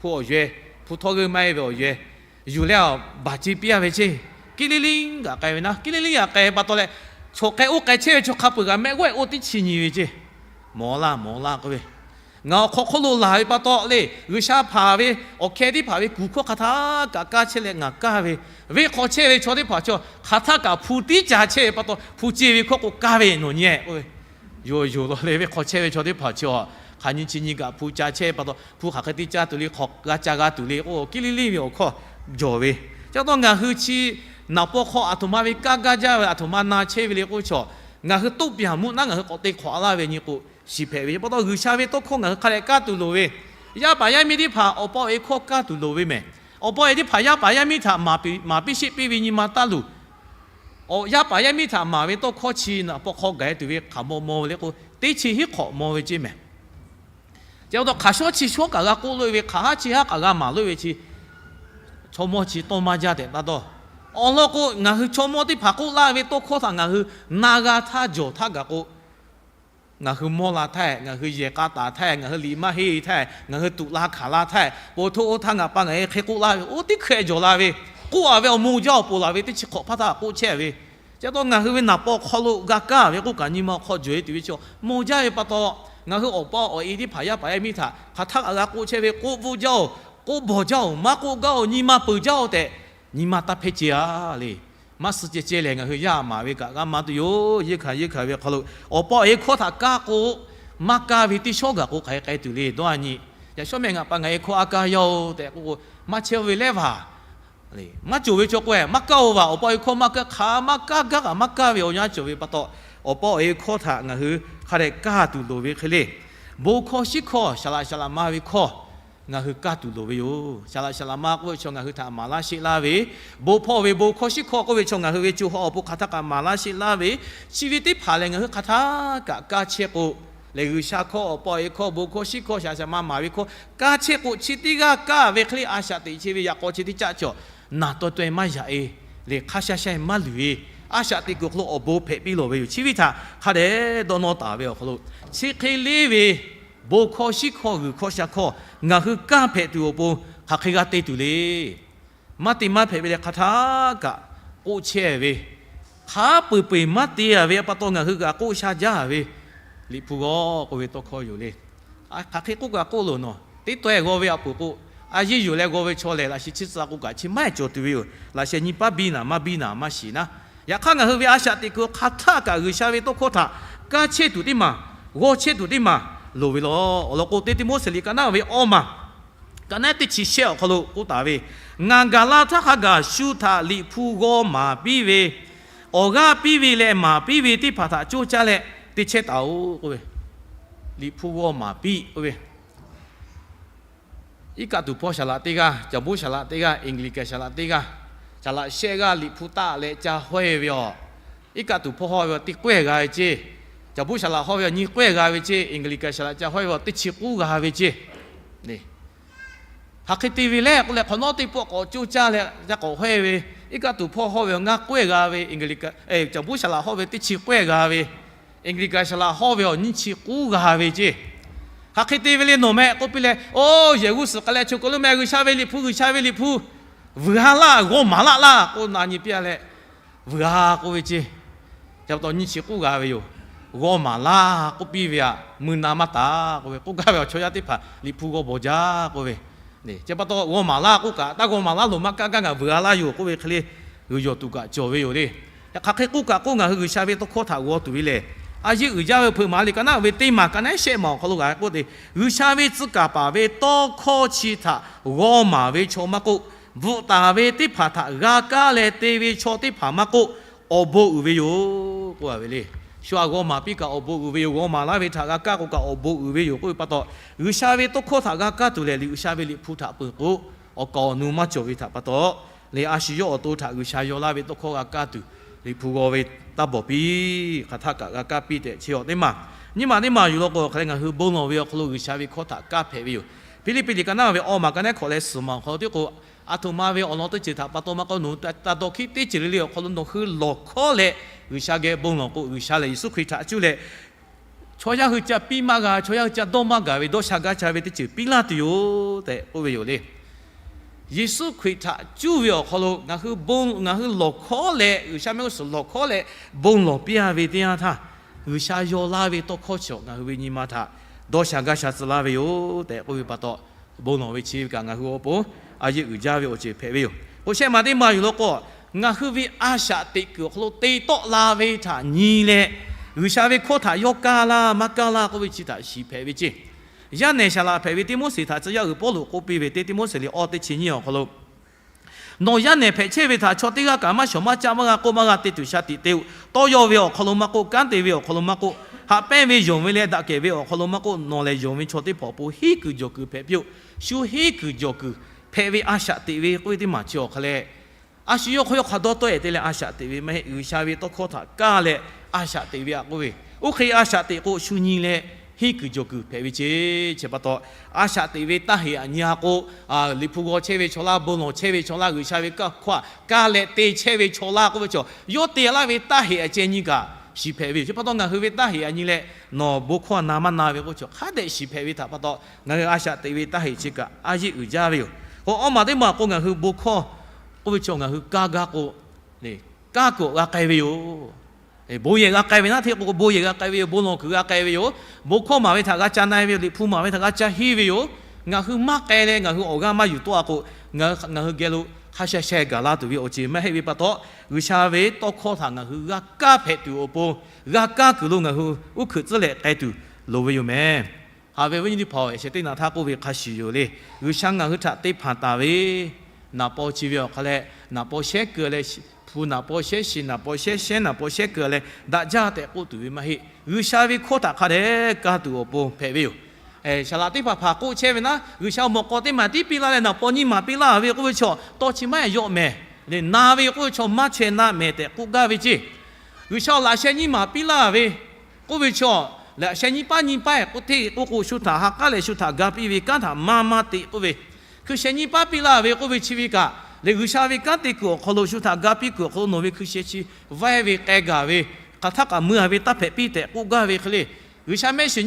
awˬ yaweh, hpu htawˇ g'euˆ maˇ heˆ ve awˬ yaweh yuˬ leh a, baˬ ce piˇ-a ve ceˇ. Kiˇ liˇ liˇ kaꞈ k'ai ve naˉ, kiˇ liˇ liˇ kaꞈ k'ai pa taw leh, chaw k'ai oˇ k'ai chehˇ ve chaw hk'a peu-eˬ kaꞈ mehˆ g'awˇ-e oˇ teˇ chi nyi ve ceˇ. Mawˬ laˇ, mawˬ laˇ k'oˆ ve. Ngaˬ awˬ hk'aw hk'oˆ lo laˬ ve pa taw le, G'uiˬsha hpanˍ ve awˬ hkeh teˇ hpaˍ ve kuˬ hkawˇ hk'aˬ htaˇ kaꞈ kaˇ chehˇ leh ngaˬ kaˇ ve. Venˇ hk'aw chehˇ ve chaw teˇ hpaˍ chi hk'aˬ htaˇ kaꞈ hpu tiˉ ca chehˇ ve pa taw, hpu ce ve hkawˇ k'o kaˇ ve nawˬ nyi-e k'oˆ ve. Yoˬ yoˬ law leh venˇ hk'aw chehˇ ve chaw teˇ hpaˍ chi a, hk'aˬ nyi chi nyi kaꞈ hpu ca chehˇ ve pa taw, hpu hk'aˬ hk'e te ca tuˬ le, hk'awꞈ g'a ca g'a tuˬ le k'o, kiˇ liˇ liˇ ve awˬ hkawˇ jawˬ ve. Chi pa taw ngaˬ hui chi naˍ paw hk'aw aˬ htoꞈ ma ve kaˇ gaˇ jaˇ ve, aˬ htoꞈ ma na chehˇ ve le k'oˆ ve chaw, ngaˬ hui toˆ pyaˍ mvuhˇ naˉ ngaˬ hui k'awꞈ te hk'awꞈ laˇ ve nyi k'o, shiˍ hpehꞈ ve. Chi pa taw G'uiˬsha ve tawˇ hkawˇ ngaˬ hui hk'a dehꞈ kaˇ tuˬ loˍ ve. Yaˇ paˍ yaˇ miˇ teˇ hpaˍ awˬ pa awˬ e hkawˇ kaˇ tuˬ loˍ ve mehˬ. Awˬ pa awˬ e teˇ hpaˍ yaˇ paˍ yaˇ miˇ htaꞈ maˍ piˇ, maˍ piˇ sheˆ piˇ ve nyi ma taˇ luˬ. Awˬ yaˇ paˍ yaˇ miˇ htaꞈ maˍ ve tawˇ hkawˇ chi naˍ paw hk'aw gaˬ-e tuˬ ve hk'aˬ maw maw ve le k'o, teˇ chi hiˉ hk'awꞈ maw ve ceˇ mehˬ. Chi pa taw hk'aˬ shawˉ chi shawˉ kaꞈ g'a k'oˆ loˆ-e ve, hk'aˬ haˉ chi haˉ kaꞈ g'a maˍ loˆ-e ve chi, chaw mawˇ chi tawˇ maˇ jaˇ tehꞈ taˇ dawˇ. Awˬ lawn k'o, ngaˬ hui chaw mawˇ teˇ hpaˍ k'oˆ laˇ ve tawˇ hkawˇ htaꞈ ngaˬ hui na g'a htaˇ jawˬ htaˇ gaˬ k'o, ngaˬ hui mawˇ la htaˇ, ngaˬ hui yehˬ k'a taˍ htaˇ, ngaˬ hui liꞈ maˇ henˇ htaˇ, ngaˬ hui tuꞈ la hkanˍ la htaˇ, po htoˇ oˇ htaˇ ngaˬ pa ngaˬ e hk'e k'oˆ laˇ ve, oˇ teˇ hkeh jawˬ la ve, k'oˆ-a ve awˬ mawˇ jaˇ awˬ ponˬ laˬ ve teˇ chi hk'awꞈ hpaˇ htaˇ k'oˆ chehˇ ve. Chi pa taw ngaˬ hui ve naˍ paw hk'aw lo g'a kaˇ ve k'oˆ kaꞈ nyi ma awˬ hk'aw jawˬ-e tuˬ ve chi, mawˇ jaˇ ve pa taw, ngaˬ hui awˬ pa awˬ e teˇ hpaˍ yaˇ paˍ yaˇ miˇ htaꞈ hk'aˬ htaˇ kaꞈ g'a k'oˆ chehˇ ve, k'oˆ bvuhˆ jaˇ-oˬ, k'oˆ bawˬ jaˇ-oˬ, maˇ k'oˆ gaˇ-oˬ, nyi ma peuˬ jaˇ-oˬ tehꞈ, nyi ma taˇ hpehˇ ceh-a le. Maˇ suh ceh ceh lehˬ, ngaˬ hui yaˇ maˍ ve kaꞈ g'a maˇ tuˬ yoˬ. Yeˇ hkanˍ yeˇ hkanˍ ve hk'aw lo awˬ pa awˬ e hkawˇ htaꞈ kaˇ k'o, maˇ kaˇ ve teˇ shawˉ gaˬ k'o hk'aˬ hk'e k'ai tuˬ le dawˇ-a nyi. Yaꞈ shawˉ mehˆ ngaˬ pa ngaˬ e hkawˇ a kaˇ yaˇ-oˬ tehꞈ k'oˆ k'o, maˇ chehˇ ve lehˉ vaˬ. Maˇ cawˬ ve chaw k'o-e, maˇ kaˇ-oˬ vaˬ, awˬ pa awˬ e hkawˇ maˇ kaˇ, hk'aˬ maˇ kaˇ gaˇ kaꞈ maˇ kaˇ ve awˬ yanˇ cawˬ ve pa taw, awˬ pa awˬ e hkawˇ htaꞈ ngaˬ hui hk'a dehꞈ kaˇ tuˬ loˍ ve hk'e le. Bon hkawˇ shiˉ hkawˇ, saˍ laꞈ saˍ laꞈ ma ve hkawˇ ngaˬ hui kaˇ tuˬ loˍ ve yoˬ. Saˍ laꞈ saˍ laꞈ ma k'oˆ ve chaw ngaˬ hui htaꞈ maˍ laˇ sheˆ laˇ ve, bon hpawˇ ve bon hkawˇ shiˉ hkawˇ k'oˆ ve chaw ngaˬ hui ve co ha awˬ pon hk'aˬ htaˇ kaꞈ maˍ laˇ sheˆ laˇ ve, chi ve teˇ hpaˍ lehˬ ngaˬ hui hk'aˬ htaˇ kaꞈ kaˇ chehˇ k'o, lehˬ G'uiˬsha hkawˇ, awˬ pa awˬ e hkawˇ, bon hkawˇ shiˉ hkawˇ, saˍ laꞈ saˍ laꞈ ma maˍ ve hkawˇ kaˇ chehˇ k'o, chi teˇ g'aˇ kaˇ ve hk'e le a shaꞈ teꞈ chehˇ ve yaꞈ k'aw chi teˇ caˆ cawˬ, naˬ taw taw-e maˇ yaꞈ-e, lehˬ hk'a sha sha-e maˇ luˬ-e, a shaꞈ teꞈ kuiˬ awˬ hk'aw lo awˬ bon hpehꞈ piˇ lawˬ ve yoˬ. Chi ve htaꞈ hk'a dehꞈ dawˇ nawˇ taˍ ve awˬ hk'aw lo, chi hk'e le ve bon hkawˇ shiˉ hkawˇ g'uiˬ hkawˇ sha hkawˇ ngaˬ hui kaˇ hpehꞈ tuˬ awˬ pon hk'aˬ hk'e g'a te tuˬ le. Maˇ te maˇ hpehꞈ ve leh hk'aˬ htaˇ kaꞈ k'oˆ chehˇ ve, hk'a peu-eˬ peu-eˬ maˇ te-a ve pa taw ngaˬ hui kaꞈ k'oˆ sha jaˇ ve, Liꞈ hpu g'aw k'oˆ ve tawˇ hkawˇ yoˬ le. Hk'aˬ hk'e k'oˆ kaꞈ k'oˆ loˬ nawˬ, teˇ taw-e g'aw ve a peuˬ k'o, a yeˇ yuˬ leh g'aw ve chaw lehˬ, laꞈ sheh chi tcuh k'o kaꞈ chi maˇ heˆ cawˬ tuˬ ve yoˬ. Laꞈ sheh nyi paˉ biˇ naˍ maˇ biˇ naˍ maˇ shiˍ naˉ. Yaꞈ hk'aˇ ngaˬ hui ve a shaꞈ teꞈ kuiˬ hk'aˬ htaˇ kaꞈ G'uiˬsha ve tawˇ hkawˇ htaꞈ kaˇ chehˇ tuˬ teˇ maˬ, g'aw chehˇ tuˬ teˇ maˬ loˍ ve law. Awˬ lawn k'o, teˇ Tiˆmoˉseˍ liꞈ ka naˉ ve awˇ maˬ, ka naˉ teˇ chi shehˆ awˬ hk'aw lo k'oˆ taˍ ve, Ngaˬ gaˬ la htaˇ hk'a gaˬ shu htaꞈ Liꞈ hpu g'aw maˍ piˇ ve, awˬ g'aˇ piˇ ve leh maˍ piˇ ve teˇ hpaˍ htaꞈ coˇ caˇ leh te chehˇ taˍ-oꞈ k'oˆ ve, Liꞈ hpu g'aw maˍ piˇ k'oˆ ve, iˉ kaˆ tuˬ hpawˇ saˍ laꞈ teˇ g'aˇ, caˬ buˇ saˍ laꞈ teˇ g'aˇ, Eˍnˍgliˍkaˍ saˍ laꞈ teˇ g'aˇ, saˍ laꞈ shehˆ g'aˇ Liꞈ hpu taˆ leh ca hawehˇ ve awˬ, iˉ kaˆ tuˬ hpawˇ hawˇ ve awˬ teˇ k'awehˇ g'a ve ceˇ, caˬ buˇ saˍ laꞈ hawˇ ve awˬ nyiˇ k'awehˇ g'a ve ceˇ, Eˍnˍgliˍkaˍ saˍ laꞈ ca hawehˇ ve awˬ teˇ chi k'uˉ g'a ve ceˇ. Hk'aˬ hk'e te ve lehˬ k'oˆ leh, hk'awꞈ nawˉ teˇ pawˆ k'awꞈ coˇ caˇ leh ca k'awꞈ hawehˇ ve, iˉ kaˆ tuˬ hpawˇ hawˇ ve awˬ ngaˇ k'awehˇ g'a ve, Eˍnˍgliˍkaˍ, caˬ buˇ saˍ laꞈ hawˇ ve teˇ chi k'awehˇ g'a ve, Eˍnˍgliˍkaˍ saˍ laꞈ hawˇ ve awˬ nyiˇ chi k'uˉ g'a ve ceˇ. Hk'aˬ hk'e te ve le nawˬ meh k'oˆ piˇ leh, Oˇ, yehˬ g'uˇ suhˍ k'ai leh choˬ kaˬ lo meh G'uiˬsha ve Liꞈ hpu, G'uiˬsha ve Liꞈ hpu vuiˬ ha laˇ, g'aw maˍ laˇ laˇ k'oˆ na nyi piˇ-a leh, vuiˬ ha k'oˆ ve ceˇ. Ca pa taw nyiˇ chi k'uˉ g'a ve yoˬ. g'aw maˍ laˇ k'oˆ piˇ ve aꞈ, mui na maˇ taˍ k'oˆ ve k'oˆ gaˇ ve awˬ chaw yaˇ teˇ hpaˍ Liꞈ hpu g'aw bawˬ jaˇ k'oˆ ve. Chi pa taw g'aw maˍ laˇ k'oˆ kaꞈ, taˇ g'aw maˍ laˇ loˍ maˇ kaˇ gaˇ ngaˬ vuiˬ a laˇ yoˬ k'oˆ ve hk'e le, g'uiˬ yawˬ tuˬ kaꞈ cawˬ ve yoˬ le. Yaꞈ hk'aˬ hk'e k'oˆ kaꞈ k'oˆ, ngaˬ hui G'uiˬsha ve tawˇ hkawˇ htaꞈ g'aw tuˬ ve lehˬ, a yeˇ uiˍ jaˇ ve hpeuꞈ maˍ le. Ka naˉ ve teˇ maˬ ka naˉ shehˆ maˬ awˬ hk'aw lo g'a k'oˆ te, G'uiˬsha ve tcuh kaˍ paˍ ve tawˇ hkawˇ chi htaꞈ g'aw maˍ ve chaw maˇ k'oˆ, bvuhꞈ taˍ ve teˇ hpaˍ htaꞈ g'a kaˇ leh te ve chaw teˇ hpaˍ maˇ k'oˆ, awˬ bon uiˍ ve yoˬ k'oˆ a ve le. Shu aꞈ g'aw maˍ piˇ kaꞈ awˬ bon uiˍ ve yoˬ. G'aw maˍ laˇ ve htaꞈ g'a kaˇ k'o kaꞈ awˬ bon uiˍ ve yoˬ k'oˆ ve pa taw, G'uiˬsha ve tawˇ hkawˇ htaꞈ g'a kaˇ tuˬ lehˬ, G'uiˬsha ve Liꞈ hpu htaꞈ peuˬ k'o, awˬ kaˍ awˬ nu maˇ cawˬ ve htaꞈ pa taw, lehˬ a shu yawˇ awˬ to htaꞈ G'uiˬsha yaw laˇ ve tawˇ hkawˇ g'a kaˇ tuˬ, Liꞈ hpu g'aw ve taˇ bawˬ piˇ, hk'aˬ htaˆ kaꞈ g'a kaˇ piˇ tehꞈ chi awˬ teˇ maˬ. Nyiˇ maˬ teˇ maˬ yuˬ law k'o, hk'aˬ lehˬ ngaˬ hui bon lawˬ ve awˬ hk'aw lo G'uiˬsha ve hkawˇ htaꞈ kaˇ hpehꞈ ve yoˬ. Hpiˇliˇpiˆ liꞈ ka naˉ ve awˬ maˬ ka naˉ hkawꞈ leh suhˍ maˬ awˬ hk'aw lo teˇ k'o, aˬ htoꞈ ma ve awˬ lawn teˇ ceuˬ htaꞈ pa taw maˇ k'oˆ, nawˬ taˇ dawˇ hkiˉ teˇ ceuˬ le le awˬ hk'aw lo nawˬ hui lawˬ hkawˉ leh G'uiˬsha geh bon lawˬ k'o, G'uiˬsha lehˬ Yeˍsuˆ Hkriꞈ htaꞈ cuˇ leh chaw yaˇ hui ca piˇ maˇ g'a, chaw yaˇ hui ca dawˇ maˇ gaˬ ve dawˇ sha gaˇ ca ve teˇ ceuˬ piˇ laˇ tuˬ yoˬ tehꞈ k'oˆ ve yoˬ le. Yeˍsuˆ Hkriꞈ htaꞈ cuˇ ve awˬ hk'aw lo ngaˬ hui bon, ngaˬ hui lawˬ hkawˉ leh, G'uiˬsha mehˆ g'uˇ suhˍ lawˬ hkawˉ leh bon lawˬ piˇ a ve teˇ yanˇ htaˇ, G'uiˬsha yaw laˇ ve tawˇ hkawˇ chi ngaˬ hui ve nyi ma htaꞈ dawˇ sha gaˇ sha tcuh laˇ ve yoˬ tehꞈ k'oˆ ve pa taw, bon lawˬ ve chi ve kaꞈ ngaˬ hui awˬ pon a yeˇ uiˍ jaˇ ve awˬ ceuˬ hpehꞈ ve yoˬ. K'o shehˆ maˬ teˇ maˬ yuˬ law k'o, ngaˬ hui ve a shaꞈ teꞈ kuiˬ awˬ hk'aw lo te tawˆ la ve htaꞈ nyi leh, G'uiˬsha ve hkawˇ htaꞈ yawˇ kaˇ laˇ maˇ kaˇ laˇ k'oˆ ve chi htaꞈ shiˍ hpehꞈ ve ceˇ. Yaˇ nehˬ shaˍ laꞈ hpehꞈ ve Tiˆmoˉseˍ htaꞈ tcuh yaˇ uiˍ Pawˇluꞈ k'oˆ piˇ ve teˇ Tiˆmoˉseˍ liꞈ awˇ teˇ chi nyiˇ awˬ hk'aw lo, nawˬ yaˇ nehˬ hpehꞈ chehˇ ve htaꞈ chaw teˇ g'aˇ kaꞈ maˇ shawˍ maˇ caˆ maˇ g'a k'oˆ maˇ g'a te tuˬ sha tiꞈ te-o. Tawˇ yaw ve awˬ hk'aw lo maˇ k'oˆ, kanˉ te ve awˬ hk'aw lo maˇ k'oˆ, haꞈ pehnˇ ve yonˍ ve leh daꞈ kehˬ ve awˬ hk'aw lo maˇ k'oˆ, nawˬ lehˬ yonˍ ve chaw teˇ hpaˍ awˬ pon hiˉ kuiˬ jawˬ kuiˬ hpehꞈ piˇ-oˆ. Shu hiˉ kuiˬ jawˬ kuiˬ hpehꞈ ve a shaꞈ teꞈ ve k'oˆ ve teˇ maˬ chi awˬ hk'aw leh, a shu yawˇ hk'aw yawˇ hk'a dawˇ tawˆ-e te leh a shaꞈ teꞈ ve maˇ heˆ. G'uiˬsha ve tawˇ hkawˇ htaꞈ kaˇ leh a shaꞈ teꞈ ve aꞈ k'oˆ ve, oˇ hk'e a shaꞈ teꞈ k'o shu nyi leh hiˉ kuiˬ jawˬ kuiˬ hpehꞈ ve ceˇ. Chi pa taw, a shaꞈ teꞈ ve taˇ heꞈ aꞈ nyi a k'o, Liꞈ hpu g'aw chehˇ ve chaw laˇ, bon lawˬ chehˇ ve chaw laˇ, G'uiˬsha ve kaˇ hkawˇ kaˇ leh te chehˇ ve chaw laˇ k'oˆ ve chaw, yawˇ te laˇ ve taˇ heꞈ aꞈ ceh nyi kaꞈ shiˍ hpehꞈ ve yoˬ. Chi pa taw ngaˬ hui ve taˇ heꞈ aꞈ nyi leh, nawˬ bon hkawˇ na maˇ na ve k'oˆ ve chaw hk'a dehꞈ shiˍ hpehꞈ ve htaꞈ pa taw, ngaˬ hui a shaꞈ teꞈ ve taˇ heꞈ chi kaꞈ a yeˇ uiˍ jaˇ ve yoˬ. K'o awˇ maˬ teˇ maˬ k'o ngaˬ hui bon hkawˇ k'oˆ ve chaw ngaˬ hui kaˇ gaˇ k'o, kaˇ kuiˬ g'a k'ai ve yoˬ. Bon yehˬ g'a k'ai ve naˉ hteˇ k'o, bon yehˬ g'a k'ai ve yoˬ. Bon lawˬ kuiˬ g'a k'ai ve yoˬ. Bon hkawˇ maˍ ve htaꞈ g'a ca na-e ve yoˬ. Liꞈ hpu maˍ ve htaꞈ g'a ca henˇ ve yoˬ. Ngaˬ hui maˇ k'ai leh ngaˬ hui awˬ g'aˇ maˇ yuˬ tawˆ a k'o, ngaˬ hui geh lo hk'a sha sha gaˬ la tuˬ ve awˬ ceuˬ maˇ heˆ ve pa taw, G'uiˬsha ve tawˇ hkawˇ htaꞈ ngaˬ hui g'a kaˇ hpehꞈ tuˬ awˬ pon, g'a kaˇ kuiˬ lo ngaˬ hui uˉ hkuiꞈ tcuhˉ leh k'ai tuˬ loˍ ve yoˬ mehˍ. Haꞈ ve awˬ viˉ nyi teˇ hpaˍ-oˬ, shehˍ teˇ naꞈ htaˇ k'oˆ ve hk'a shuˍ yoˬ le. G'uiˬsha ngaˬ hui htaꞈ te hpanˍ taˍ ve naˍ paw chi ve awˬ hk'a leh, naˍ paw shehˉ keu leh, hpu naˍ paw shehˉ, shi naˍ paw shehˉ, shehˉ naˍ paw shehˉ keu leh daꞈ jaˇ tehꞈ k'oˆ tuˬ ve maˇ heˆ. G'uiˬsha ve hkawˇ htaꞈ hk'a dehꞈ kaˇ tuˬ awˬ pon hpehꞈ ve yoˬ. Saˍ laꞈ teˇ hpaˍ hpaˍ k'oˆ chehˇ ve naˉ, G'uiˬsha awˬ mawꞈ k'aw teˇ maˬ tiˉ piˇ laˇ leh naˍ paw nyiˇ maˬ piˇ laˇ ve k'oˆ ve chaw, tawˇ chi maˇ heˆ, yawˆ mehˍ. Lehˬ na ve k'oˆ ve chaw maˇ chaweh naˆ mehˍ tehꞈ k'oˆ gaˇ ve ceˇ. G'uiˬsha awˬ laꞈ sheh nyiˇ maˬ piˇ laˇ ve k'oˆ ve chaw, laꞈ sheh nyiˇ paˉ nyiˇ paˉ k'oˆ hteˇ k'oˆ k'o, shu htaꞈ ha k'aˉ leh shu htaꞈ ga piˇ ve kanˉ htaꞈ maˇ maˇ te k'oˆ ve, hkui sheh nyiˇ paˉ piˇ laˇ ve k'oˆ ve chi ve kaꞈ, lehˬ G'uiˬsha ve kanˉ te kuiˬ awˬ hk'aw lo shu htaꞈ ga piˇ kuiˬ awˬ hk'aw lo nawˬ ve hkui sheh chi vaiˇ ve k'ai gaˬ ve, hk'aˬ htaˆ kaꞈ mui a ve taˇ hpehꞈ piˇ tehꞈ k'oˆ gaˇ ve hk'e le. G'uiˬsha mehˆ shiˍ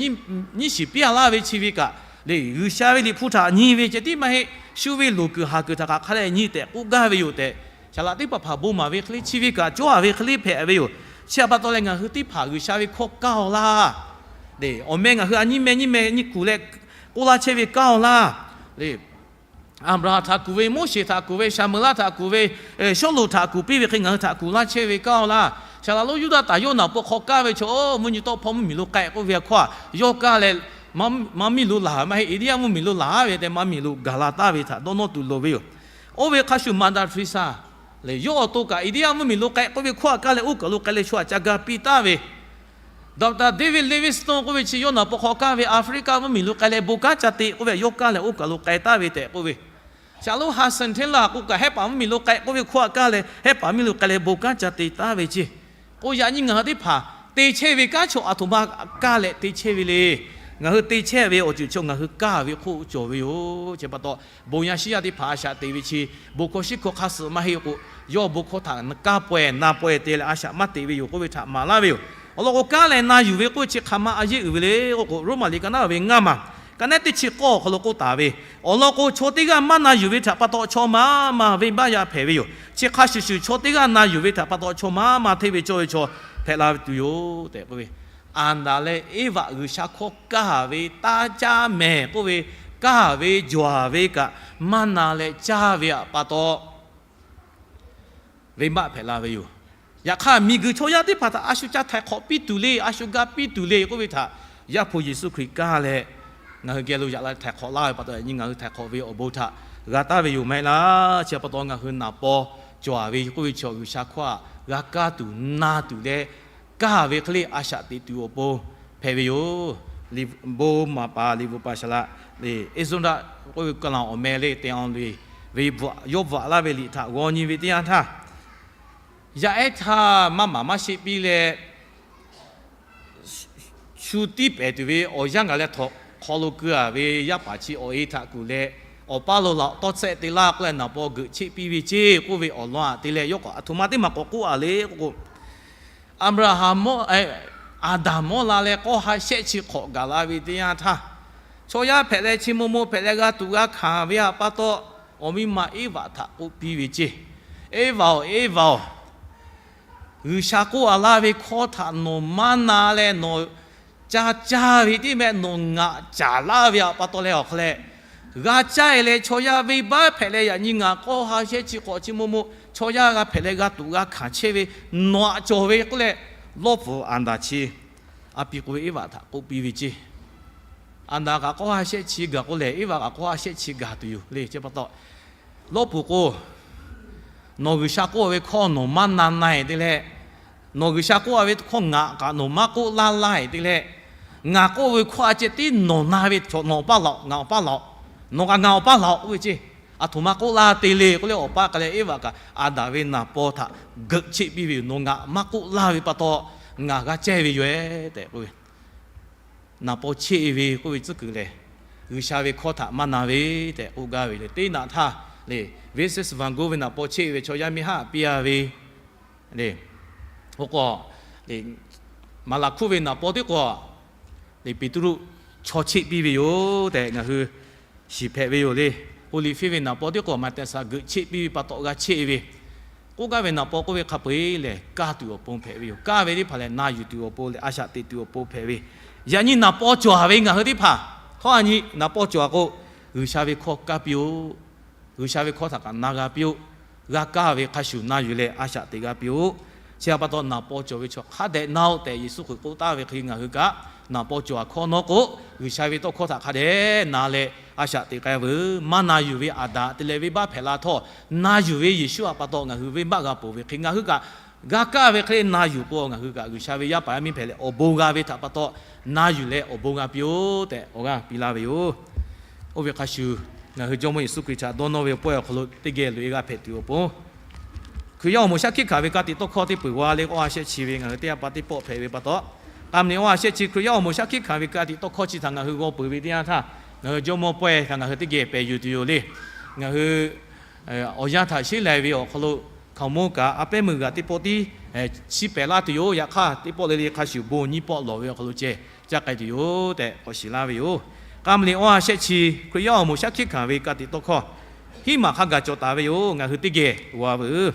nyiˇ shiˍ piˇ a laˇ ve chi ve kaꞈ, lehˬ G'uiˬsha ve Liꞈ hpu htaꞈ nyi ve ceh tiˉ maˇ heˆ. Shu ve loˍ kuiˬ haˍ kuiˬ htaꞈ kaꞈ hk'a dehꞈ nyi tehꞈ k'oˆ gaˇ ve yoˬ tehꞈ, saˍ laꞈ teˇ hpaˍ hpaˍ bon maˍ ve hk'e le chi ve kaꞈ cawˇ a ve hk'e le hpehꞈ ve yoˬ. Chi htaꞈ pa taw leh ngaˬ hui teˇ hpaˍ G'uiˬsha ve hkawˇ kaˇ-oˆ laˇ. Awˬ meh ngaˬ hui a nyiˇ meh nyiˇ meh nyiˇ kuˬ leh k'oˆ laˇ chehˇ ve kaˇ-oˆ laˇ. Aˍbraˍhanˍ htaꞈ kuˬ ve, Moˉseˍ htaꞈ kuˬ ve, Saˍmo-eˍlaˆ htaꞈ kuˬ ve, Sawˉluꞈ htaꞈ kuˬ piˇ ve hk'e ngaˬ hui htaꞈ kuˬ laˇ chehˇ ve kaˇ-oˆ laˇ. Saˍ laꞈ lonˉ Yuˇdaꞈ taˍ yawˇ naˍ paw hk'aw kaˇ ve chaw, mvuhˇ nyi tawˆ hpawˇ mvuhˇmiˬ lo k'ai k'oˆ ve hkawˇ a, yawˇ kaˇ leh maˇ miˇ lo laˬ maˇ heˆ. Eˇliˇyaˇ mvuhˇmiˬ lo laˬ ve tehꞈ maˇ miˬ lo gaˬ la taˍ ve htaꞈ dawˇ nawˇ tuˬ loˍ ve yoˬ. Oˇ ve hk'a shuˍ Mother Teresa lehˬ, yawˇ awˬ to kaꞈ Eˇliˇyaˇ mvuhˇmiˬ lo k'ai k'oˆ ve hkawˇ a kaˇ leh oˇ kaˬ lo k'ai leh shu htaꞈ ca ga piˇ taˍ ve, Doctor David Livingstone k'oˆ ve chi yawˇ naˍ paw hk'aw kaˇ ve Aˍfriˆkaˆ mvuhˇmiˬ lo k'ai leh bon kanˉ ca te k'oˆ ve yawˇ kaˇ leh oˇ kaˬ lo k'ai taˍ ve tehꞈ k'oˆ ve, Saˍ laꞈ lonˉ Hudson Taylor k'o kaꞈ Hehˉ paˍ mvuhˇmiˬ lo k'ai k'oˆ ve hkawˇ a kaˇ leh Hehˉ paˍ mvuhˇmiˬ lo k'ai leh bon kanˉ ca te taˍ ve ceˇ. K'o yaꞈ nyi ngaˬ hui teˇ hpaˍ te chehˇ ve kanˉ chaw aˬ htoꞈ ma kaˇ leh te chehˇ ve le. Ngaˬ hui te chehˇ ve awˬ ceuˬ chaw ngaˬ hui kaˇ ve hk'oˆ cawˬ ve yoˬ. Chi pa taw, bon yaˇ shiˉ yaˇ teˇ hpaˍ a shaꞈ teꞈ ve chi, bon hkawˇ shiˉ hkawˇ hk'a suhˍ maˇ heˆ k'o, yawˇ bon hkawˇ htaꞈ kaˇ pawehˇ na pawehˇ te leh a shaꞈ maˇ teꞈ ve yoˬ k'oˆ ve htaꞈ maˍ laˇ ve yoˬ. Awˬ lawn k'o, kaˇ leh na yuˬ ve k'oˆ ve chi hk'aˬ ma a yeˇ uiˍ ve le k'oˆ k'o, Roˉmaꞈ liꞈ ka naˉ ve ngaˇ maˬ ka naˉ teˇ chi k'awˇ awˬ hk'aw lo k'oˆ taˍ ve, awˬ lawn k'o, chaw teˇ g'aˇ maˇ na yuˬ ve htaꞈ pa taw chaw ma ma venˇbaˆ yaˇ hpehꞈ ve yoˬ. Chi hk'a shuˍ shuˍ chaw teˇ g'aˇ na yuˬ ve htaꞈ pa taw chaw ma ma hteˇ ve cawˇ ve chaw hpehꞈ la ve tuˬ yoˬ tehꞈ k'oˆ ve, Aˍdanˍ leh Eˇvaꞈ G'uiˬsha hkawˇ kaˇ ve taˇ caˇ mehˍ k'oˆ ve, kaˇ ve jawˬ ve kaꞈ maˇ na leh caˇ ve pa taw, venˇbaˆ hpehꞈ la ve yoˬ. Yaꞈ hk'aˇ, miˬguiˬ chaw yaˇ teˇ hpaˍ htaꞈ a shu ca htaiˍ hk'awꞈ piˇ tuˬ le, a shu ga piˇ tuˬ le k'oˆ ve htaꞈ Yaˇ hpu Yeˍsuˆ Hkriꞈ kaˇ leh, ngaˬ hui geh lo yaꞈ la htaiˍ hk'awꞈ laˇ ve pa taw, yaꞈ nyi ngaˬ hui htaiˍ hk'awꞈ ve awˬ bon htaꞈ g'a taˍ ve yoˬ maˇ heˆ laˇ. Chi pa taw, ngaˬ hui naˍ paw cawˬ ve k'oˆ ve chi G'uiˬsha hkawˇ htaꞈ g'a kaˇ tuˬ na tuˬ leh, kaˇ ve hk'e le a shaꞈ teꞈ tuˬ awˬ pon hpehꞈ ve yoˬ. Bon maˍ paˍ liꞈ bvuhꞈ paˍ shaˍ laꞈ le, Eˇzonˇdaˆ k'oˆ ve ka laˬ awˬ meh le te a le, ve yawˇ bvuhꞈ la ve liꞈ htaꞈ g'aw nyi ve teˇ yanˇ htaˇ, yaˇ ehˉ htaˇ maˇ maˍ maˇ sheˆ piˇ leh, shu tiˉ pehˍ tuˬ ve awˬ yanˇ gaˬ leh htawnˍ hk'aw lo keu a ve yaˇ paˍ chi awˬ e htaꞈ kuˬ leh, Awˬ paˇ lo laꞈ tawˇ tsuhˆ te laˇ k'oˆ leh naˍ paw geuꞈ cheˆ piˇ ve ceˇ k'oˆ ve awˬ lawn aꞈ te leh, yawˇ k'awꞈ aˬ htoꞈ ma teˇ maˬ k'awꞈ k'oˆ a le k'o, Aˍbraˍhanˍ mawˇ, Aˍdanˍ mawˇ la leh k'awˇ ha shehˆ chi hk'awꞈ gaˬ la ve teˇ yanˇ htaˇ, chaw yaˇ hpehꞈ leh chi maw maw hpehꞈ leh g'a tuꞈ g'a hkanˍ ve pa taw, awˬ miˇ ma Eˇvaꞈ htaꞈ k'oˆ piˇ ve ceˇ. Eˇvaꞈ-oˬ, Eˇvaꞈ-oˬ, G'uiˬsha k'oˆ a laˇ ve hkawˇ htaꞈ nawˬ maˇ na leh nawˬ ca caˇ ve tiˉ meh nawˬ ngaꞈ caˍ laˇ ve pa taw leh awˬ hk'aw leh, g'a caˇ e leh chaw yaˇ venˇbaˆ hpehꞈ leh yaꞈ nyi ngaˬ k'awˇ ha shehˆ chi hk'awꞈ chi maw maw chaw yaˇ g'a hpehꞈ leh g'a tuꞈ g'a hkanˍ chehˇ ve nawˬ aꞈ cawˬ ve k'oˆ leh, lawˇ puˍ Aˍdanˍ chi a pi k'oˆ ve Eˇvaꞈ htaꞈ k'oˆ piˇ ve ceˇ. Aˍdanˍ kaꞈ k'awˇ ha shehˆ chi gaˬ k'o lehˬ, Eˇvaꞈ kaꞈ k'awˇ ha shehˆ chi gaˬ tuˬ yoˬ le. Chi pa taw, lawˇ puˍ k'o, nawˬ G'uiˬsha k'oˆ ve hkawˇ nawˬ maˇ na na e te leh, nawˬ G'uiˬsha k'oˆ a ve hkawˇ ngaˬ kaꞈ nawˬ maˇ k'oˆ laˇ laˇ e te leh, ngaˬ k'oˆ ve hkawˇ a ceh tiˉ nawˬ na ve chaw nawˬ awˬ paˇ laˬ, ngaˬ awˬ paˇ laˬ, nawˬ kaꞈ ngaˬ awˬ paˇ laˬ k'oˆ ve ceˇ. Aˬ htoꞈ ma k'oˆ laˇ te le k'oˆ leh, awˬ paˇ k'ai leh Eˇvaꞈ kaꞈ Aˍdanˍ ve naˍ paw htaꞈ geuꞈ cheˆ piˇ ve yoˬ. Nawˬ ngaˬ maˇ k'oˆ laˇ ve pa taw, ngaˬ g'a cehˇ ve yoˬ tehꞈ k'oˆ ve. Naˍ paw cheˆ ve k'oˆ ve tcuhˉ kuiˬ lehˬ, G'uiˬsha ve hkawˇ htaꞈ maˇ na ve tehꞈ k'oˆ gaˇ ve le. Teˇ naꞈ htaˇ le, Vincent van Gogh ve naˍ paw cheˆ ve chaw yaˇ miˇ haˉ piˇ a ve le. Oˇ k'o, Maˍlaˍhkuˆ ve naˍ paw teˇ k'o, Peˍtruˆ chaw cheˆ piˇ ve yoˬ tehꞈ ngaˬ hui shiˍ hpehꞈ ve yoˬ le. Oˇliˍhpiˇ ve naˍ paw teˇ k'o, Maꞈhtehˍsaˍ geuꞈ cheˆ piˇ ve pa taw g'a cheˆ ve. K'oˆ gaˇ ve naˍ paw k'oˆ ve hk'a peu-eˬ lehˬ, kaˇ tuˬ awˬ pon hpehꞈ ve yoˬ. Kaˇ ve teˇ hpaˍ lehˬ, na yuˬ tuˬ awˬ pon leh a shaꞈ teꞈ tuˬ awˬ pon hpehꞈ ve. Yaꞈ nyi naˍ paw cawˬ ve ngaˬ hui teˇ hpaˍ, hawˉ a nyi naˍ paw cawˬ k'o, G'uiˬsha ve hkawˇ kaˇ piˇ-oˆ. G'uiˬsha ve hkawˇ htaꞈ kaꞈ na g'a piˇ-oˆ. G'a kaˇ ve hk'a shuˍ na yuˬ leh a shaꞈ teꞈ g'a piˇ-oˆ. Chi pa taw naˍ paw cawˬ ve chaw hk'a dehꞈ na-oˆ tehꞈ Yeˍsuˆ Hkriꞈ k'oˆ taˍ ve hk'e, ngaˬ hui kaꞈ naˍ paw cawˬ a hkawˇ nawˉ k'o, G'uiˬsha ve tawˇ hkawˇ htaꞈ hk'a dehꞈ na leh a shaꞈ teꞈ k'ai veuˬ. Maˇ na yuˬ ve Aˍdanˍ te leh venˇbaˆ hpehꞈ la htawˇ, na yuˬ ve Yeˍsuˆ a pa taw ngaˬ hui venˇbaˆ g'a ponˬ ve hk'e, ngaˬ hui kaꞈ g'a kaˇ ve hk'e le na yuˬ k'o, ngaˬ hui kaꞈ G'uiˬsha ve yaˇ paˍ yaˇ miˇ hpehꞈ leh awˬ bon g'a ve htaꞈ pa taw, na yuˬ leh awˬ bon g'a piˇ-oˆ tehꞈ awˬ g'aˇ piˇ laˇ ve yoˬ. Oˇ ve hk'a shuˍ, ngaˬ hui Jawˇmawˇ Yeˍsuˆ Hkriꞈ htaꞈ dawˇ nawˇ ve awˬ pawehˇ awˬ hk'aw lo teˇ geh loꞈ-e g'a hpehꞈ tuˬ awˬ pon, Hkriꞈ yaˇ awˬ moˍ shaˉ hkiˆ hkanˍ ve ka tiꞈ tawˇ hkawˇ teˇ peuˬ g'a le, awˇ ha shehˆ chi ve ngaˬ hui teˇ g'aˇ pa teˇ pawˆ hpehꞈ ve pa taw, k'a meuˬ le awˇ ha shehˆ chi Hkriꞈ yaˇ awˬ moˍ shaˉ hkiˆ hkanˍ ve ka tiꞈ tawˇ hkawˇ chi htaꞈ ngaˬ hui g'aw peuˬ ve teˇ yanˇ htaˇ, ngaˬ hui Jawˇmawˇ pawehˇ htaꞈ ngaˬ hui teˇ geh pehˬ yuˬ tuˬ yoˬ le. Ngaˬ hui awˬ yanˇ htaꞈ sheˉ lai ve awˬ hk'aw lo hkaoˍmonˇ kaꞈ a pehˉ meuˇ g'aꞈ teˇ pawˆ tiˉ chiˇ pehˍ laˇ tuˬ yoˬ. Yaꞈ hk'aˇ, teˇ pawˆ le le hk'a shuˍ bon nyiˇ pawˆ lawˬ ve awˬ hk'aw lo ceh caˇ k'ai tuˬ yoˬ tehꞈ k'awꞈ shiˍ laˇ ve yoˬ. K'a meuˬ le awˇ ha shehˆ chi Hkriꞈ yaˇ awˬ moˍ shaˉ hkiˆ hkanˍ ve ka tiꞈ tawˇ hkawˇ hiˉ maˬ hk'a gaˬ cawˬ taˍ ve yoˬ. Ngaˬ hui teˇ geh g'a veuˬ.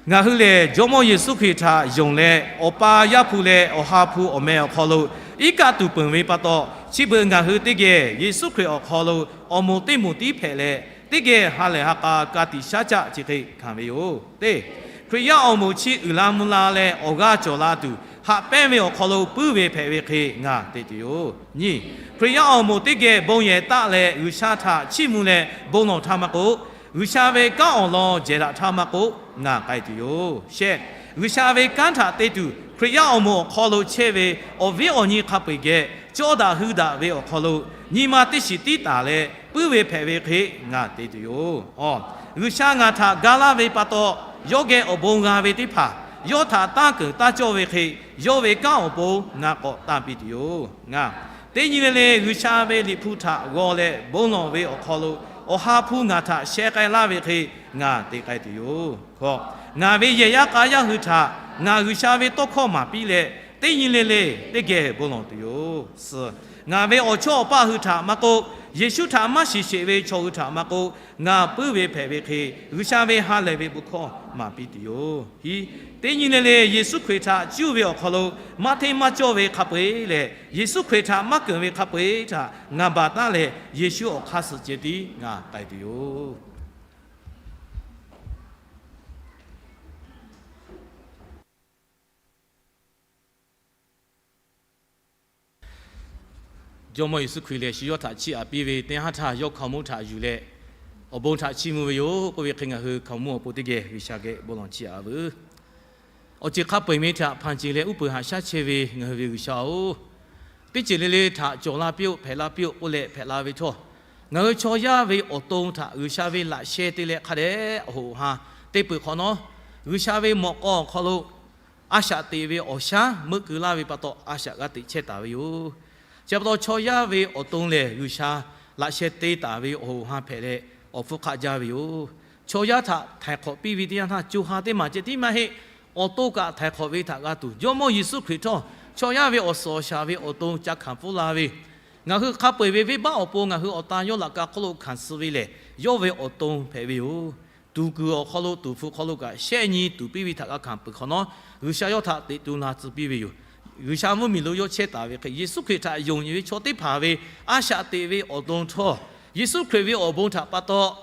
Ngaˬ hui lehˬ Jawˇmawˇ Yeˍsuˆ Hkriꞈ htaꞈ yonˍ leh, Awˬ pa, Yaˇ hpu leh Awˬ ha hpu awˬ meh awˬ hk'aw lo iˉ kaˆ tuˬ peunˍ ve pa taw, chi beuꞈ ngaˬ hui teˇ geh Yeˍsuˆ Hkriꞈ awˬ hk'aw lo awˬ moˍ teˇ moˍ tiˉ hpehꞈ leh, teˇ geh ha lehˬ ha k'a ka tiꞈ shaˉ caˆ chi hk'e hkanˍ ve yoˬ. Teˇ, Hkriꞈ yaˇ awˬ moˍ chi uiˍ la mvuh la leh awˬ g'aˇ cawˬ la tuˬ, haꞈ pehnˇ ve awˬ hk'aw lo puiˉ ve hpehꞈ ve hk'e ngaˬ te tuˬ yoˬ. Nyiˇ, Hkriꞈ yaˇ awˬ moˍ teˇ geh bon yehˬ taˆ leh G'uiˬsha htaꞈ chiˇ mvuh leh bon lawˬ htaˇ maˇ k'oˆ, G'uiˬsha ve kanˉ awˬ lawn jehˬ daꞈ htaˇ maˇ k'oˆ, ngaˬ k'ai tuˬ yoˬ. Shehˆ, G'uiˬsha ve kanˉ htaꞈ te tuˬ Hkriꞈ yaˇ awˬ moˍ awˬ hk'aw lo chehˇ ve awˬ viˉ awˬ nyi hk'a peu-eˬ geh cawˇ daꞈ hui daꞈ ve awˬ hk'aw lo nyi ma teˇ shiˍ tiˉ taˍ leh puiˉ ve hpehꞈ ve hk'e ngaˬ te tuˬ yoˬ. G'uiˬsha ngaˬ htaꞈ ga laˇ ve pa taw, yawˇ geh awˬ bon g'a ve teˇ hpaˍ yawˇ htaꞈ tanˇ keunˍ taˇ cawˇ ve hk'e, yawˇ ve kanˉ awˬ pon ngaˬ k'awꞈ tanˇ piˇ tuˬ yoˬ. Ngaˬ teˇ nyi le le G'uiˬsha ve Liꞈ hpu htaꞈ g'aw leh bon lawˬ ve awˬ hk'aw lo, Awˬ ha hpu ngaˬ htaꞈ sheh k'ai laˇ ve hk'e ngaˬ te k'ai tuˬ yoˬ. Hkawꞈ, ngaˬ ve yehˬ yaˇ k'a yaˇ hui htaꞈ ngaˬ G'uiˬsha ve tawˇ hkawˇ maˍ piˇ leh, Teˇ nyi le le teˇ geh bon lawˬ tuˬ yoˬ. Suhˍ, ngaˬ ve awˬ chawˇ awˬ paˇ hui htaꞈ maˇ k'oˆ, Yeˍsuˆ htaꞈ maˇ shiˍ sheˍ ve chaw hui htaꞈ maˇ k'oˆ, ngaˬ puiˉ ve hpehꞈ ve hk'e, G'uiˬsha ve ha lehˬ ve bon hkawˇ maˍ piˇ tuˬ yoˬ. Hiˉ, teˇ nyi le le Yeˍsuˆ Hkriꞈ htaꞈ cuˇ ve awˬ hk'aw lo maˇ hteˇ maˇ cawˇ ve hk'a peu-eˬ leh, Yeˍsuˆ Hkriꞈ htaꞈ maˇ keunˍ ve hk'a peu-eˬ htaꞈ ngaˬ baˬ taˉ leh, Yeˍsuˆ awˬ hk'aˇ suh ceh tiˉ ngaˬ k'ai tuˬ yoˬ. Jawˇmawˇ Yeˍsuˆ Hkriꞈ lehˬ, shu yawˇ htaꞈ chiˇ aꞈ piˇ ve teˇ haˉ htaˇ, yawˇ hkaoˍmonˇ htaꞈ yuˬ leh awˬ bon htaꞈ chiˇ mvuh ve yoˬ k'oˆ ve hk'e, ngaˬ hui hkaoˍmonˇ awˬ pon teˇ geh G'uiˬsha geh bon lawˬ chiˇ aꞈ veuˬ. Awˬ ceuˬ hk'a peu-eˬ ve htaꞈ hpanˍ ceˬ leh uˉ peunˍ haꞈ shaˉ chehˇ ve ngaˬ hui ve G'uiˬsha-oˬ, teˇ ceuˬ le le htaꞈ cawˬ la piˇ-oˆ, hpehꞈ la piˇ-oˆ k'oˆ leh hpehꞈ la ve htawˇ, ngaˬ hui chaw yaˇ ve awˬ to htaꞈ G'uiˬsha ve laꞈ sheh te leh hk'a dehꞈ awˬ hoꞈ awˬ ha te peuˬ hk'awꞈ nawˉ, G'uiˬsha ve mawꞈ k'aw awˬ hk'aw lo a shaꞈ teꞈ ve awˬ shaˉ meuˆ keu laˇ ve pa taw, a shaꞈ g'a teꞈ chehˇ taˍ ve yoˬ. Chi pa taw, chaw yaˇ ve awˬ to lehˬ, G'uiˬsha laꞈ sheh te taˍ ve awˬ hoꞈ awˬ ha hpehꞈ leh, awˬ hpfuhˇ hk'aˆ jaˇ ve yoˬ. Chaw yaˇ htaꞈ htaiˍ hk'awꞈ piˇ ve teˇ yanˇ htaˇ, co ha teˇ maˬ ceh tiˉ maˇ heˆ. Awˬ to kaꞈ htaiˍ hk'awꞈ ve htaꞈ g'a tuˬ, Jawˇmawˇ Yeˍsuˆ Hkriꞈ htawˇ chaw yaˇ ve awˬ suhˍ awˬ shaˍ ve awˬ to ca hkanˍ pfuhˇ la ve, ngaˬ hui hk'a peu-eˬ ve venˇbaˆ awˬ pon ngaˬ hui awˬ tan yawˇ laꞈ ka hk'oˆ lo hkanˍ suh ve lehˬ, yawˇ ve awˬ to hpehꞈ ve yoˬ. Tuˍ kuiˬ awˬ hk'aw lo, tuˍ hpu hk'aw lo kaꞈ shehˆ nyi tuˍ piˇ ve htaꞈ g'a hkanˍ peuˬ hk'awꞈ nawˉ, G'uiˬsha yawˇ htaꞈ teꞈ tu la tcuh piˇ ve yoˬ. G'uiˬsha mvuhˇmiˬ lo yawˇ chehˇ taˍ ve hk'e, Yeˍsuˆ Hkriꞈ htaꞈ yonˍ nyi ve chaw teˇ hpaˍ ve a shaꞈ teꞈ ve awˬ to htawˇ, Yeˍsuˆ Hkriꞈ ve awˬ bon htaꞈ pa taw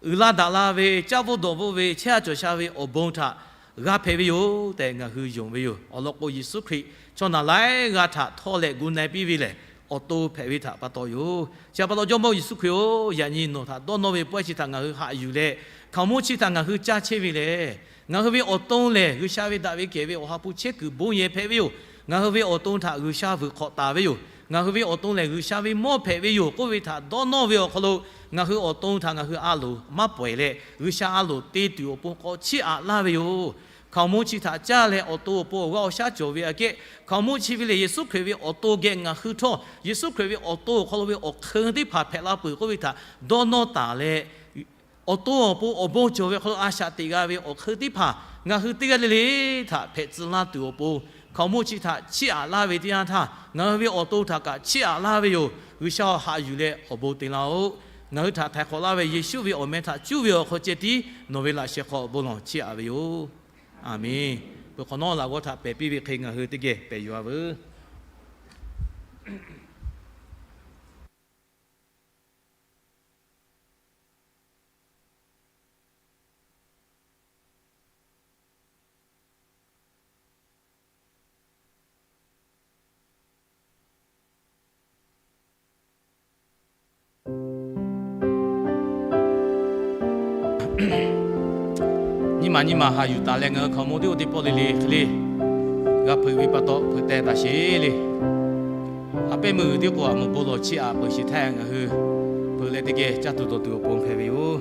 uiˍ la daꞈ la ve, caˇ bvuhˆ dawˬ bvuhˆ ve, chehˇ a cawˬ sha ve awˬ bon htaꞈ g'a hpehꞈ ve yoˬ tehꞈ ngaˬ hui yonˍ ve yoˬ. Awˬ lawn k'o, Yeˍsuˆ Hkriꞈ chaw naˬ laiˉ g'aˇ htaꞈ htawˇ leh gu na piˇ ve lehˬ, awˬ to hpehꞈ ve htaꞈ pa taw yoˬ. Chi pa taw, Jawˇmawˇ Yeˍsuˆ Hkriꞈ-oˬ, yaꞈ nyi nawˬ htaꞈ dawˇ nawˇ ve pawehˇ chi htaꞈ ngaˬ hui haꞈ yuˬ leh, hkaoˍmonˇ chi htaꞈ ngaˬ hui caˇ chehˇ ve lehˬ, ngaˬ hui ve awˬ to lehˬ, G'uiˬsha ve daꞈ ve kehˬ ve awˬ ha hpu chehˇ kuiˬ bon yehˬ hpehꞈ ve yoˬ. Ngaˬ hui ve awˬ to htaꞈ G'uiˬsha vuiˬ hk'awꞈ taˍ ve yoˬ. Ngaˬ hui ve awˬ to lehˬ, G'uiˬsha ve mawˇ hpehꞈ ve yoˬ k'oˆ ve htaꞈ dawˇ nawˇ ve awˬ hk'aw lo, ngaˬ hui awˬ to htaꞈ ngaˬ hui a loˍ maˇ pawehˬ leh, G'uiˬsha a loˍ te tuˬ awˬ pon k'awꞈ chiˇ aꞈ laˇ ve yoˬ. Hkaoˍmonˇ chi htaꞈ caˇ leh awˬ to awˬ pon awˬ g'aˇ awˬ shaˉ cawˬ ve aꞈ kehˉ, hkaoˍmonˇ chi ve lehˬ, Yeˍsuˆ Hkriꞈ ve awˬ to geh ngaˬ hui htawˇ, Yeˍsuˆ Hkriꞈ ve awˬ to awˬ hk'aw lo ve awˬ hk'eun teˇ hpaˍ hpehꞈ la peuˬ k'oˆ ve htaꞈ dawˇ nawˇ taˍ leh, awˬ to awˬ pon awˬ bon cawˬ ve hk'aw lo a shaꞈ teꞈ g'a ve awˬ hk'eun teˇ hpaˍ ngaˬ hui teˇ g'aˇ le le htaꞈ hpehꞈ tcuh laˇ tuˬ awˬ pon, hkaoˍmonˇ chi htaꞈ chiˇ aꞈ laˇ ve teˇ yanˇ htaˇ, ngaˬ hui ve awˬ to htaꞈ kaꞈ chiˇ aꞈ laˇ ve yoˬ. G'uiˬsha-oˬ, haꞈ yuˬ leh awˬ bon te laˇ-oˆ. Ngaˬ hui htaꞈ htaiˍ hk'awꞈ laˇ ve Yeˍsuˆ ve awˬ meh htaꞈ cuˇ ve awˬ hk'aw ceh tiˉ nawˬ ve laꞈ sheh hk'aw bon lawˬ chiˇ aꞈ ve yoˬ. Aˬmenˍ. Peuˬ hk'awꞈ nawˉ laꞈ g'awˇ htaꞈ pehˬ piˇ ve hk'e ngaˬ hui teˇ geh pehˬ yuˬ-a veuˬ. Nyiˇ maˬ nyiˇ maˬ haꞈ yuˬ taˍ leh, ngaˬ hui hkaoˍmonˇ teˇ oˇ teˇ pawˆ le le hk'e le g'a hpeuꞈ ve pa taw, hpeuꞈ teh taˍ sheˍ le. A pehˉ meuˇ g'uiˬ teˇ k'o, a meuꞈ bon lawˬ chiˇ aꞈ peuˬ sheˍ htaˇ, ngaˬ hui hpeuꞈ leh teˇ geh caˇ tuˬ dawˬ tuˬ awˬ pon hpehꞈ ve yoˬ.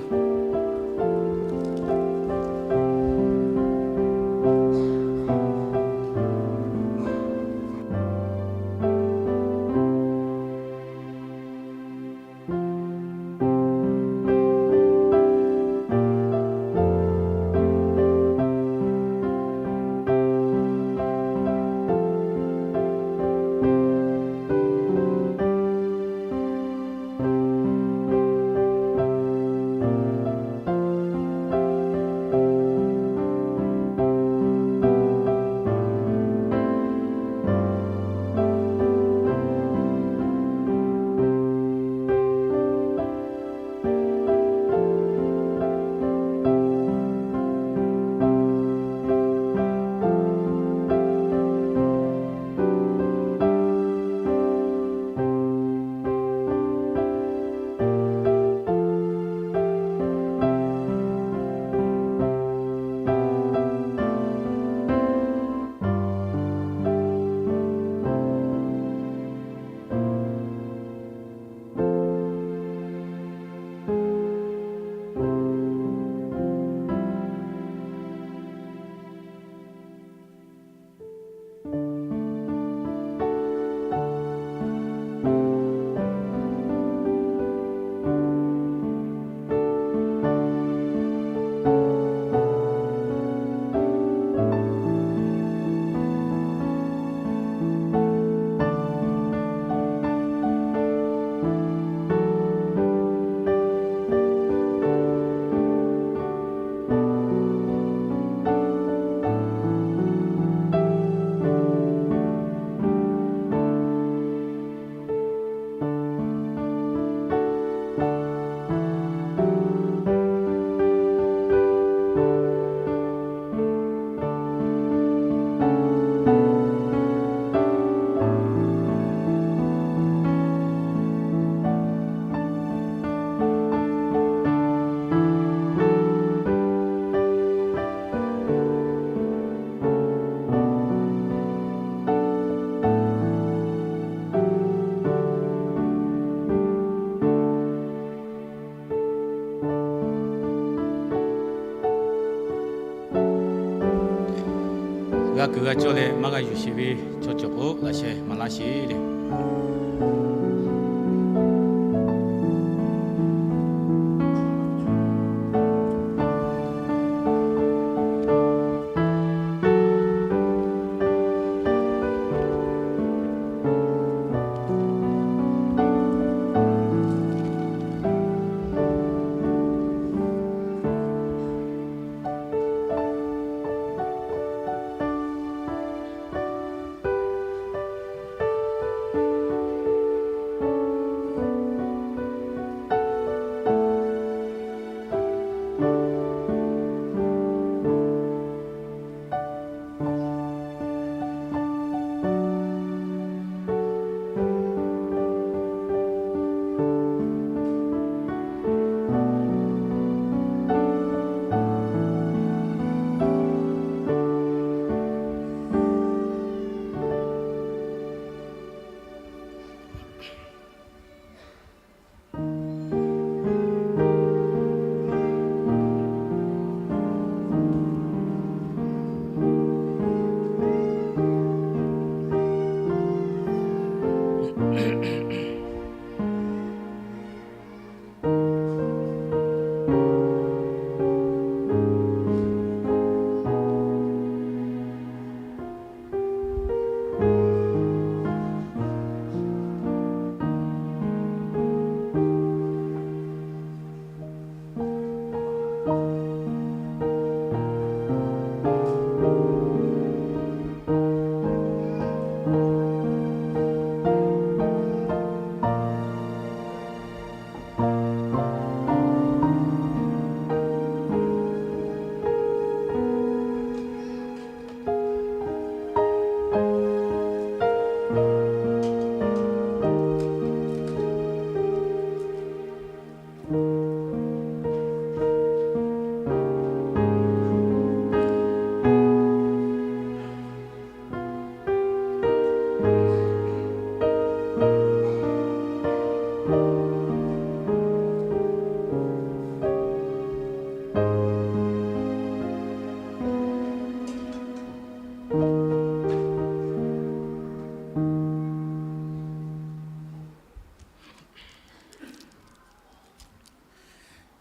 Kuiˬ g'a cawˇ leh maˇ g'a yuˬ sheˍ ve chaw cawˬ k'o, laꞈ sheh maˍ laˇ sheˍ le.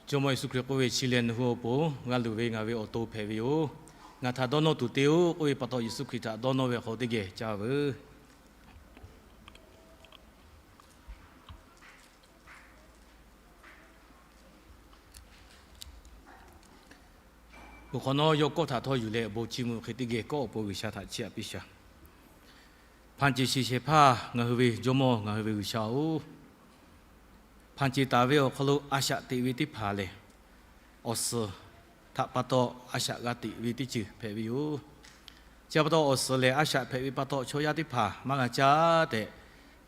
Jawˇmawˇ Yeˍsuˆ Hkriꞈ k'oˆ ve, Chi lehˬ nawˬ hui awˬ pon g'a luˬ ve ngaˬ ve awˬ to hpehꞈ ve yoˬ. Ngaˬ htaꞈ dawˇ nawˇ tuˬ te-oˬ k'oˆ ve pa taw, Yeˍsuˆ Hkriꞈ htaꞈ dawˇ nawˇ ve awˬ hk'aw teˇ geh caˇ veuˬ. Awˬ hk'awꞈ nawˉ yawˇ kawˆ htaꞈ htawˇ yuˬ leh, awˬ bon chiˇ mvuh hk'e teˇ geh kawˆ awˬ pon G'uiˬsha htaꞈ chiˇ aꞈ piˇ shaˍ. Hpanˍ ceˬ shiˍ shehˍ hpaˇ ngaˬ hui ve Jawˇmawˇ, ngaˬ hui ve G'uiˬsha-oˬ, hpanˍ ceˬ taˍ ve awˬ hk'aw lo a shaꞈ teꞈ ve teˇ hpaˍ lehˬ, awˬ suhˍ htaꞈ pa taw a shaꞈ g'a teꞈ ve teˇ ceuˬ hpehꞈ ve yoˬ. Chi pa taw, awˬ suhˍ lehˬ a shaꞈ hpehꞈ ve pa taw, chaw yaˇ teˇ hpaˍ maˇ g'a caˇ tehꞈ,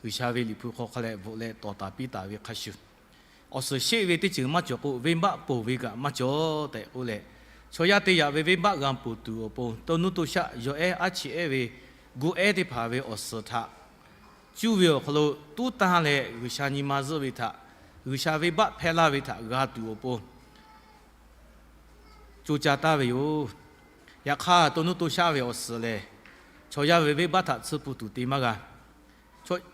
G'uiˬsha ve Liꞈ hpu hk'aw hk'a leh bvuhꞈ leh tawˍ taˍ piˇ taˍ ve hk'a shuˍ, awˬ suhˍ sheˆ ve teˇ ceuˬ maˇ cawˬ k'o, venˇbaˆ ponˬ ve kaꞈ maˇ cawˬ tehꞈ k'oˆ leh, chaw yaˇ te yaꞈ ve venˇbaˆ g'a ponˬ tuˬ awˬ pon, to nuˇ to shaˆ yawˬ ehˉ aˉ cheꞈ ehˉ ve gu ehˉ teˇ hpaˍ ve awˬ suhˍ htaꞈ cuˇ ve awˬ hk'aw lo tuˉ tanˇ leh, G'uiˬsha nyi ma zuhˆ ve htaꞈ, G'uiˬsha venˇbaˆ hpehˇ laˇ ve htaꞈ g'a tuˬ awˬ pon co ca taˍ ve yoˬ. Yaꞈ hk'aˇ, to nuˇ to shaˆ ve awˬ suhˍ lehˬ, chaw yaˇ ve venˇbaˆ htaꞈ tsuhˇ pun tuˬ te maˇ g'a.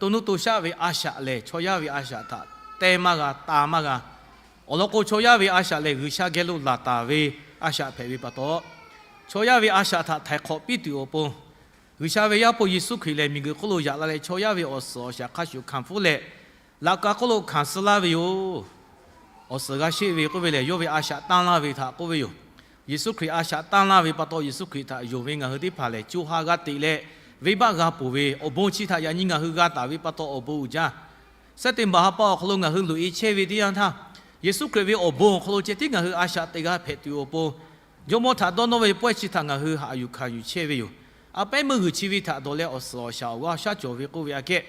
To nuˇ to shaˆ ve a shaꞈ lehˬ, chaw yaˇ ve a shaꞈ htaꞈ te maˇ g'a, ta maˇ g'a. Awˬ lawn k'o, chaw yaˇ ve a shaꞈ lehˬ, G'uiˬsha geh lo laˬ taˍ ve a shaꞈ hpehꞈ ve pa taw, chaw yaˇ ve a shaꞈ htaꞈ htaiˍ hk'awꞈ piˇ tuˬ awˬ pon, G'uiˬsha ve Yaˇ hpu Yeˍsuˆ Hkriꞈ lehˬ, miˬguiˬ hk'oˆ lo yaꞈ la leh, chaw yaˇ ve awˬ suhˍ awˬ shaˍ hk'a shuˍ hkanˍ pfuhˇ leh, laꞈ ka hk'oˆ lo hkanˍ suh laˇ ve yoˬ. Awˬ suhˍ g'a sheˆ ve k'oˆ ve lehˬ, yawˇ ve a shaꞈ tanˇ laˇ ve htaꞈ k'oˆ ve yoˬ. Yeˍsuˆ Hkriꞈ a shaꞈ tanˇ laˇ ve pa taw, Yeˍsuˆ Hkriꞈ htaꞈ yonˍ ve ngaˬ hui teˇ hpaˍ lehˬ, co ha g'a teꞈ leh, venˇbaˆ g'a ponˬ ve awˬ bon chi htaꞈ yaꞈ nyi ngaˬ hui g'a taˍ ve pa taw awˬ bon uiˍ jaˇ. September ha pa awˬ hk'aw lo ngaˬ hui loꞈ e chehˇ ve teˇ yanˇ htaˇ, Yeˍsuˆ Hkriꞈ ve awˬ bon awˬ hk'aw lo ceh tiˉ ngaˬ hui a shaꞈ teꞈ g'a hpehꞈ tuˬ awˬ pon, Jawˇmawˇ htaꞈ dawˇ nawˇ ve pawehˇ chi htaꞈ ngaˬ hui haꞈ yuˬ hkanˍ yuˬ chehˇ ve yoˬ. A pehˉ meuˇ g'uiˬ chi ve htaꞈ dawˬ leh awˬ suhˍ awˬ shaˍ awˬ g'aˇ shaˉ cawˬ ve k'oˆ ve aꞈ kehˉ,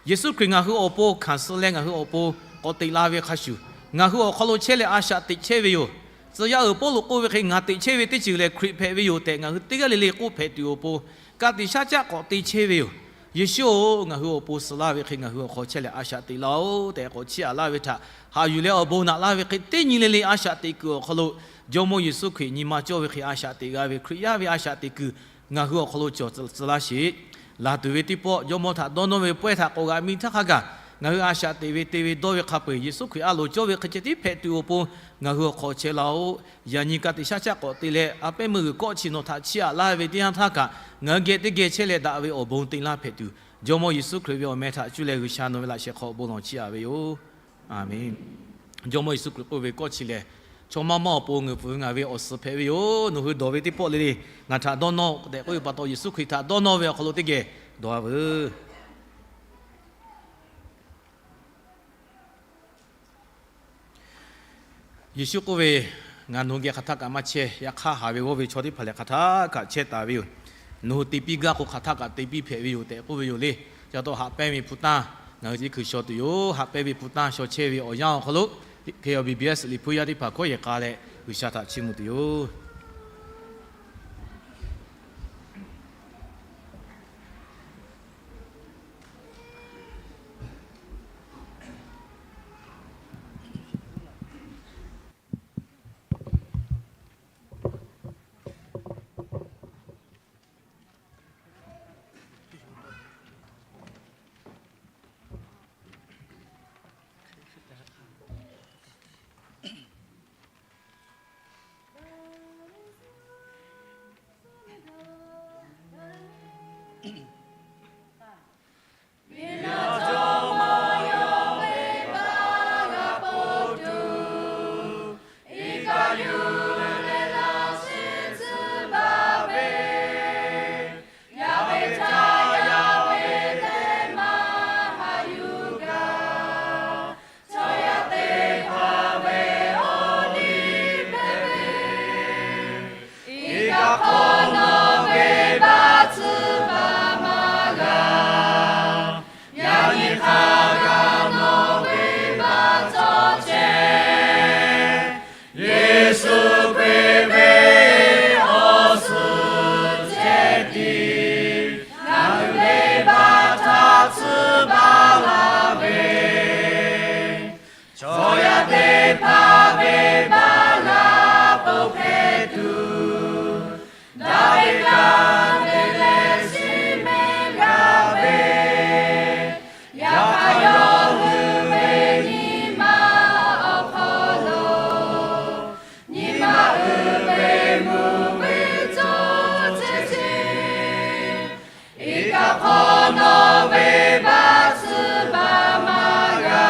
Yeˍsuˆ Hkriꞈ ngaˬ hui awˬ pon hkanˍ suh leh ngaˬ hui awˬ pon k'awꞈ teꞈ la ve hk'a shuˍ, ngaˬ hui awˬ hk'aw lo chehˇ leh a shaꞈ teꞈ chehˇ ve yoˬ. Tcuh yaˇ uiˍ Pawˇluꞈ k'oˆ ve hk'e, Ngaˬ teꞈ chehˇ ve teˇ ceuˬ lehˬ Hkriꞈ hpehꞈ ve yoˬ tehꞈ, ngaˬ hui teˇ g'aˇ le le k'oˆ hpehꞈ tuˬ awˬ pon, ka tiꞈ shaˉ caˆ k'awꞈ te chehˇ ve yoˬ. Yeˍsuˆ-oˬ, ngaˬ hui awˬ pon suh laˇ ve hk'e ngaˬ hui awˬ hk'aw chehˇ leh a shaꞈ teꞈ laˇ-oˆ tehꞈ k'awꞈ chiˇ aꞈ laˇ ve htaꞈ haꞈ yuˬ leh awˬ bon naꞈ laˇ ve hk'e, teˇ nyi le le a shaꞈ teꞈ kuiˬ awˬ hk'aw lo, Jawˇmawˇ Yeˍsuˆ Hkriꞈ nyi ma cawˇ ve hk'e a shaꞈ teꞈ g'a ve Hkriꞈ yaˇ ve a shaꞈ teꞈ kuiˬ ngaˬ hui awˬ hk'aw lo cawˬ tcuh laˇ sheˍ. Laˬ tuˬ ve teˇ pawˆ, Jawˇmawˇ htaꞈ dawˇ nawˇ ve pawehˇ htaꞈ k'awꞈ g'aꞈ mi htaˇ hk'a gaˬ, ngaˬ hui a shaꞈ teꞈ ve te ve dawˇ ve hk'a peu-eˬ Yeˍsuˆ Hkriꞈ a loˍ cawˇ ve hk'e ceh tiˉ hpehꞈ tuˬ awˬ pon, ngaˬ hui awˬ hk'awꞈ chehˇ laˇ-oˆ. Yaꞈ nyi ka tiꞈ shaˉ caˆ k'awꞈ te leh, a pehˉ meuˇ g'uiˬ kawˆ chi nawˬ htaꞈ chiˇ aꞈ laˇ ve teˇ yanˇ htaˇ kaꞈ, ngaˬ hui geh teˇ geh chehˇ leh daꞈ ve awˬ bon te laˇ hpehꞈ tuˬ, Jawˇmawˇ Yeˍsuˆ Hkriꞈ ve awˬ meh htaꞈ cuˇ leh G'uiˬsha nawˬ ve laꞈ shehˍ hk'aw bon lawˬ chiˇ aꞈ ve yoˬ. Aˬmenˍ. Jawˇmawˇ Yeˍsuˆ Hkriꞈ k'oˆ ve, Kawˆ chi lehˬ, chaw maˇ maˇ awˬ pon ngaˬ hui peuˬ ve ngaˬ ve awˬ suhˍ hpehꞈ ve yoˬ. Nawˬ hui dawˬ ve teˇ pawˆ le le ngaˬ htaꞈ dawˇ nawˇ-oˆ tehꞈ k'oˆ ve pa taw, Yeˍsuˆ Hkriꞈ htaꞈ dawˇ nawˇ ve awˬ hk'aw lo teˇ geh dawˬ-a veuˬ. Yeˍsuˆ k'oˆ ve, Ngaˬ nawˬ hui geh hk'aˬ htaˆ kaꞈ maˇ chehˇ. Yaꞈ hk'aˇ, haˍ ve g'awˇ ve chaw teˇ hpaˍ lehˬ hk'aˬ htaˆ kaꞈ chehˇ taˍ ve yoˬ. Nawˬ hui te piˇ gaˇ k'o, hk'aˬ htaˆ kaꞈ te piˇ hpehꞈ ve yoˬ tehꞈ k'oˆ ve yoˬ le. Chi pa taw, haꞈ pehnˇ ve hpu tanˇ ngaˬ hui teˇ hkui shaw tuˬ yoˬ. Haꞈ pehnˇ ve hpu tanˇ shaw chehˇ ve awˬ yanˇ awˬ hk'aw lo, K B B S Liꞈ hpu yaˇ teˇ hpaˍ hkawˉ yehˬ k'a leh G'uiˬsha htaꞈ chiˇ mvuh tuˬ yoˬ. Yeˍsuˆ Hkriꞈ ve awˬ suhˍ ceh tiˉ ngaˬ hui venˇbaˆ htaꞈ tsuhˇ baˬ laˇ ve, chaw yaˇ teˇ hpaˍ venˇbaˆ g'a ponˬ hpehꞈ tuˬ, daꞈ ve kanˉ te leh shiˍ mehˆ g'a ve, yaꞈ hk'aˇ yawˇ hui ve nyi ma awˬ hk'aw lo nyi ma uiˍ ve mvuhˇ miˬ cawˬ chehˇ sheˍ. Iˉ kaˆ hk'aw nawˬ venˇbaˆ tsuhˇ baˬ maˇ g'a.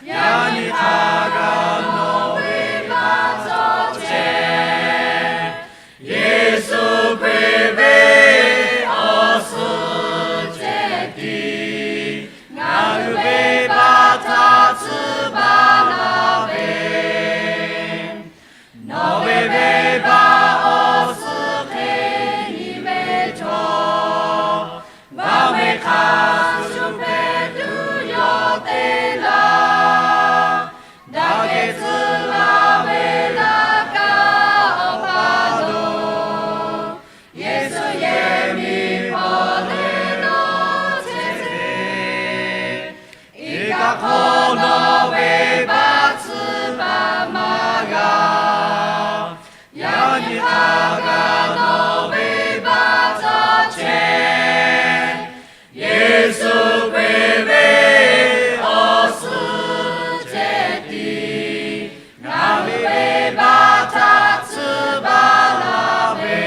Yaꞈ nyi hk'a gaˬ nawˬ venˇbaˆ cawˬ chehˇ. Yeˍsuˆ Hkriꞈ ve awˬ suhˍ ceh tiˉ ngaˬ hui venˇbaˆ htaꞈ tsuhˇ baˬ laˇ ve, nawˬ ve venˇbaˆ awˬ suhˍ hk'e nyi ve chaw, vaˇ ve hk'a shuˍ hpehꞈ tuˬ yawˇ te laˇ. Daꞈ kehˬ tcuh laˇ ve laꞈ ka awˬ pa lo, Yeˍsuˆ yehˬ miˬ hpawˇ leh nawˬ chehˇ ve, iˉ kaˆ hk'aw nawˬ venˇbaˆ tsuhˇ baˬ maˇ g'a. Yaꞈ nyi hk'a gaˬ nawˬ venˇbaˆ cawˬ chehˇ. Yeˍsuˆ Hkriꞈ ve awˬ suhˍ ceh tiˉ ngaˬ hui venˇbaˆ htaꞈ tsuhˇ baˬ laˇ ve,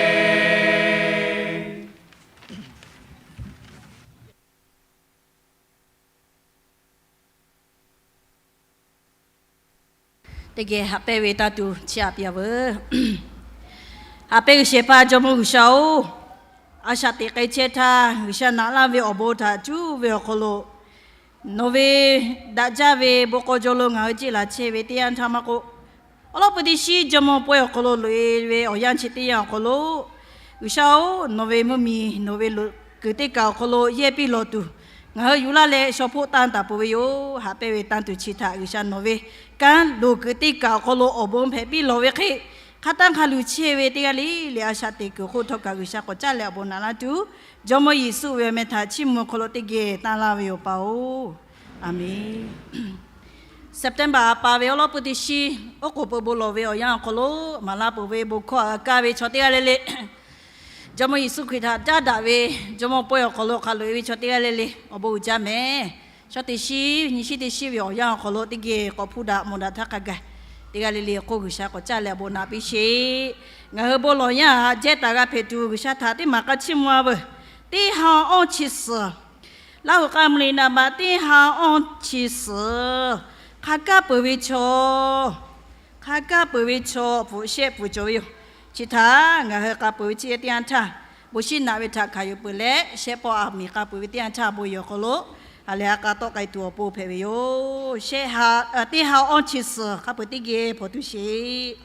teˇ geh haꞈ pehnˇ ve tanˇ tuˬ chiˇ aꞈ piˇ-a veuˬ. Haꞈ pehnˇ G'uiˬsha pa Jawˇmawˇ G'uiˬsha-oˬ, a shaꞈ teꞈ k'ai chehˇ htaˇ, G'uiˬsha naꞈ laˇ ve awˬ bon htaꞈ cuˉ ve awˬ hk'aw lo, nawˬ ve daꞈ jaˇ ve bon k'aw jaw lo ngaˬ hui ceˇ laˬ chehˇ ve teˇ yanˇ htaˇ maˇ k'oˆ, awˉ lawˉ pui teˇ shiˉ Jawˇmawˇ pawehˇ awˬ hk'aw lo loꞈ-e ve awˬ yanˇ chi teˇ yanˇ awˬ hk'aw lo, G'uiˬsha-oˬ, nawˬ ve mvuhˇmiˬ nawˬ ve loꞈ kuiˬ teˇ kaˬ awˬ hk'aw lo yehˇ piˇ lawˬ tuˬ, ngaˬ hui yuˬ laˇ leh shaw hpoˆ tanˇ taˍ peuˬ ve yoˬ. Haꞈ pehnˇ ve tanˇ tuˬ chi htaꞈ G'uiˬsha nawˬ ve kanˉ loꞈ kuiˬ teˇ kaˬ awˬ hk'aw lo awˬ bon hpehꞈ piˇ lawˬ ve hk'e, hk'a tanˇ hk'a luˬ chehˇ ve teˇ g'aˇ le le a shaꞈ teꞈ kuiˬ hk'oˆ htawˇ kaꞈ G'uiˬsha k'awꞈ caˉ leh awˬ bon naꞈ laˇ tuˬ, Jawˇmawˇ Yeˍsuˆ ve awˬ meh htaꞈ chiˇ mvuh awˬ hk'aw lo teˇ geh tanˇ laˇ ve yoˬ, Awˬ pa-oˬ. Aˬmenˍ. September a pa ve awˉ lawˉ pui teˇ shiˉ, oˉ k'oˍ pui bon lawˬ ve awˬ yanˇ awˬ hk'aw lo, maˍ laˇ peuˬ ve bon hkawˇ a kaˇ ve chaw teˇ g'aˇ le le, Jawˇmawˇ Yeˍsuˆ Hkriꞈ htaꞈ caˉ daꞈ ve Jawˇmawˇ pawehˇ awˬ hk'aw lo hk'a loꞈ e ve chaw teˇ g'aˇ le le awˬ bon uiˍ jaˇ mehˍ. Shaw teꞈ shiˉ nyi shiˉ teˇ shiˉ ve awˬ yanˇ awˬ hk'aw lo teˇ geh k'awꞈ hpuˇ daꞈ mawˬ daꞈ htaˇ hk'a gaˬ, teˇ g'aˇ le le k'oˆ G'uiˬsha k'awꞈ caˇ leh awˬ bon naꞈ piˇ sheˍ. Ngaˬ hui bon lawˬ yanˇ haꞈ jehˇ taˍ g'a hpehꞈ tuˬ G'uiˬsha htaꞈ teˇ maˬ k'a chiˇ mvuh-a veuˬ. Teˇ ha awˇ chi suhˍ, Laˇhuˍ k'a mvuh liꞈ naˍ baꞈ teˇ ha awˇ chi suhˍ, hk'a kaˇ peuˬ ve chaw, hk'a kaˇ peuˬ ve chaw awˬ hpfuhꞈ shehˆ pfuhˍ cawˬ ve yoˬ. Chi htaꞈ ngaˬ hui k'a peuˬ ve chi teˇ yanˇ htaˇ, bon shiˉ naꞈ ve htaꞈ hkanˍ yuˬ peuˬ leh, shehˆ pawˆ aˬ miˍ k'a peuˬ ve teˇ yanˇ htaˇ bon yehˬ awˬ hk'aw lo ha lehˬ ha k'a tawˆ k'ai tuˬ awˬ pon hpehꞈ ve yoˬ. Shehˆ ha, teˇ ha awˇ chi suhˍ hk'a peuˬ teˇ geh hpawnˬ tuˬ sheˍ.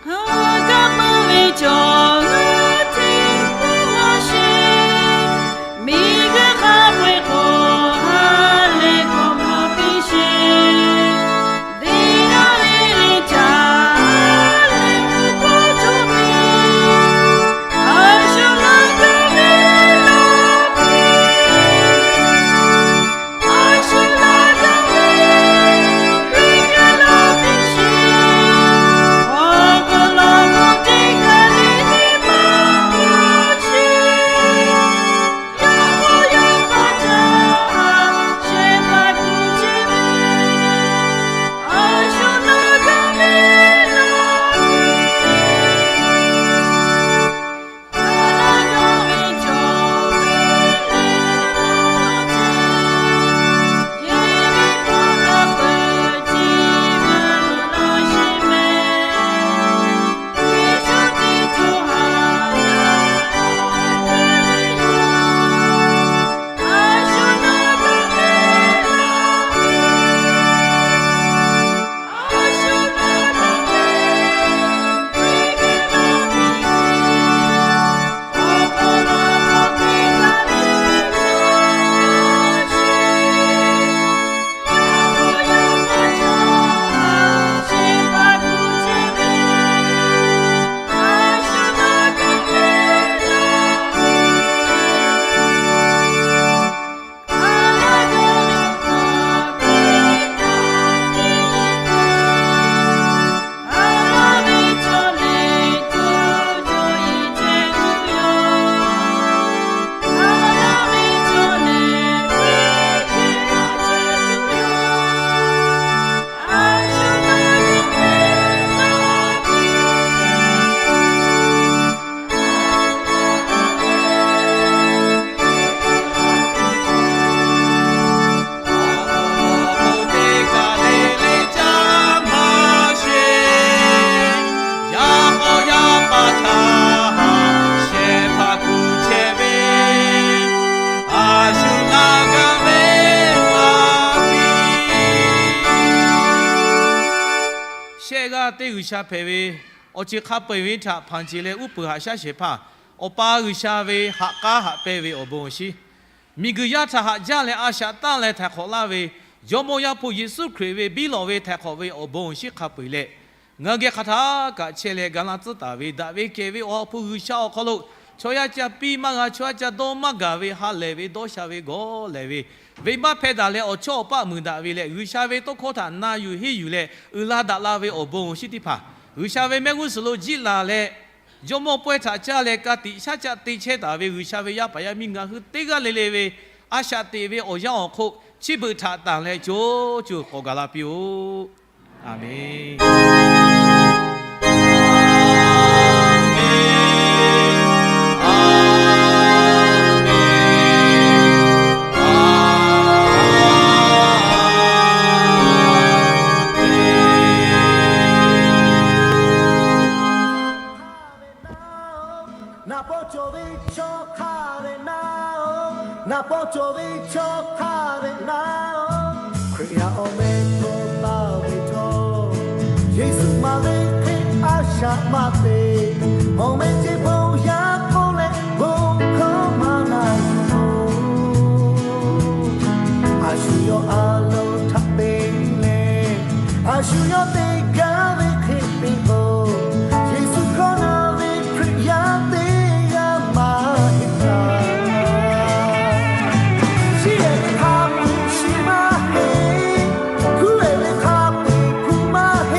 Hk'a kaˇ peuˬ ve chaw ngaˬ hteˇ k'oˆ maˇ sheˍ. Miˬguiˬ hk'a peu-eˬ k'o ha lehˬ k'awꞈ maˇ piˇ sheˍ. Teˇ g'aˇ le le caˇ leh k'oˆ cawˇ piˇ. A shu naˬ gaˇ ve laˇ piˇ. Shehˆ g'aˇ teˇ G'uiˬsha hpehꞈ ve, awˬ ceuˬ hk'a peu-eˬ ve htaꞈ hpanˍ ceˬ leh uˉ peunˍ haꞈ shaˉ shehˍ hpaˇ, Awˬ pa G'uiˬsha ve haꞈ k'aˉ haꞈ pehnˇ ve awˬ bon awˬ shinˉ, miˬguiˬ yaˇ htaꞈ haꞈ jaˇ leh a shaꞈ tanˇ leh htaiˍ hk'awꞈ laˇ ve, Jawˇmawˇ Yaˇ hpu Yeˍsuˆ Hkriꞈ ve biˇ lawꞈ ve htaiˍ hk'awꞈ ve awˬ bon awˬ shinˉ hk'a peu-eˬ leh, ngaˬ hui geh hk'aˬ htaˇ kaꞈ chehˇ leh ga laˇ tcuhˉ taˍ ve daꞈ ve kehˬ ve Awˬ ha hpu G'uiˬsha awˬ hk'aw lo, chaw yaˇ ca piˇ maˇ g'a, chaw yaˇ ca dawˇ maˇ gaˬ ve ha lehˬ ve dawˇ sha ve gawˬ lehˬ ve, venˇbaˆ hpehˇ daꞈ leh awˬ chawˇ awˬ paˆ muiˬ daꞈ ve leh, G'uiˬsha ve tawˇ hkawˇ htaꞈ na yuˬ henˇ yuˬ leh uiˍ la daꞈ la ve awˬ bon awˬ shinˉ teˇ hpaˍ, G'uiˬsha ve mehˆ g'uˇ suhˍ lo jiˆ laˬ leh, Jawˇmawˇ pawehˇ htaꞈ caˇ leh ka tiꞈ shaˉ caˆ te chehˇ taˍ ve G'uiˬsha ve yaˇ paˍ yaˇ miˇ ngaˬ hui teˇ g'aˇ le le ve a shaꞈ teꞈ ve awˬ yanˇ awˬ hk'oˆ, chi beuꞈ htaꞈ tanˬ leh co co k'awꞈ gaˬ la piˇ-oˆ. Aˍmenˍ. Naˍ pawˆ cawˬ ve chaw hk'a dehꞈ na-oˬ, naˍ pawˆ cawˬ ve chaw hk'a dehꞈ na-oˬ, Hkriꞈ yaˇ awˬ meh hto taˍ ve htawˇ, Yeˍsuˆ maˍ ve hk'e a shaꞈ maˇ te, awˬ meh ceˇ bon yaˇ k'oˆ leh bon hkawˇ maˇ na tuˬ, a shu yawˇ a loˍ htaꞈ te leh, a shu yawˇ te gaˇ ve hk'e te k'o, Yeˍsuˆ hkawˇ na ve Hkriꞈ yaˇ teˇ g'aˇ maˇ heˆ laˇ. Shiˉ-ehˍ ve hk'a peu-eˬ shiˉ maˇ heˆ, hkuˉ-ehˍ ve hk'a peu-eˬ hkuˉ maˇ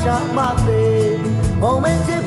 kaꞈ maˇ te. Awˬ meh ceh